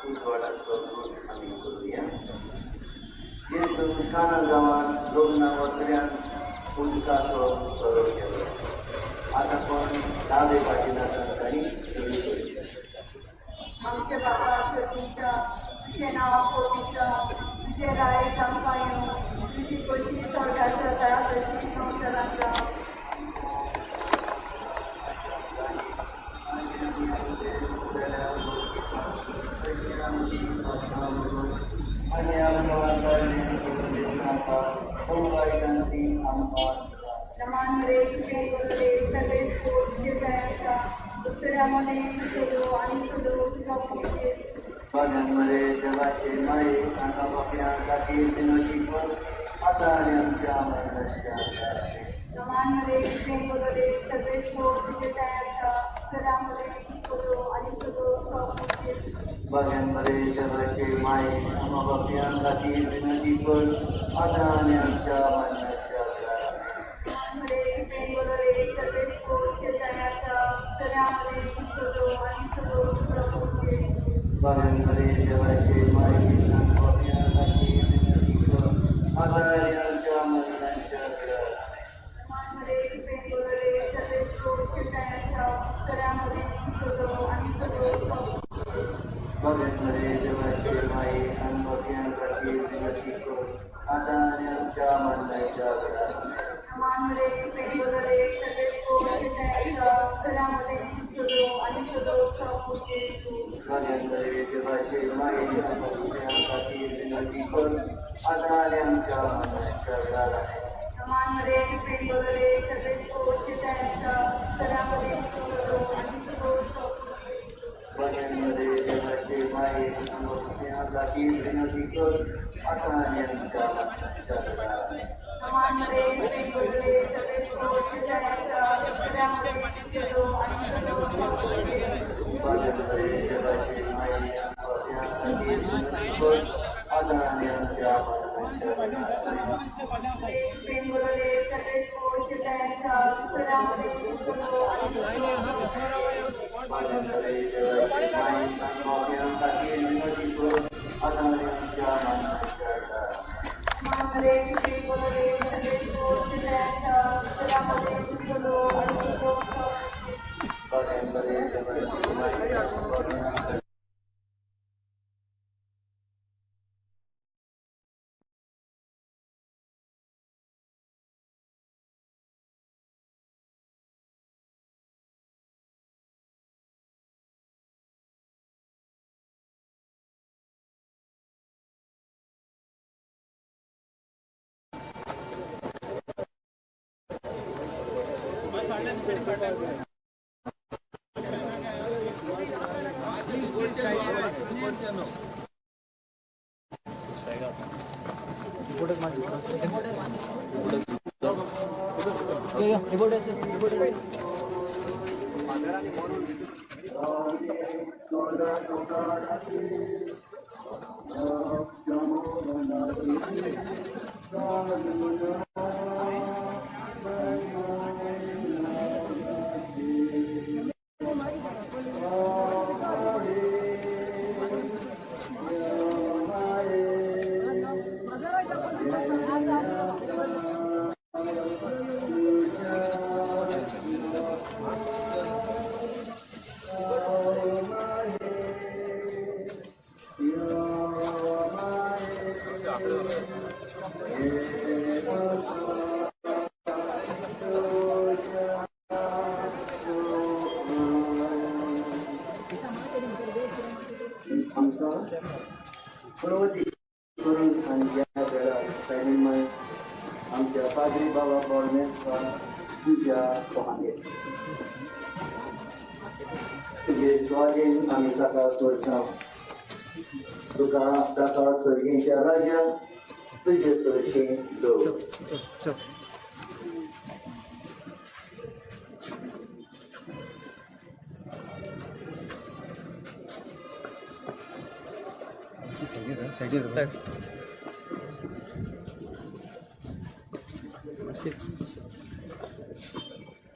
उजवाडाचो रूप आमी करुया. जेजून काना गांवांत लग्ना वसऱ्यान उदकाचो सोरो केलो. आतां कोण दावे वाटेन आसा तांणी सुरू करुया. आमच्या बाबा तुमच्या तुजें नांव पवित्र, तुजें राय आमकां येवं, तुजी कशी स्वर्गार जाता तशी संवसारांत जावं.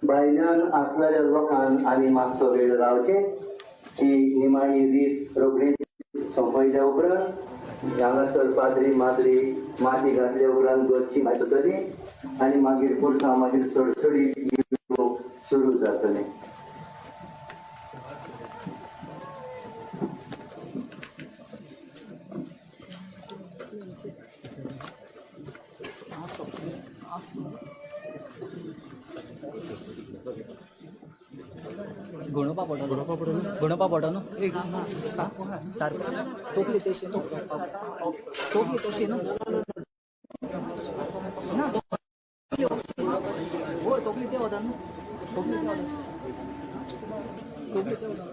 भायल्यान आसलेल्या लोकांक आनी मातसो वेळ रावचें की निमाणी रीत रोखडीच सोंपयल्या उपरांत हांगासर पाद्री माद्री माती घातल्या उपरांत गच्ची घालतली आनी मागीर पुरसांव मागीर सडसडीत येवप सुरू जातलें. गणोपा पडो गणोपा पडो न्हू तोपली तशी न्हू तोपली तशी न्हू ना होय तोपली ते वता न्हू तोपली ते वता तोपली ते वता.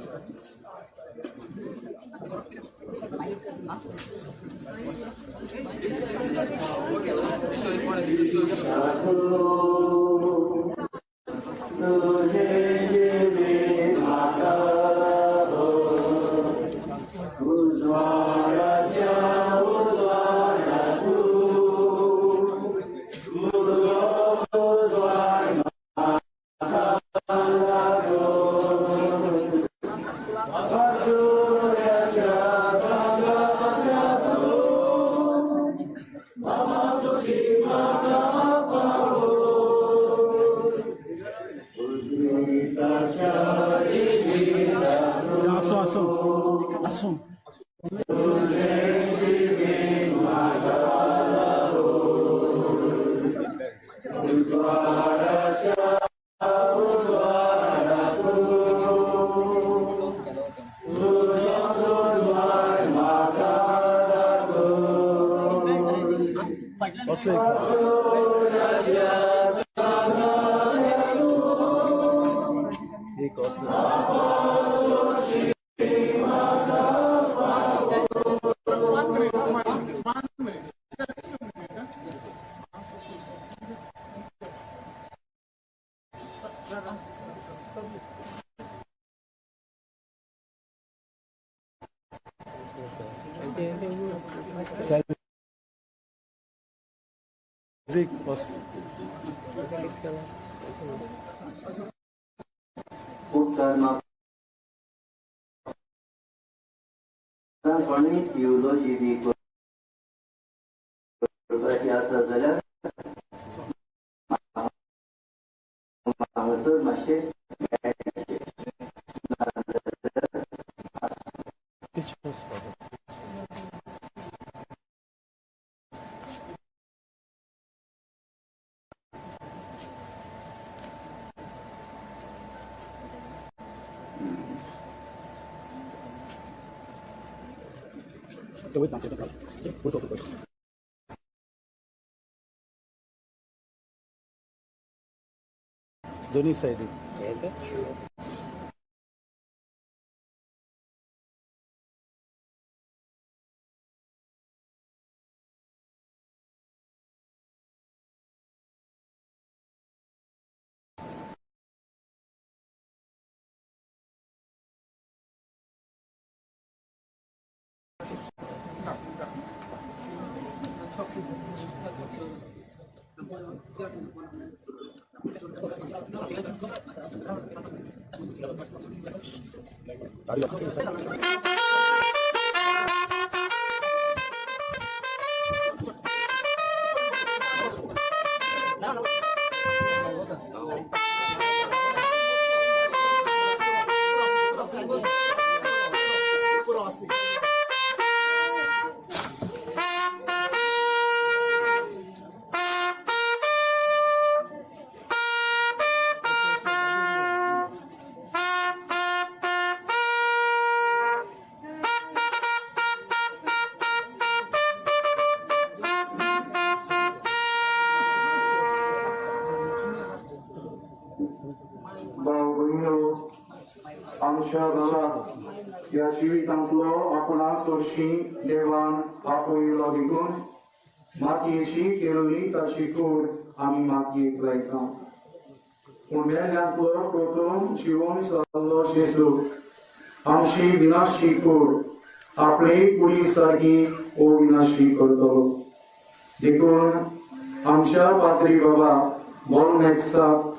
उपकार मागता कोणूय थियोलॉजी बी करपाची आसा जाल्यार हांगासर मातशें दोन्ही साईड आमच्या घरा ह्या जिवितांतलो आपणाक सरशी देवान आपयलो देखून मातयेची केल्ली ताची कूड आमी मातयेक लायता. पूण मेल्ल्यांतलो प्रथम जिवन जाल्लो जेजू आमची विनाशी कूड आपले कुडी सारकी अविनाशी करतलो. देखून आमच्या पाद्री बाबा बोलमॅक्साक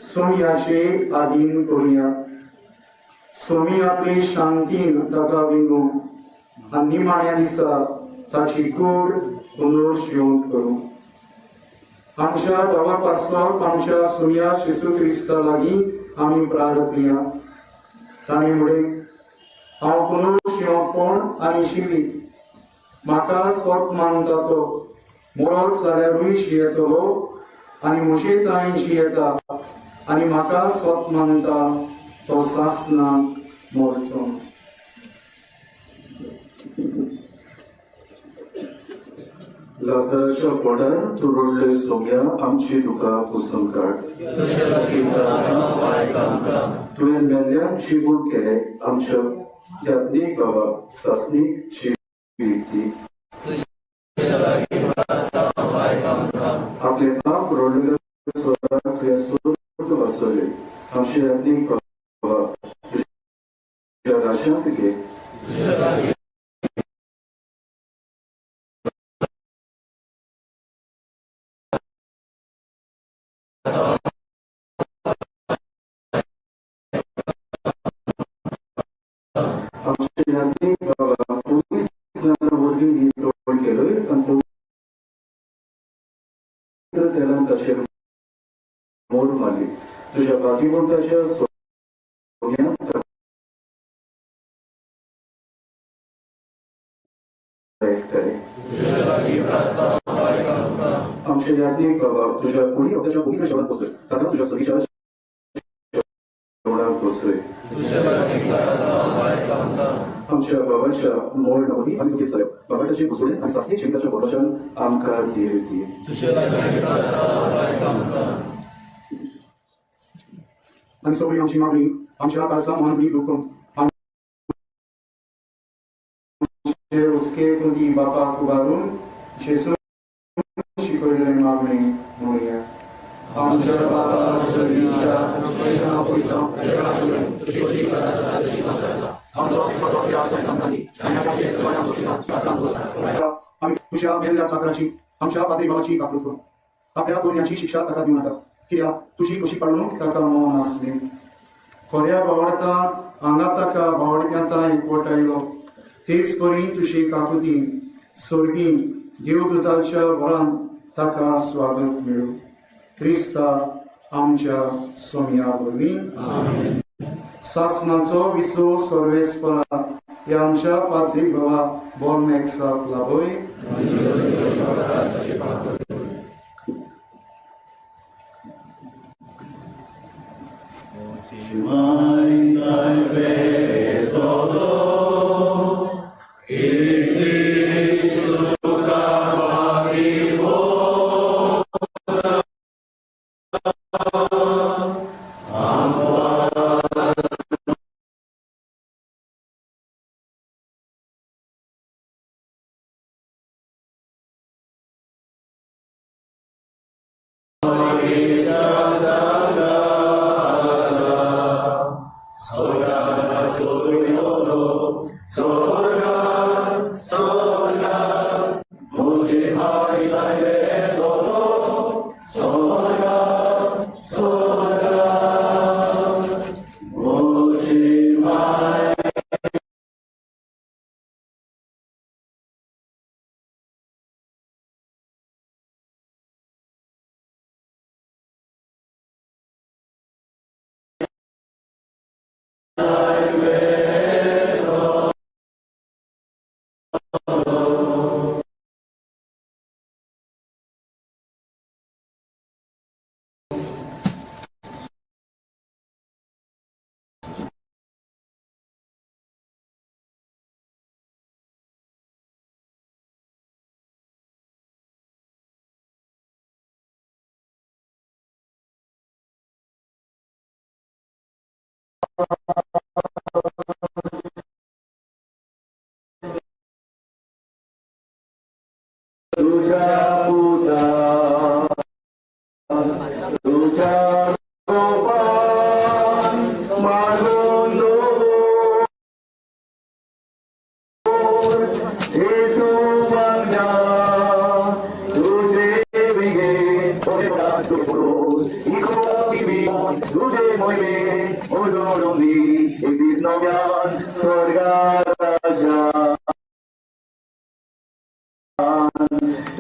सोमयाचे आदीन करुया. सोमी आपली शांतीन ताका विंगू आनी निमाण्या दिसा ताची कूड पुनर्जिवंत करूं. आमच्या भावा पासत आमच्या सोमया जेजू क्रिस्ता लागीं आमी प्रार्थनिया. ताणें म्हणलें, हांव पुनर्जिवंतपण आनी जिवीत, म्हाका सोत मानता तो मरत जाल्यारूय जियेतलो आनी म्हजे तांय जियेता आनी म्हाका सोत मानता तो सासना मरचो. लाजराच्या पोटार तूं रडले सोम्या आमची तुका पुसून काड. तुवें मेल्ल्यान जिवून केलें आमच्या याज्ञीक बाबा सासणीक जिवीत दी. आपले पाप रडलेल्या स्वराक तुवें सोर्ग वाचयलें आमच्या याज्ञीक बाबा तुज्या राज्यांत घे. आमच्या याज्ञीक बाबा पोलीस वरवीं नितळ केलोय आनी पवित्र तेलान ताचेर मोर मारली. तुज्या भाग्यवंताच्या सोम्यान ताका एकठांय. आमच्या याज्ञीक बाबा तुज्या कुडी ताच्या पवित्र जेवणात बसय, ताका तुज्या सगळीच्या जेवणाक बसय. आमच्या बाबाच्या मोड वरवीं आमी दुखी जाले. बाबा ताची घुसोडे आनी सासणीक जिविताच्या भरोशान आमकां धीर दी. आनी सगळी आमची मागणी आमच्या काळजा मनांतली दुःख आमचे हुस्के कुंदी बापाक उबारून जेजून शिकयल्लें मागणें म्हणुया. आमच्या बापा सर्गीच्या तुझें नांव पवित्र जावं, तुजें राज्य येवं, तुजी इत्सा जावं, आमी तुज्या मेल्ल्या चाकराची आमच्या पाद्री बाबाची काकूट करूं. आपल्या भुरग्यांची शिक्षा ताका दिवं नाका, कित्याक तुजी कशी पाळणूक ताका मौन आसली. खऱ्या बावडता हांगा ताका बावडत्यांता एकवट आयलो, तेच परी तुजी काकुती स्वर्गी देवदूताच्या वरान ताका स्वागत मेळूं. क्रिस्ता आमच्या सोमया वरवीं. सासनाचो विसो सर्वेस्परा ह्या आमच्या पाद्री बाबा बोलमॅक्साक लाभय. तुझ्या पुता तुझ्या गोपान मागून दवर येशू बंजा तुझे विगे तुझे मोहिमे उजळून दी एक दीस नव्यान स्वर्गा राजा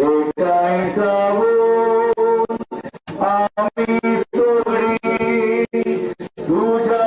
एकठांय जावन आमी सगळीं तुज्या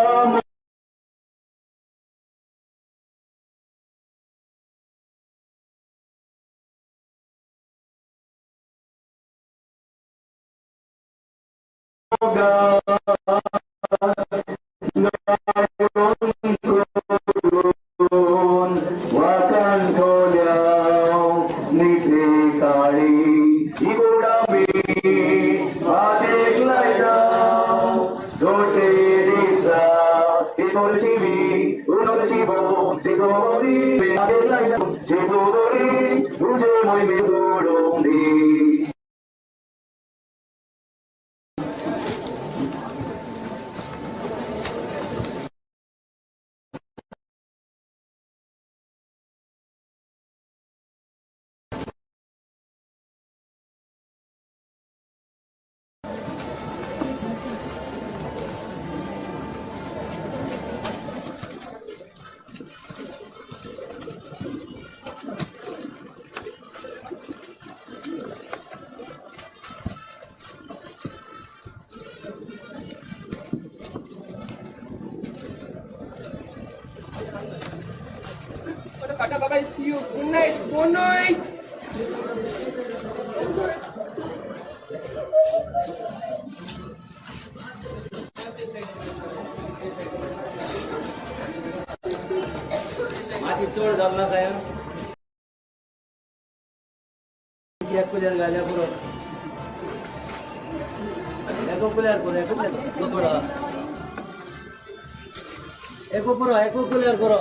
Bye bye, see you. Good night. Good night. माती चड घालना काय एक कुल्यार घाल्या पुरो एको कुल्यार पुरो एको कुल्यार एको पुरो एको कुल्यार पुरो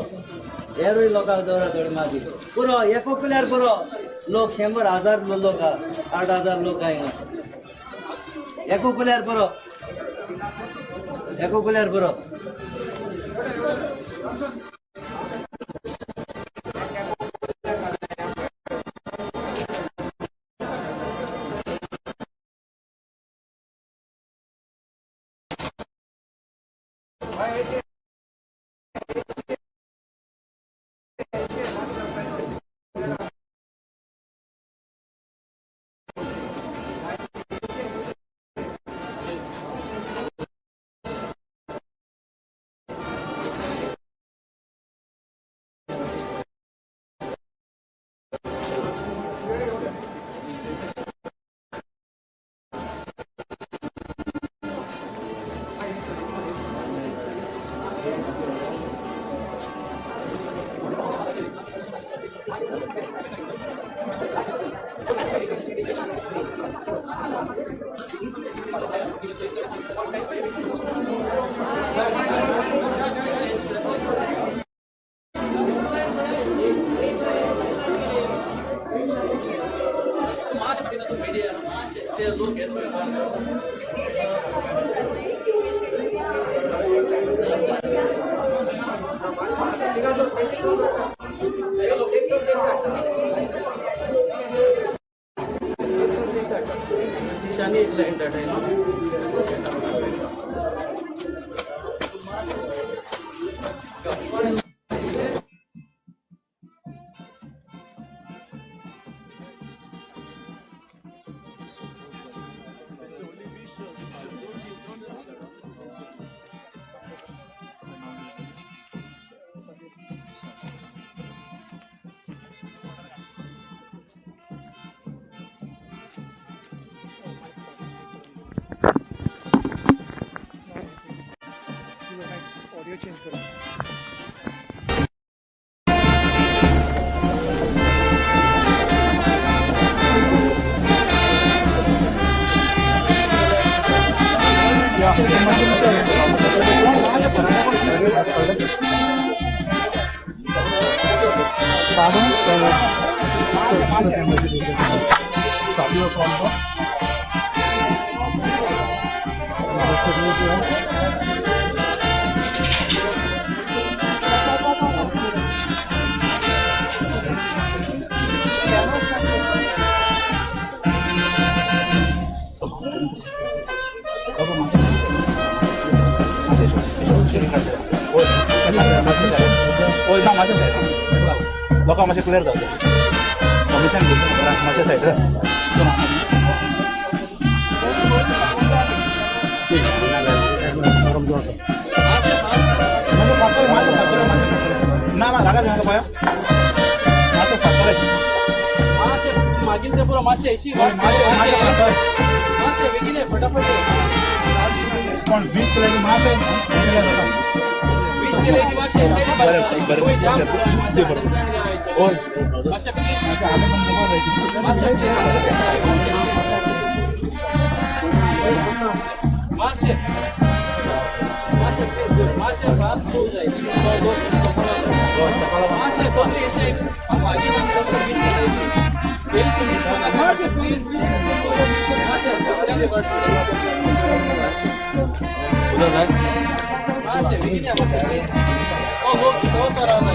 हेरूय लोकांक दवरा थोडी माती पुरो एको कुल्यार पुरो लोक 100,000 लोक 8,000 लोक हिंगा एको कुल्यार पुरो एको कुल्यार पुरो ऑडियो चेंज करो। हय ना मातशें सायड लोकांक मातशें क्लियर जावचें कमिशन मातशें सायड ना ना रागा जाणार पळय मातशें फासोले मातशें मागीर ते पुरो मातशें एशी मातशें बेगीन फटाफट कोण 20 केले की मातशें 20 केले की मातशें बरें बरें हय मातशें मातशें प्लीज मातशें फास्ट खूब जाय मातशें सगळें अशें मागीर मातशें प्लीज मातशें मातशें बेगीन या मातशें प्लीज ओ लोक तो रावता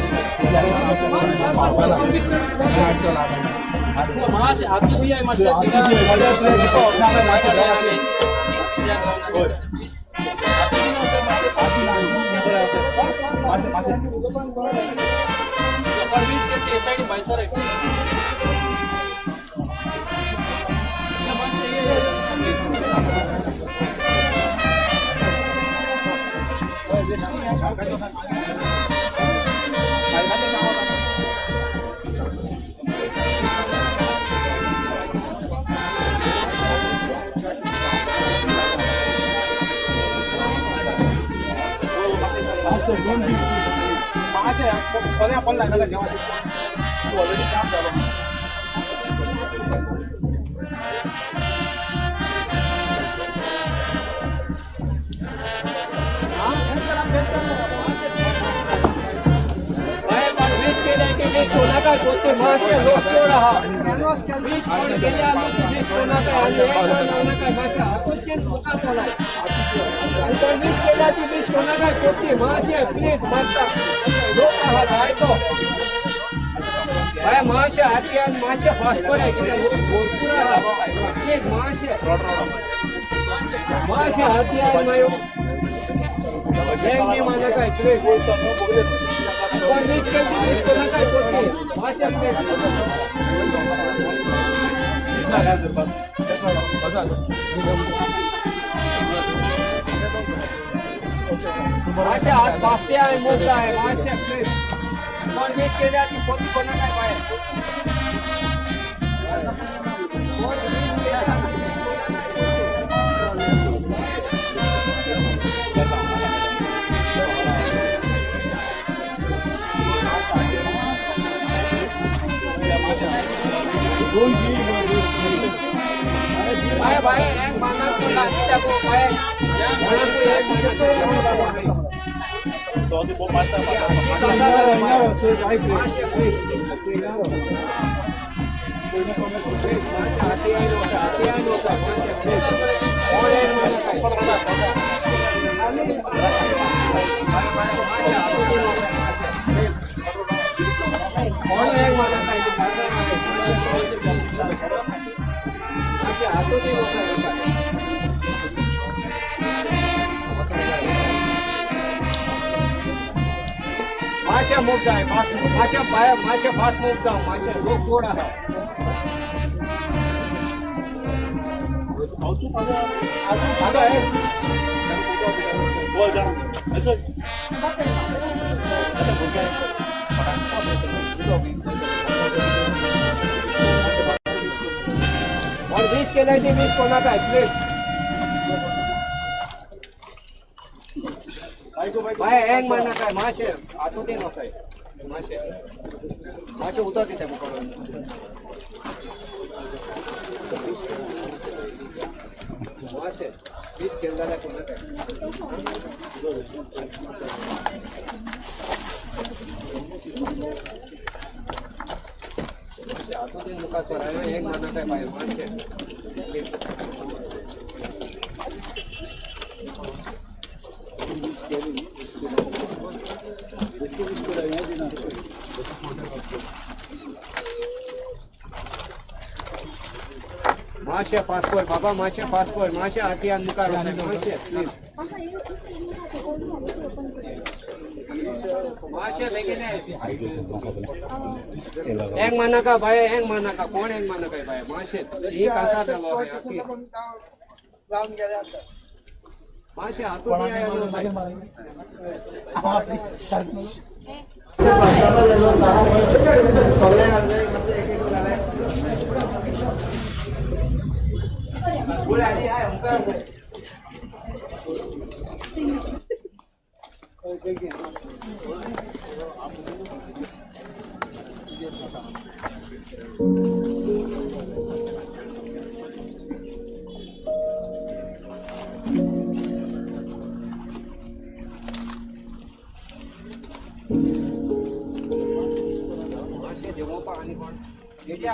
मातशें आतां बी I मातशें माशे फास्ट कर बाबा, माशे फास्ट कर, माशे आती आन मुखार वचाय, माशे प्लीज. माशे बेगीन हेंग मानाका बाय, हेंग मानाका, कोण हेंग मानाका बाय, माशे ही कासा जालो माशे हातून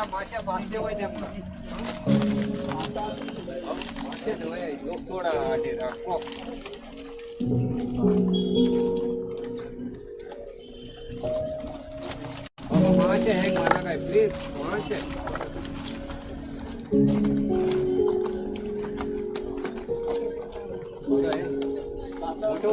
माशे फास्ट वयता माशे लोक चड माशे हेंग मानाकाय प्लीज माशे. मोटू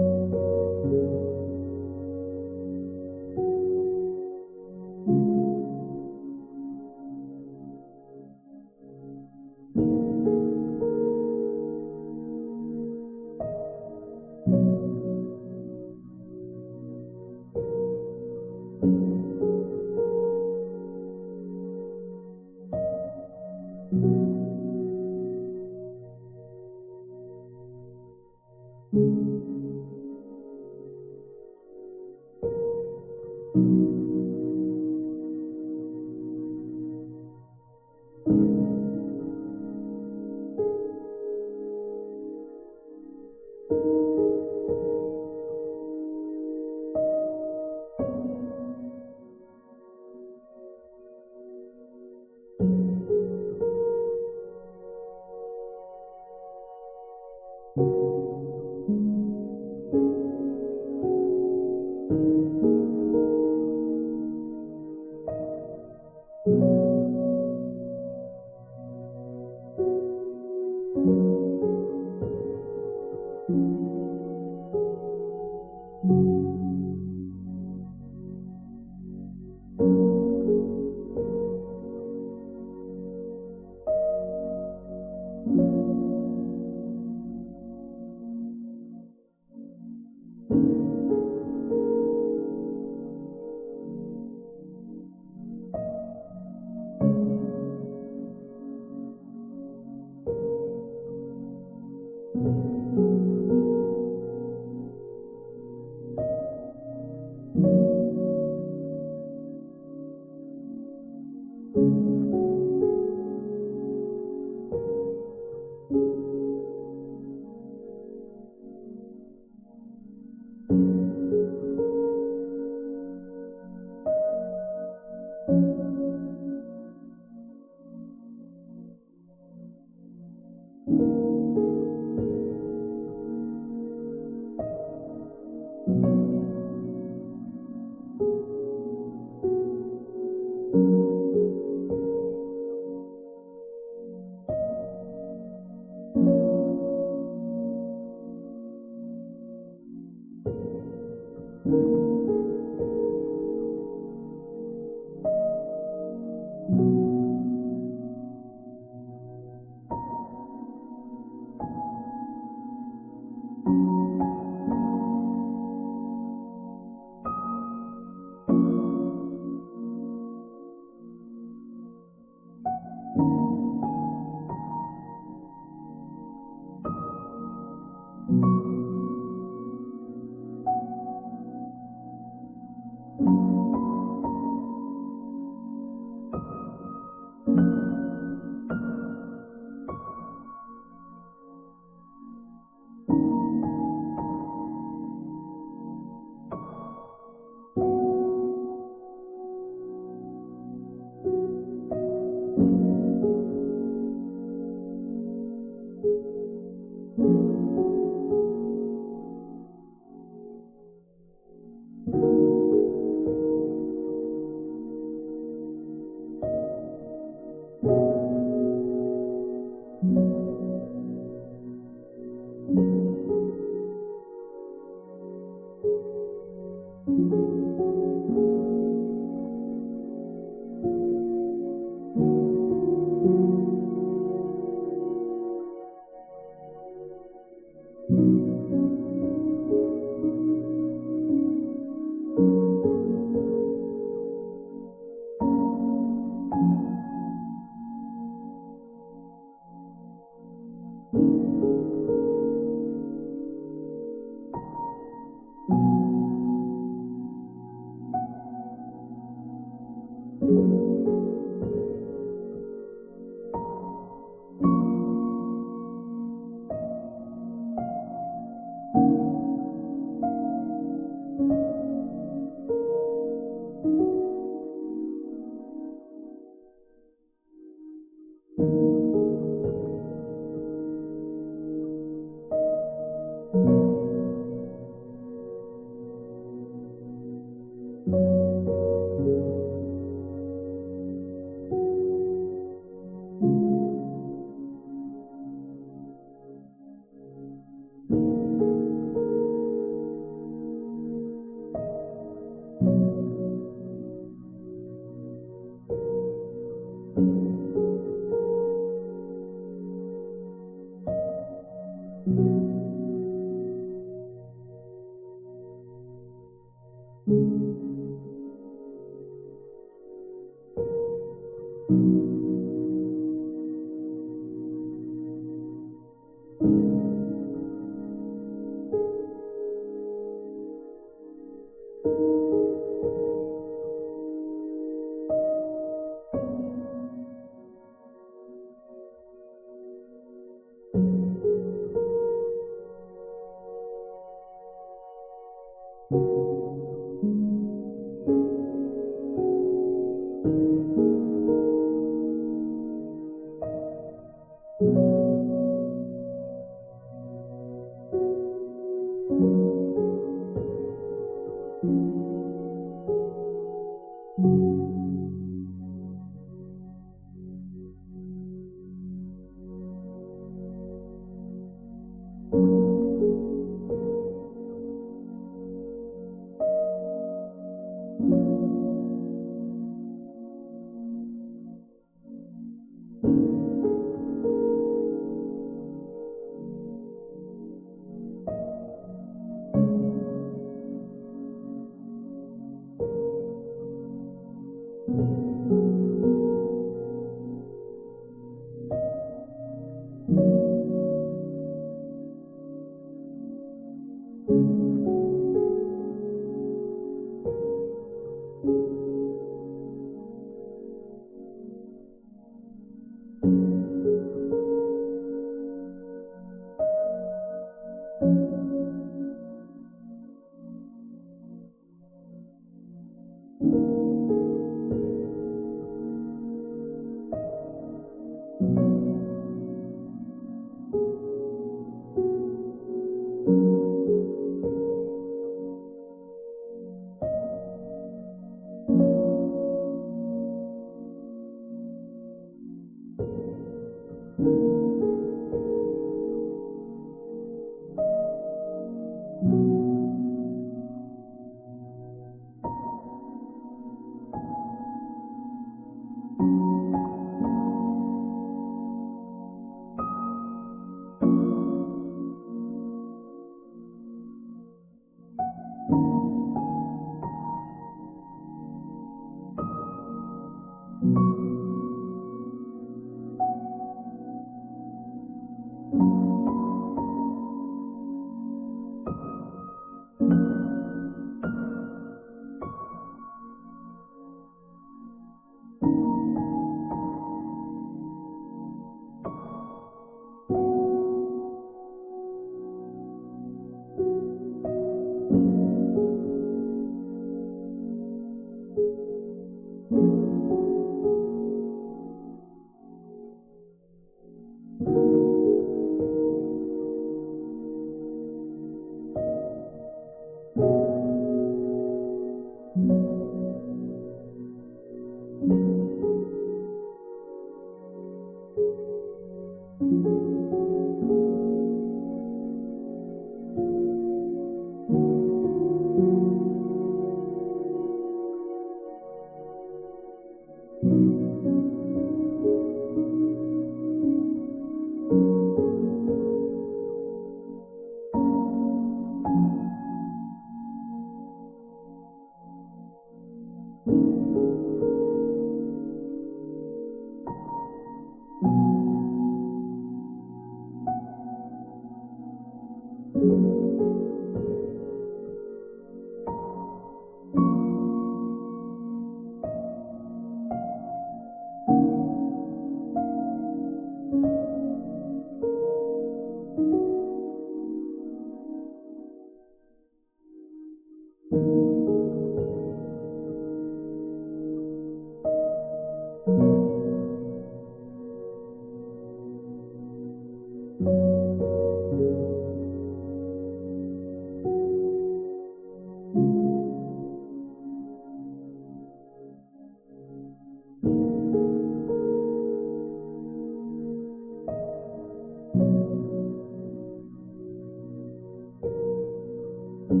Thank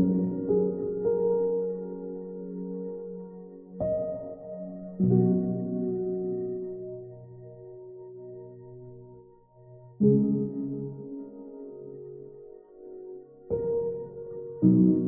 you.